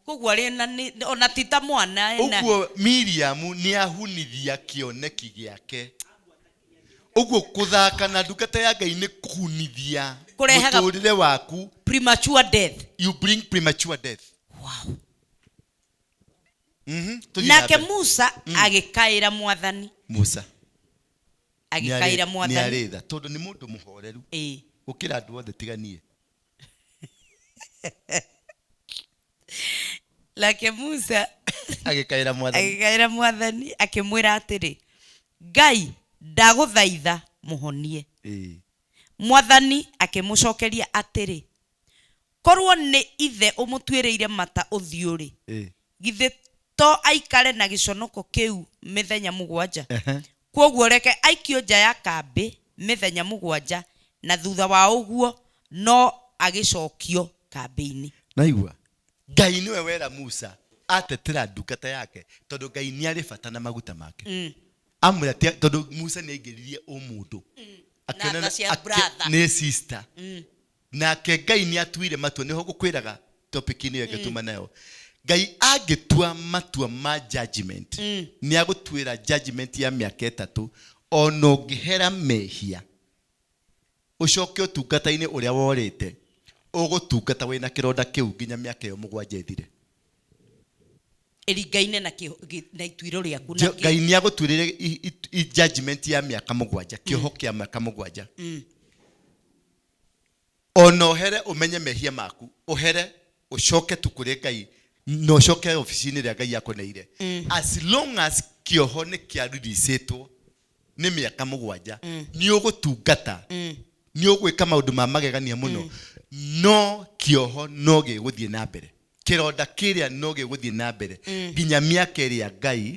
Koguo arĩ na ona ti ta mwana ena. Ũguo Miriamu nĩ ahunithia kĩoneki gĩake. Ũguo kũthaka na ndungata ya Ngai nĩ kũhunithia Kũrehaga- mũtũrĩre waku. Premature death. You bring premature death. Wow. Tũthiĩ na Nake mbere. Musa agĩkaĩra mwathani. Musa Agĩkaĩra nĩ mwathani. arĩ tha tondũ nĩ mũndũ mũhoreru gũkĩra andũ othe tiganie. Nake Musa agĩkaĩra mwathani. Agĩkaĩra mwathani akĩmwĩra atĩrĩ, Ngai, ndagũthaitha mũhonie. Mwathani akĩmũcokeria atĩrĩ, korwo nĩ ithe ũmũtuĩrĩire mata ũthiũ rĩ, githĩ to aikare na gĩconoko kĩu mĩthenya 7? Kwoguo reke aikio nja ya kambĩ mĩthenya 7, na thutha wa ũguo no agĩcokio kambĩ-inĩ. Naigua Ngai nĩwe wera Musa atetera ndungata yake, tondũ Ngai nĩ arĩ bata na maguta make. Amwĩra tondũ Musa nĩ aingĩririe ũmũndũ. Akĩona Na tha cia brother. Nĩ sister. Nake Ngai nĩ atuire matua, nĩho gũkwĩraga. topic-inĩ ĩyo ĩngĩ tuma nayo. Ngai angĩtua matua ma judgment, nĩ agũtuĩra judgment ya mĩaka 3, ona ũngĩhera mehia ũcoke ũtungata-inĩ ũrĩa worĩte, ũgũtungata wĩna kĩronda kĩu nginya mĩaka ĩyo 7 ĩthire. Ĩringaine na na ituĩro rĩaku na Ngai nĩ agũtuĩrĩire judgment ya mĩaka 7, kĩoho kĩa mĩaka 7. Ona ũhere ũmenye mehia maku, ũhere ũcoke tu kũrĩ Ngai na ũcoke obici-inĩ ĩrĩa Ngai akũneire. As long as kĩoho nĩ kĩa-release-ĩtwo nĩ mĩaka 7, nĩ ũgũtungata, nĩ ũgwĩka maũndũ ma magegania mũno, no kĩoho no gĩgũthiĩ na mbere, kĩronda kĩrĩa no gĩgũthiĩ na mbere nginya mĩaka ĩrĩa Ngai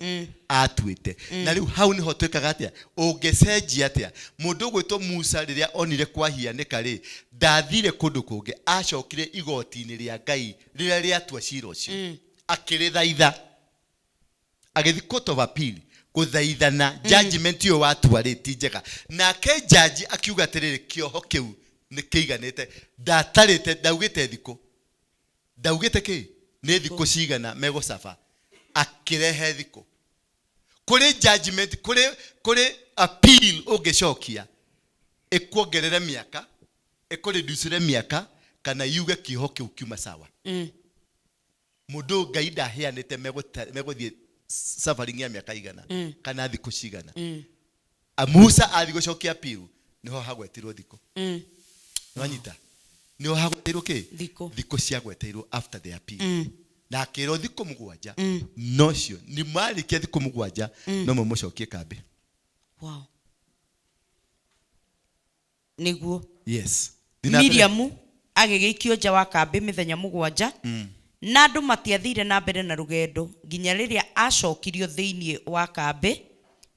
atuĩte. Na rĩu hau nĩho twĩkaga atĩa, ũngĩcenjia atĩa? Mũndũ ũgwĩtwo Musa rĩrĩa onire kwahianĩka rĩ, ndathire kũndũ kũngĩ, acokire igoti-inĩ rĩa Ngai rĩrĩa rĩatua cira ũcio, akĩrĩthaitha, agĩthiĩ court of appeal gũthaithana judgment ĩyo watua rĩ ti njega. Nake jaji akiuga atĩrĩrĩ, kĩoho kĩu nĩ kĩiganĩte, ndatarĩte, ndaugĩte thikũ, ndaugĩte kĩ nĩ thikũ cigana megũcaba, akĩrehe thikũ. Kũrĩ judgment, kũrĩ appeal ũngĩcokia ĩkuongerere mĩaka, ĩkũreducere mĩaka, kana yuge kĩoho kĩu kiuma sawa. Mũndũ Ngai ndaheanĩte megũthiĩ suffering ya mĩaka igana kana thikũ cigana. Musa athiĩ gũcokia appeal nĩho hagwetirwo thikũ. Nĩwanyita? Nĩho hagwetirwo kĩ? Thikũ. Thikũ ciagwetirwo after the appeal. Na akĩrwo thikũ 7, nocio nĩ marĩkia thikũ 7 no mũmũcokie kambĩ. Wow. Nĩguo. Yes. Miriamu agĩgĩikio nja wa kambĩ mĩthenya 7, na andũ matiathire na mbere na rũgendo nginya rĩrĩa acokirio thĩinĩ wa kambĩ.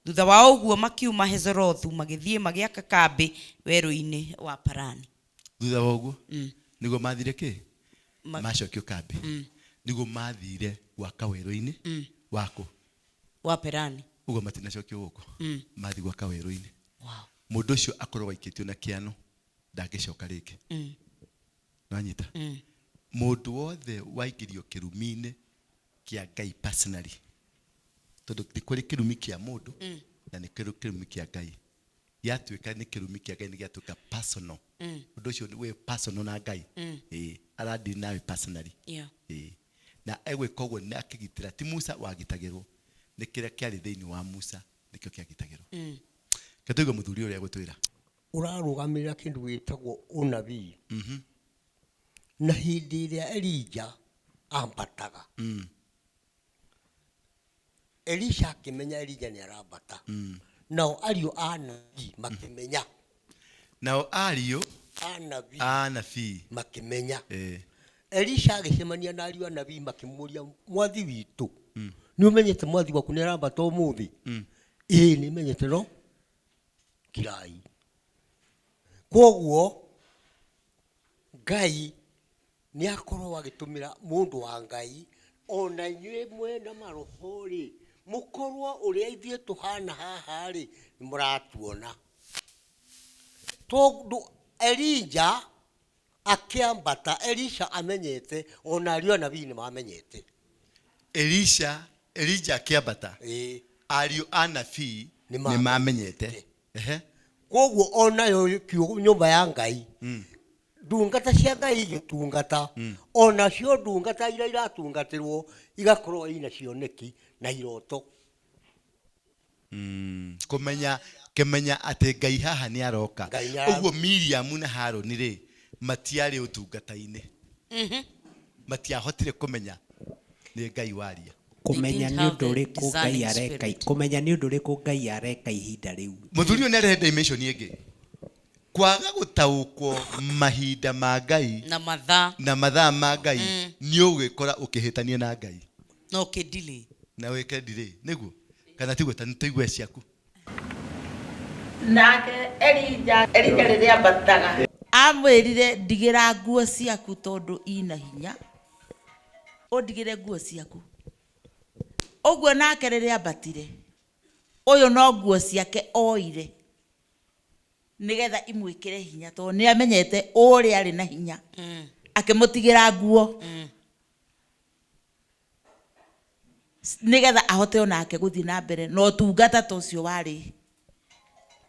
Thutha wa ũguo makiuma Hezerothu magĩthiĩ magĩaka kambĩ werũ-inĩ wa Parani. Thutha wa ũguo nĩguo mathire kĩ? Macokio kambĩ. Nĩguo mathire gwaka werũ-inĩ waku? Wa Parani. Ũguo matinacokio gũkũ. Mathi gwaka werũ-inĩ. Wow. Mũndũ ũcio akorwo aikĩtio na kĩano ndangĩcoka rĩngĩ. Nĩwanyita? Mũndũ wothe waingĩrio kĩrumi-inĩ kĩa Ngai personally, tondũ nĩ kũrĩ kĩrumi kĩa mũndũ na nĩ kũrĩ kĩrumi kĩa Ngai. Gĩatuĩka nĩ kĩrumi kĩa Ngai nĩ gĩatuĩka personal. Ũndũ ũcio wĩ personal na Ngai. Aradili nawe personally. Na egwĩka ũguo nĩ akĩgitĩra, ti Musa wagitagĩrwo, nĩ kĩrĩa kĩarĩ thĩinĩ wa Musa nĩkĩo kĩagitagĩrwo. Reke tũigue mũthuri ũrĩa egũtwĩra. Ũrarũgamĩrĩra kĩndũ gĩtagwo ũnabii. Na hĩndĩ ĩrĩa Elija ambataga, Elisha akĩmenya Elija nĩ arambata. Nao ariũ a nabii makĩmenya. Nao ariũ a nabii a nabii makĩmenya. Elisha agĩcemania na ariũ a nabii makĩmũũria, mwathi witũ, nĩ ũmenyete mwathi waku nĩ arambata ũmũthĩ? Ĩĩ, nĩ menyete, no kirai. Kwoguo Ngai nĩ akorwo agĩtũmĩra mũndũ wa Ngai, ona inyuĩ mwena maroho rĩ, mũkorwo ũrĩa ithuĩ tũhana haha rĩ, nĩ mũratuona. Tondũ Elija akĩambata, Elisha amenyete, ona ariũ a nabii nĩ mamenyete. Elija akĩambata, ariũ a nabii Nĩ nĩ mamenyete. Koguo onayo nyũmba ya Ngai, ndungata cia Ngai igĩtungata, onacio ndungata iria iratungatĩrwo igakorwo ina cioneki na iroto. Kũmenya atĩ Ngai haha nĩ aroka. Ngai nĩ aroka. Ũguo Miriam na Harũni rĩ, matiarĩ ũtungata-inĩ. Matiahotire kũmenya nĩ Ngai waria. Kũmenya They didn't nĩ have ũndũ the ũrĩkũ Ngai discerning areka spirit. kũmenya nĩ ũndũ ũrĩkũ Ngai areka ihinda rĩu. Mũthuri ũyũ nĩ arehe dimension ĩngĩ. Kwaga gũtaũkwo mahinda ma Ngai na mathaa na mathaa ma Ngai, nĩ ũgwĩkora ũkĩhĩtania na Ngai. No ũkĩ-delay. Na wĩke delay, nĩguo? Kana tiguo, ta nĩtũigue ciaku. Nake Elija rĩrĩa ambataga, amwĩrire, ndigĩra nguo ciaku tondũ ina hinya. Ũndigĩre nguo ciaku. Ũguo nake rĩrĩa ambatire, ũyũ no nguo ciake oire nĩgetha imwĩkĩre hinya tondũ nĩ amenyete ũrĩa arĩ na hinya. Akĩmũtigĩra nguo. Nĩgetha ahote onake gũthiĩ na mbere na ũtungata ta ũcio warĩ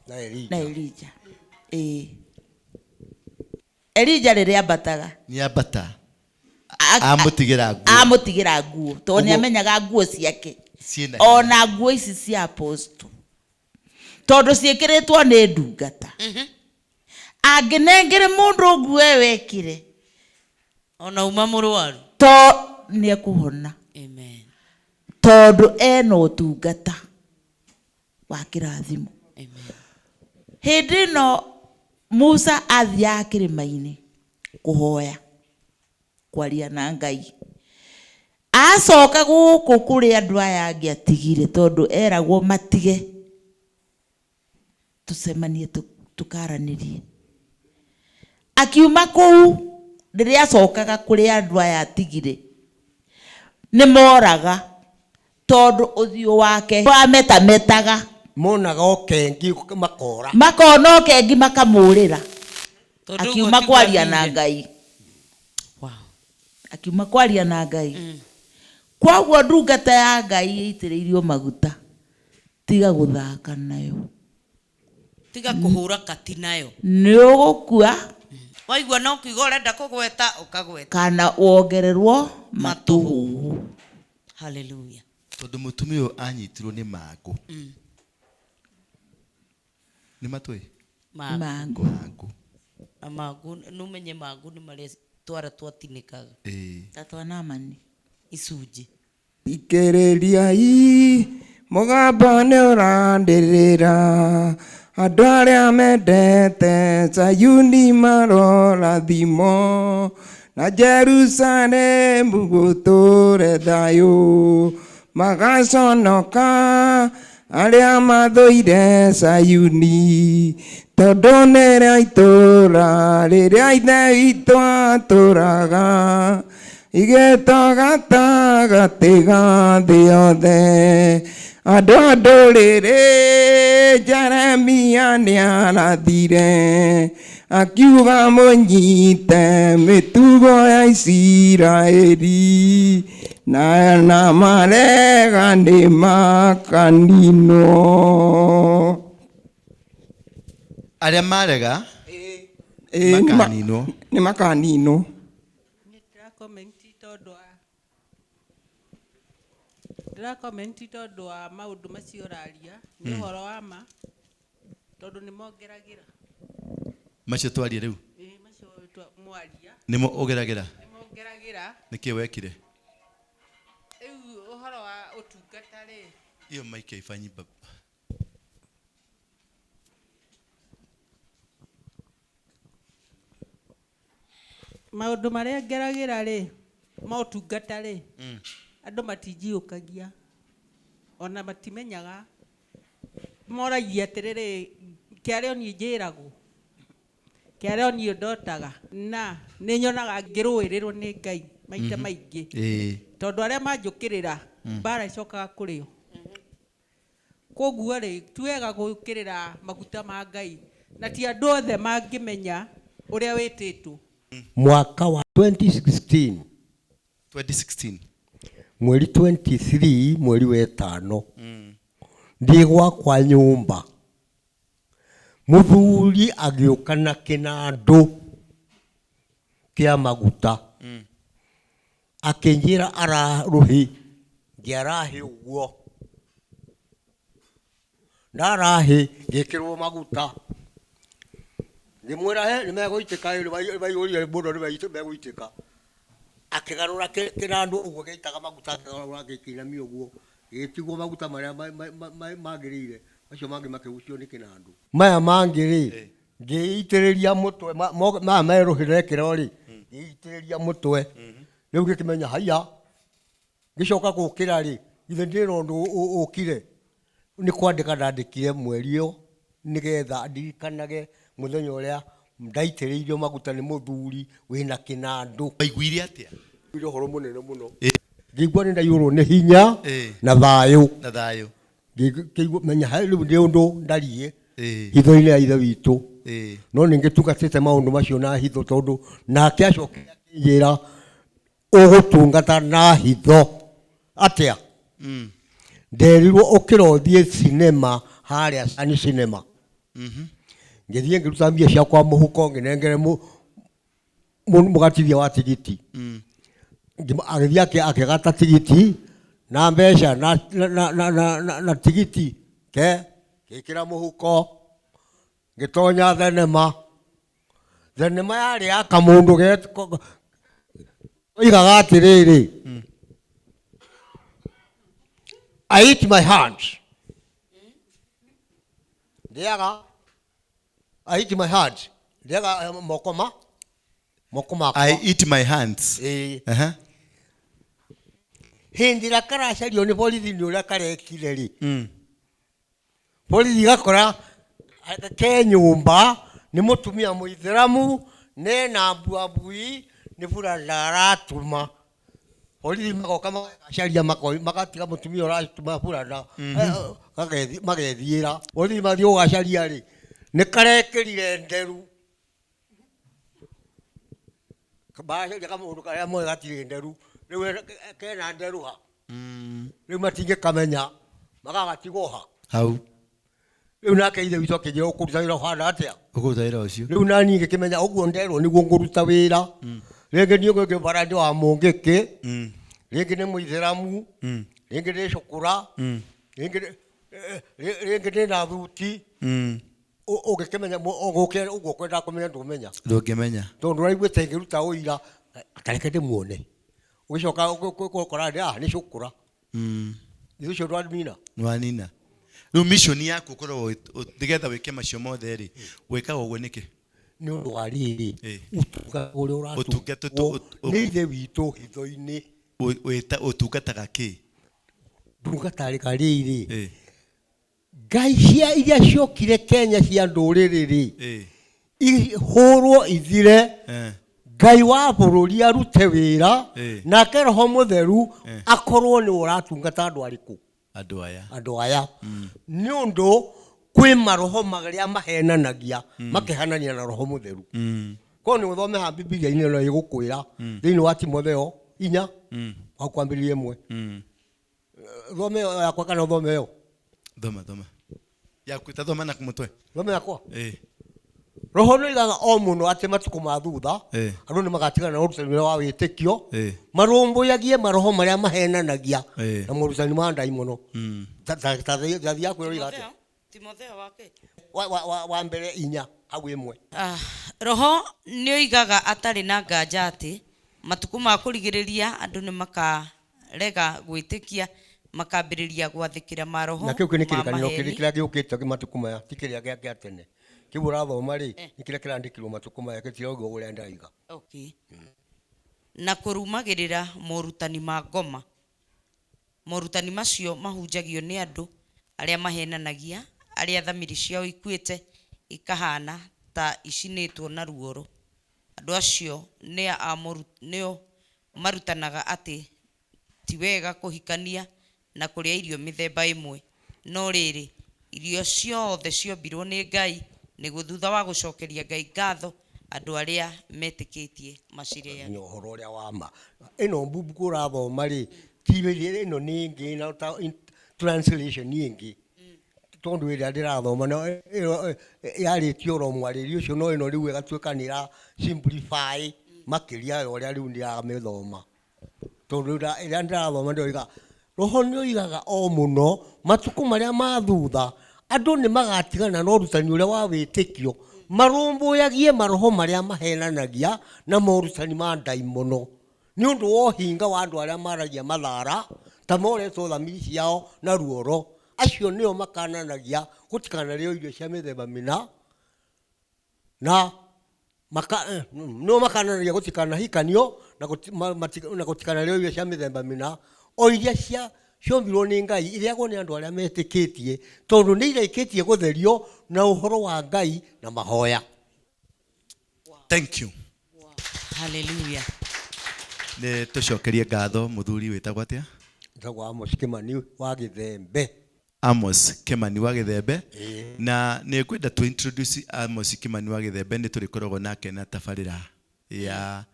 Na Elija. Na Elija. Ĩĩ, Elija rĩrĩa ambataga, Nĩ ambata amũtigĩra nguo. Amũtigĩra nguo tondũ nĩ Ũguo- amenyaga nguo ciake ciĩna hinya. Ona nguo ici cia apostle, tondũ ciĩkĩrĩtwo nĩ ndungata, angĩnengere mũndũ nguo ĩyo wekire, ona uma mũrwaru, to nĩ ekũhona. Amen. Tondũ ena ũtungata wa kĩrathimo. Amen. Hĩndĩ ĩno Musa athiaga kĩrĩma-inĩ kũhoya, kwaria na Ngai, acoka gũkũ kũrĩ andũ aya angĩ atigire, tondũ eragwo matige tũcemanie tũkaranĩrie. Akiuma kũu, rĩrĩa acokaga kũrĩ andũ aya atigire, nĩ moraga tondũ ũthiũ wake wametametaga. Monaga ũkengi makora. Makona ũkengi makamũrĩra. Tondũ ũguo Akiuma tiguo kwaria na athire. Ngai. Wow. Akiuma kwaria na Ngai. Koguo ndungata ya Ngai ĩitĩrĩirio maguta, tiga gũthaka nayo. Tiga kũhũra kati nayo. Nĩ ũgũkua. Waigua no kiugo ũrenda kũgweta, ũkagweta. Kana wongererwo matũhũhũ. Haleluya. Tondũ mũtumia ũyũ anyitirwo nĩ mangũ. Nĩ matũĩ? Mangũ. Mangũ. Mangũ. Na mangũ, nũmenye mangũ nĩ marĩa twara twatinĩkaga. Ĩĩ. Ta twanamani. Icunjĩ. Thikĩrĩriai, mũgambo nĩ ũrandĩrĩra, andũ arĩa mendete Zayuni marorathimwo, na Jerusalemu gũtũũre thayũ, magaconoka arĩa mathũire Zayuni, tondũ nĩrĩo itũũra rĩrĩa Ithe witũ atũũraga, igĩtwo gatagatĩ ga thĩ yothe. Andũ a ndũrĩrĩ, Jeremia nĩarathire akiuga mũnyite mĩtugo ya Isiraeli, na marega nĩ makaninwo. Arĩa marega Ĩĩ, makaninwo. Nĩ makaninwo. Ndĩra comment tondũ wa maũndũ macio ũraria nĩ ũhoro wa ma, tondũ nĩ mongeragĩra. Macio twarie rĩu. Ĩĩ, macio mwaria. Nĩmo ũgeragĩra. Nĩ mongeragĩra. Nĩkĩ wekire? Rĩu ũhoro wa ũtungata rĩ, Hiyo mic haifanyi baba. Maũndũ marĩa ngeragĩra rĩ ma ũtungata rĩ, andũ matinjiyũkagia ona matimenyaga, moragia atĩrĩrĩ, kĩarĩ o niĩ njĩragwo, kĩarĩ o niĩ ndotaga, na nĩ nyonaga ngĩrũĩrĩrwo nĩ Ngai maita maingĩ, tondũ arĩa manjũkĩrĩra, mbara icokaga kũrĩ o. Koguo rĩ, ti wega gũkĩrĩra maguta ma Ngai, na ti andũ othe mangĩmenya ũrĩa wĩtĩtwo. Mwaka wa 2016. 2016. Mweri 23, mweri wetano, ndĩ gwakwa nyũmba, mũthuri agĩũka na kĩnandũ kĩa maguta, akĩnjĩra ararũhĩ, ngĩarahĩ ũguo, ndarahĩ ngĩkĩrwo maguta, ngĩmwĩra he nĩ megũitĩka, nĩ maiyũrire mũno, nĩ megũitĩka. Akĩgarũra kĩnandũ ũguo gĩitaga maguta, akĩgarũra agĩkĩinamia ũguo, gĩgĩtigwo maguta marĩa magĩrĩire, macio mangĩ makĩgucio nĩ kĩnandũ. Maya mangĩ rĩ, ngĩitĩrĩria mũtwe, maya merũhĩ ndekĩra rĩ, ngĩitĩrĩria mũtwe. Rĩu ngĩkĩmenya haiya, ngĩcoka gũkĩra rĩ, ithe ndĩrona ũndũ ũkire, nĩ kwandĩka ndandĩkire mweri ũyũ nĩgetha ndirikanage mũthenya ũrĩa ndaitĩrĩirio maguta nĩ mũthuri wĩna kĩnandũ. Waiguire atĩa? Ndaiguire ũhoro mũnene mũno. Ngĩigua nĩ ndaiyũrwo nĩ hinya na thayũ. Na thayũ. Ngĩigua menya he rĩu nĩ ũndũ ndariĩ hitho-inĩ ya Ithe witũ. No nĩ ngĩtungatĩte maũndũ macio na hitho, tondũ nake acokire akĩnjĩra ũgũtungata na hitho atĩa? Nderirwo ũkĩra ũthiĩ cinema harĩa Sun Cinema. Ngĩthiĩ ngĩruta mbia ciakwa mũhuko ngĩnengere mũgatithia wa tigiti. Agĩthiĩ akĩgata tigiti na mbeca na, na, na, na, na, na, na tigiti ke ngĩkĩra mũhuko ngĩtonya thenema. Thenema yarĩ ya kamũndũ oigaga atĩrĩrĩ, I eat my hands. Ndĩaga I eat my hands. Ndĩaga moko ma moko makwa. I eat my hands. Ĩĩ. Aha. Hĩndĩ ĩrĩa karacario nĩ borithi nĩ ũrĩa karekire rĩ, borithi igakora ke nyũmba nĩ mũtumia mũithĩramu nena mbuambui nĩ burana aratuma. Borithi magoka magacaria magatiga mũtumia ũratuma burana, magethiĩra. Borithi mathiĩ gũgacaria rĩ, nĩ karekĩrire nderu. Baracaria kamũndũ karĩa moĩ gatirĩ nderu, rĩu kena nderu ha. Rĩu matingĩkamenya, magagatigwo ha. Hau. Rĩu nake ithe witũ akĩnjĩra ũkũruta wĩra ũhana atĩa? Ũkũruta wĩra ũcio. Rĩu nani ngĩkĩmenya ũguo nderwo nĩguo ngũruta wĩra. Rĩngĩ niĩ ngĩbara ndĩ wa mũngĩkĩ, rĩngĩ nĩ mũithĩramu, rĩngĩ nĩ cũkũra, rĩngĩ ndĩ na thuti. Ũngĩkĩmenya ũgũke ũguo ũkwendaga kũmenya ndũmenya. Ndũngĩmenya. Tondũ ũraiguĩte ngĩruta ũira, tareke ndĩmuone. Ũgĩcoka ũgũkora nĩ cũkũra. Nĩ ũcio ndwanina. Nĩwanina. Rĩu mission yaku ũkoragwo nĩgetha wĩke macio mothe rĩ, wĩkaga ũguo nĩkĩ? Nĩ ũndũ wa rĩrĩ, ũtungata ũrĩa ũratungatwo nĩ ithe witũ hitho-inĩ. Ũtungataga kĩ? Ndungatarĩka rĩrĩ, Ngai cia iria ciokire Kenya cia ndũrĩrĩ rĩ, ihũrwo ithire, Ngai wa bũrũri arute wĩra, nake Roho Mũtheru akorwo nĩ ũratungata andũ arĩkũ? Andũ aya. Andũ aya. Nĩ ũndũ kwĩ maroho marĩa mahenanagia, makehanania na Roho Mũtheru. Korwo nĩ ũthome ha Bibilia-inĩ ĩno ĩgũkwĩra, thĩinĩ wa Timotheo 4, hau kwambĩrĩria 1. Thome ĩyo yakwa kana ũthome ĩyo? Thoma, thoma. Yaku ta thoma na mũtwe. Thome yakwa? Roho nĩ oigaga o mũno atĩ matukũ ma thutha, andũ nĩ magatigana na ũrutani ũrĩa wa wĩtĩkio, marũmbũyagie maroho marĩa mahenanagia na morutani ma ndaimono. Ta thiĩ yaku ĩroiga atĩa? Timotheo wa kĩ? Wa mbere 4 hau 1. Roho nĩ oigaga atarĩ na nganja atĩ matukũ ma kũrigĩrĩria andũ nĩ makarega gwĩtĩkia, makambĩrĩria gwathĩkĩra maroho Na kĩu nĩ ma kĩrĩkanĩro maheni. kĩrĩa gĩũkĩte matukũ maya, ti kĩrĩa gĩa tene. Kĩu ũrathoma rĩ, nĩ kĩrĩa kĩrandĩkirwo matukũ maya, gĩtirauga ũrĩa ndaiga. Na kũrũmagĩrĩra morutani ma ngoma. Morutani macio mahunjagio nĩ andũ arĩa mahenanagia, arĩa thamiri ciao ikuĩte ikahana ta icinĩtwo na ruoro. Andũ acio nĩo marutanaga atĩ ti wega kũhikania na kũrĩa irio mĩthemba ĩmwe. No rĩrĩ, irio ciothe ciombirwo nĩ Ngai, nĩguo thutha wa gũcokeria Ngai ngatho andũ arĩa metĩkĩtie macirĩage. Nĩ ũhoro ũrĩa wa ma. Ĩno mbuku ũrathoma rĩ, ti ĩno nĩ ĩngĩ na ta translation ĩngĩ. Tondũ ĩrĩa ndĩrathoma no ĩyo yarĩtie oro mwarĩrie ũcio, no ĩno rĩu ĩgatuĩka nĩ ĩra simplify makĩria ya ũrĩa rĩu ndĩramĩthoma. Tondũ ĩrĩa ndĩrathoma ndĩroiga, Roho nĩ oigaga o mũno matukũ marĩa ma thutha andũ nĩ magatigana na ũrutani ũrĩa wa wĩtĩkio, marũmbũyagie maroho marĩa mahenanagia na morutani ma ndaimono. Nĩ ũndũ wa ũhinga wa andũ arĩa maragia mathara ta moretwo thamiri ciao na ruoro, acio nĩo makananagia gũtikanarĩo irio cia mĩthemba mĩna, na nĩo makananagia gũtikanahikanio na gũtikanarĩo irio cia mĩthemba mĩna, o iria ciombirwo nĩ Ngai irĩagwo nĩ andũ arĩa metĩkĩtie, tondũ nĩ irĩkĩtie gũtherio na ũhoro wa Ngai na mahoya. Thank you. Hallelujah. Nĩ tũcokerie ngatho mũthuri wĩtagwo atĩa? Wĩtagwo Amos Kĩmani wa Gĩthembe. Amos Kĩmani wa Gĩthembe. Na nĩ ngwenda tũ introduce Amos Kĩmani wa Gĩthembe, nĩ tũrĩkoragwo nake na tabarĩra ya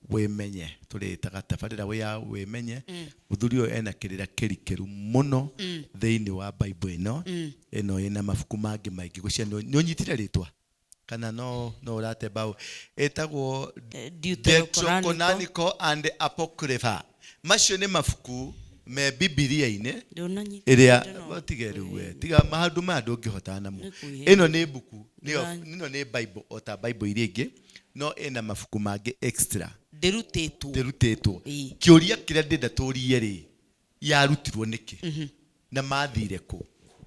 Wĩmenye, tũrĩtaga tabarĩra ya Wĩmenye. Mũthuri ũyũ ena kĩrĩra kĩrikĩru mũno thĩinĩ wa Bible ĩno. Ĩno ĩna mabuku mangĩ maingĩ gũcia. Nĩ ũnyitire rĩtwa kana no ũrate mbaũ? Ĩtagwo Deuterocanonical and Apocrypha. Macio nĩ mabuku me Bibilia-inĩ ĩrĩa tige rĩu we, tiga maũndũ maya ndũngĩhotana namo. Ĩno nĩ mbuku ĩno nĩ Bible o ta Bible iria ingĩ, no ĩna mabuku mangĩ extra. Ndĩrutĩtwo. Ndĩrutĩtwo. Kĩũria kĩrĩa ndĩrenda tũrie rĩ, yarutirwo nĩkĩ na mathire kũ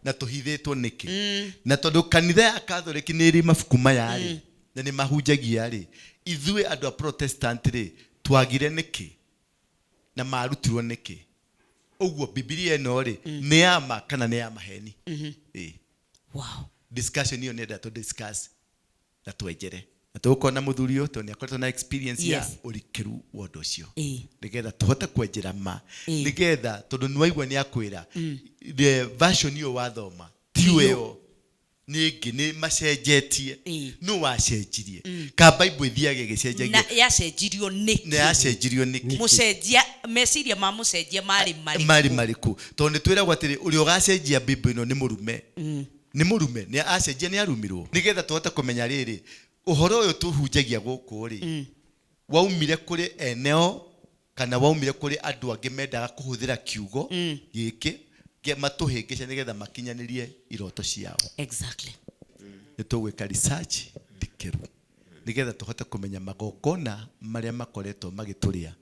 na tũhithĩtwo nĩkĩ? Na tondũ kanitha ya Catholic nĩ ĩrĩ mabuku maya rĩ, na nĩ mahunjagia rĩ, ithuĩ andũ a Protestant rĩ, twagire nĩkĩ na marutirwo nĩkĩ? Ũguo Bibilia ĩno rĩ, nĩ ya ma kana nĩ ya maheni? Ĩĩ. Discussion ĩyo nĩenda tũ discuss na twenjere na tũgũkorwo na mũthuri ũyũ tondũ nĩ akoretwo na experience ya ũrikĩru wa ũndũ ũcio, nĩgetha tũhote kwenjera ma, nĩgetha tondũ nĩwaigua nĩ akwĩra the version ĩyo wathoma tiyo ĩyo, nĩ ĩngĩ, nĩ macenjetie. Nũ wacenjirie? Ka Bible ĩthiaga ĩgĩcenjagia? Na yacenjirio nĩkĩ? Na yacenjirio nĩkĩ? Mũcenjia, meciria ma mũcenjia marĩ marĩkũ? Marĩ marĩkũ? Tondũ nĩ twĩragwo atĩrĩ, ũrĩa ũgacenjia Bible ĩno nĩ mũrume, nĩ mũrume, nĩ acenjia, nĩ arumirwo. Nĩgetha tũhote kũmenya rĩrĩ, ũhoro ũyũ tũhunjagia gũkũ rĩ, waumire kũrĩ eneo kana waumire kũrĩ andũ angĩ mendaga kũhũthĩra kiugo gĩkĩ matũhĩngĩce nĩgetha makinyanĩrie iroto ciao? Nĩ tũgwĩka research ndikĩru nĩgetha tũhote kũmenya magongona marĩa makoretwo magĩtũrĩa,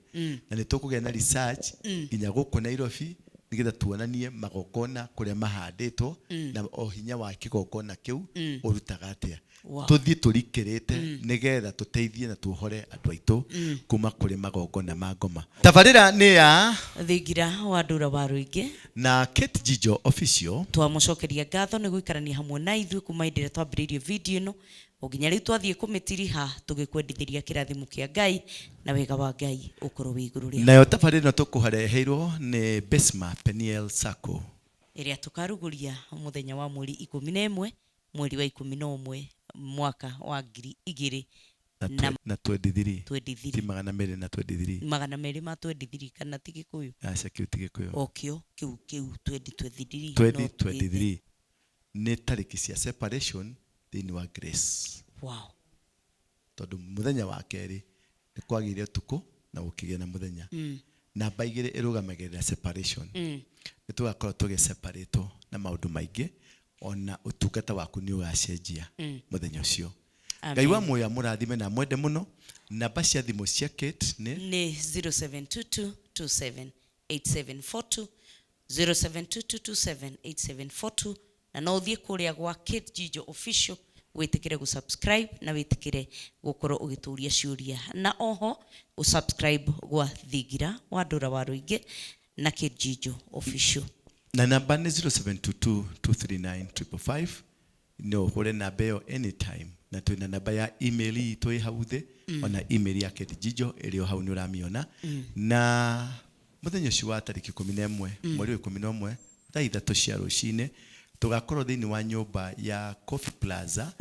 na nĩ tũkũgĩa na research nginya gũkũ Nairobi nĩgetha tuonanie magongona kũrĩa mahandĩtwo na o hinya wa kĩgongona kĩu ũrutaga atĩa. Tũthiĩ tũrikĩrĩte nĩgetha tũteithie na tuohore andũ aitũ kuma kũrĩ magongona ma ngoma. Tabarĩra nĩ ya Thingira wa Ndũra wa Rũingĩ na Kate Jijo Official. Twamũcokeria ngatho nĩ gũikarania hamwe na ithuĩ kuma hĩndĩ ĩrĩa twambĩrĩirie video ĩno o nginya rĩu twathiĩ kũmĩtiriha, tũgĩkwendithĩria kĩrathimo kĩa Ngai na wega wa Ngai ũkorwo wĩ igũrũ rĩa. Nayo tabarĩra ĩno tũkũreheirwo nĩ Besma Peniel Sacco, ĩrĩa tũkarugũria mũthenya wa mweri 11 mweri wa 11 mwaka wa 2000 na na na 23. 23. Ti 223? 223, kana ti Gĩkũyũ? Aca, kĩu ti Gĩkũyũ. O kĩo kĩu 2023. 2023 nĩ tarĩki cia separation thĩinĩ wa grace. Tondũ mũthenya wa kerĩ nĩ kwagĩire ũtukũ na gũkĩgĩa na mũthenya. Namba 2 ĩrũgamagĩrĩra separation. Nĩ tũgakorwo tũgĩseparatwo na maũndũ maingĩ, ona ũtungata waku nĩ ũgacenjia mũthenya ũcio. Ngai wa muoyo amũrathime na amwende mũno. Namba cia thimũ cia Kate nĩ Nĩ 0722278742, 0722278742, na no ũthiĩ kũrĩa gwa Kate Jijo Official wĩtĩkĩre gũsubscribe na wĩtĩkĩre gũkorwo ũgĩtũria ciũria, na oho ũsubscribe gwa Thingira wa Ndũra wa Rũingĩ na Kate Jijo Official. Na namba nĩ 0722 239 555. No ũhũre namba ĩyo anytime, na twĩna namba ya email itũ ĩ hau thĩ, ona email ya Kate Jijo ĩrĩ o hau nĩ ũramĩona. Na mũthenya ũcio wa tarĩki 11 mweri wa 11 thaa 3 cia rũcinĩ tũgakorwo thĩinĩ wa nyũmba ya Coffee Plaza.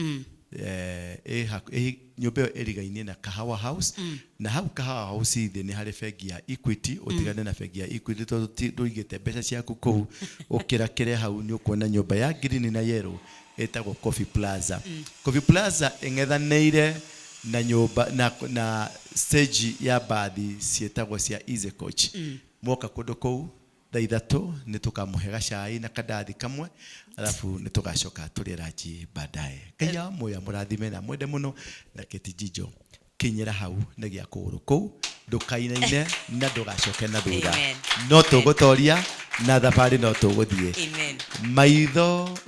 Nyũmba ĩyo ĩrigainie na Kahawa House, na hau Kahawa House thĩ nĩ harĩ bengi ya Equity. Ũtigane na bengi ya Equity tondũ ndũigĩte mbeca ciaku kũu. Ũkĩra kĩre hau nĩ ũkuona nyũmba ya green na yellow ĩtagwo Coffee Plaza. Coffee Plaza ĩng'ethanĩire na nyũmba na stage ya mbathi ciĩtagwo cia Easy Coach. Mwoka kũndũ kũu thaa 3 nĩ tũkamũhe gacai na kandathi kamwe, alafu nĩ tũgacoka tũrĩe ranji baadaye. Ngai wa muoyo amũrathime na mwende mũno. Na Kate Jijo, kinyĩra hau nĩ gĩa kũgũrũ kũu, ndũkainaine na ndũgacoke na thutha. Amen. No tũgũtoria na thabarĩ no tũgũthiĩ. Amen.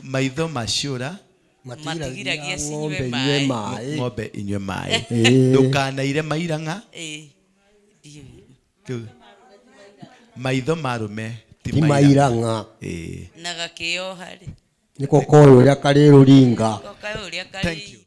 Maitho maciũra matigiragia cinyue ng'ombe maĩ. inyue maĩ. Ng'ombe inyue maĩ. Ĩĩ. Ndũkanaire mairang'a. Ĩĩ. Ndiũĩ. Maitho marume ti ti mairang'a. Ĩĩ. Na gakĩoha rĩ. Nĩko koĩ ũrĩa karĩ rũringa. Ko kaĩ ũrĩa karĩ. Thank you.